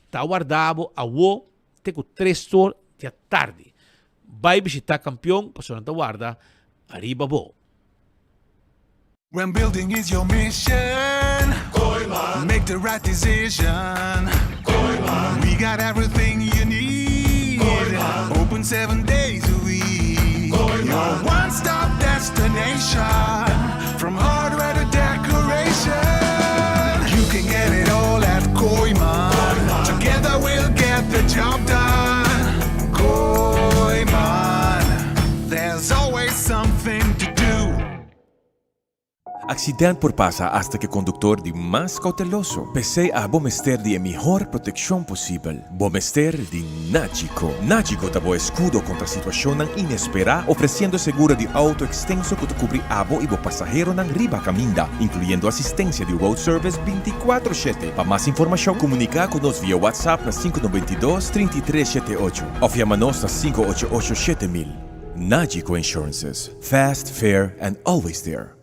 ta warda bo awo te ku tres or di atardi. Bai bishitá Kampion pasobra nan ta warda ariba bo. When building is your mission, Kooyman, make the right decision. Kooyman, we got everything you need. Kooyman, open seven days a week. Kooyman, your one-stop destination, from hardware to decoration. You can get it all at Kooyman. Together we'll get the job done. Kooyman, there's always something to do. Accident por pasa hasta cu e conductor di mas cauteloso. P'esey abo mester di e mihor proteccion posibel. Bo mester di Nagico. Nagico ta bo escudo contra situacionnan inespera, ofreciendo seguro di auto extenso cu ta cubri abo y bo pasaheronan riba caminda, incluyendo asistencia di road service binticuatro shete. Pa mas informacion, comunica cu nos via WhatsApp na 592 33 78 of yama nos na 588 7000. Nagico Insurances, fast, fair and always there.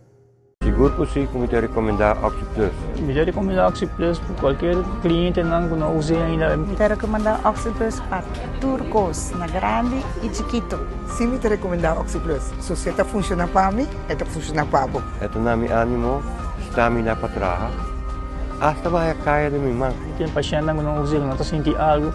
Sigur ku si ku mi ta rekomendá Oxi Plus. Mi ta rekomendá Oxi Plus pa kualkier klientenan ku no us'é ainda. Mi ta rekomendá Oxi Plus pa tur kos, na grandi i chikitu. Si mi ta rekomendá Oxi Plus. So si e ta funshoná pa mi, e ta funshoná pa bo. E ta na mi ánimo, stamina pa traha, asta baha kaya den mi man. Tin pashèntnan ku no us'é, ku no ta sinti algu,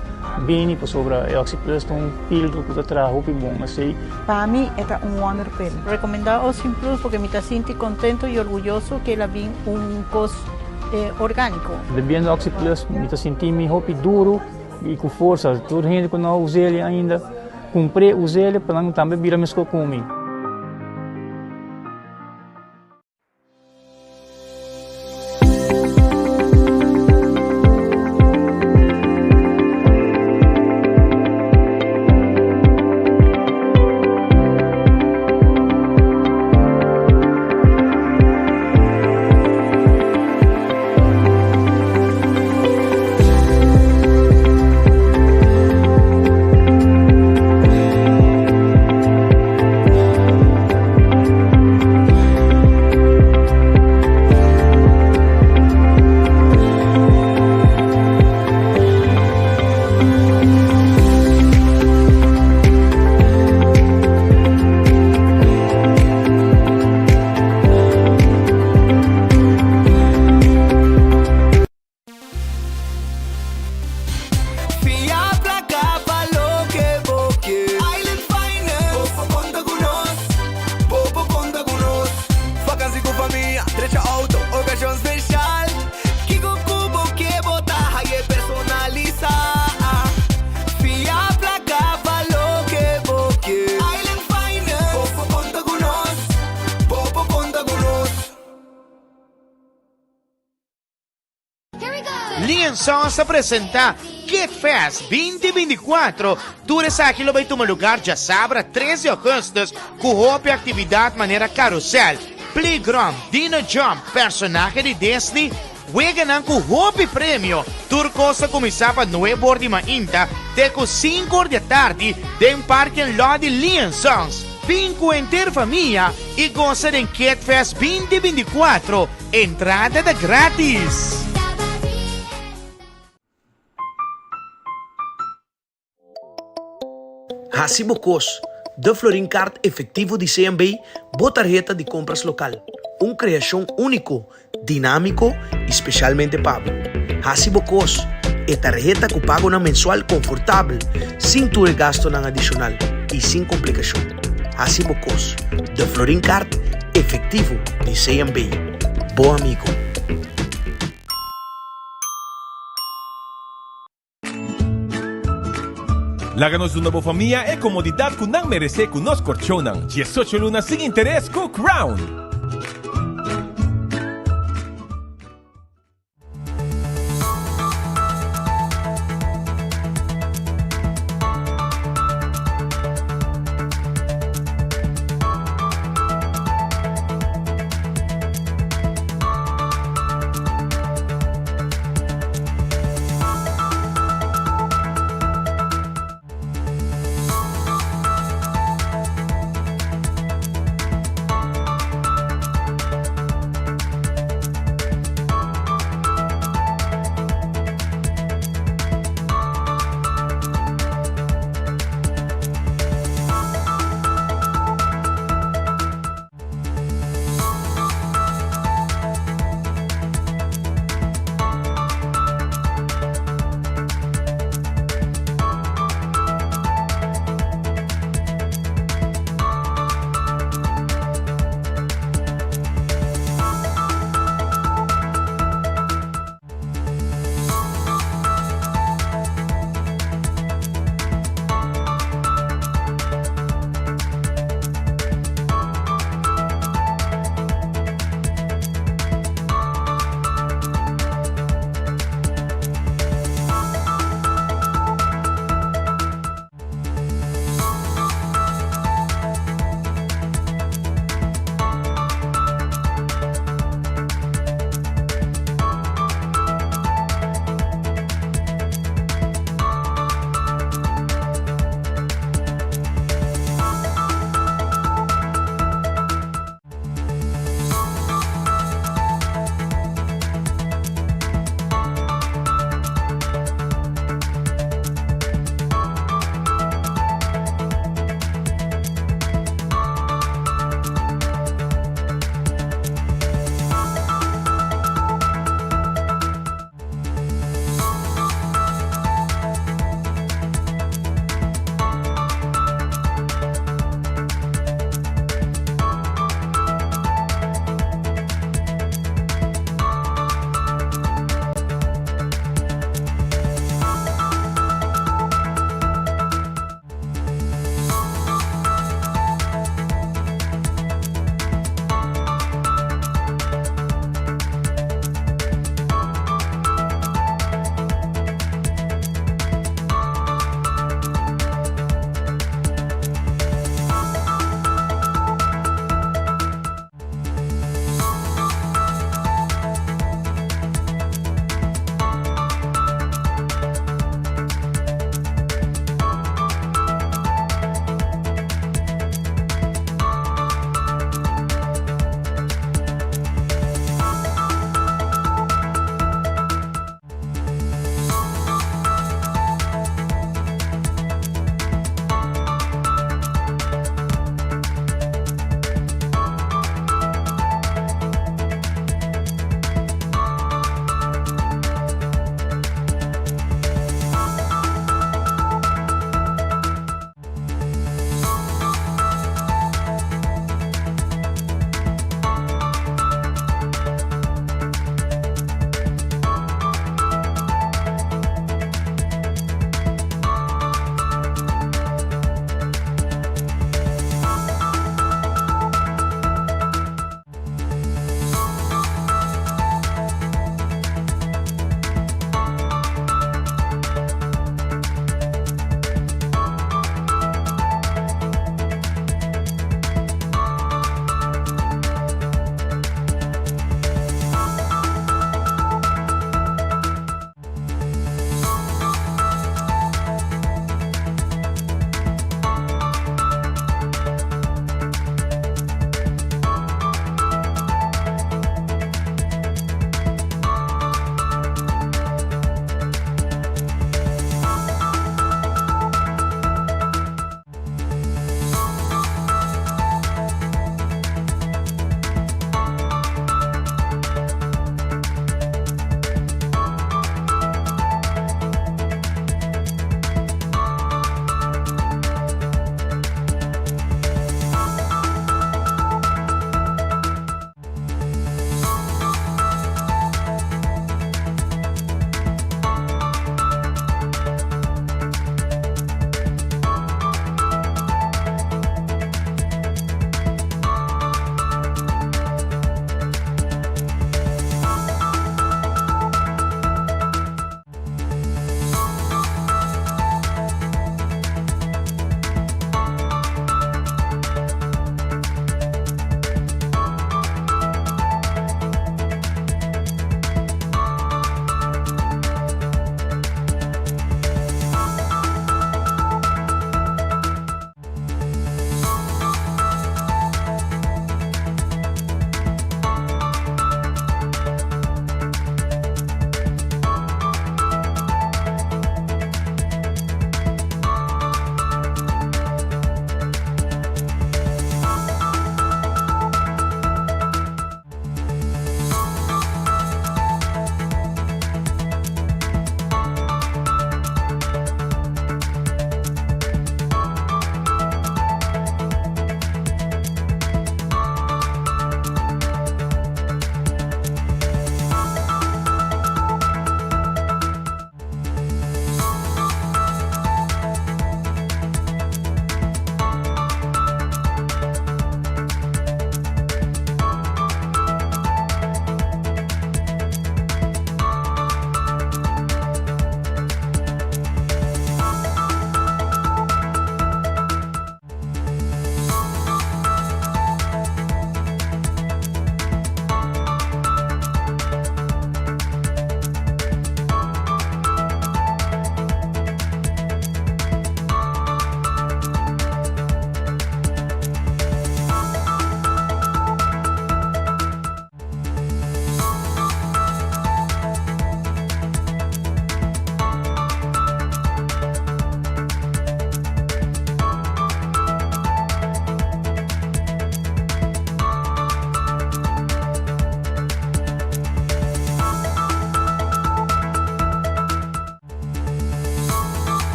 bini pasobra e Oxi Plus ta un pildo ku ta traha hopi bon. Esei. Pa mi e ta un wonder pill. Recomenda Oxin Plus porque mi ta sinti contento y orguyoso que el a bin un cos organico. Bebiendo Oxi Plus mi ta sinti mi hopi duro y cu forsa. Tur hende cu no a us'el ainda cumpr'e us'el pa nan tambe bira mesco cu mi. Fia placa pa loke bo ke. Island Finance, bo por conta cu nos, bo por conta cu nos. Vakantie cu famia, drecha auto, ocasion special. Kico cu bo ke bo ta haye personalisa. Fia placa pa loke bo ke. Island Finance, bo por conta cu nos, bo por conta cu nos. Lien Sons ta presenta Kid Fest 2024. Tur esaki lo bai tuma lugar djasabra 3 di augustus ku hopi aktividat manera karusel, playground, dino jump, personahe di Disney, weganan ku hopi premio. Tur kos ta kuminsá pa nuebe or di mainta te ku sinku or di atardi den parking lot di Lien Sons. Bin ku henter famia i gosa den Kid Fest 2024. Entrada ta gratis! Hasi bo kos, De Florin Card Efectivo di CMB, bo tarheta di kompras lokal. Un kreashon úniko, dinámiko i spesialmente pa bo. Hasi bo kos, e tarheta ku pagonan mensual konfortabel, sin tur e gastonan adishonal i sin komplikashon. Hasi bo kos, De Florin Card Efectivo di CMB. Bo amigo. Laga nos duna bo famia e komodidat ku nan meresé ku nos korchonnan. Diesocho luna sin interes ku Crown!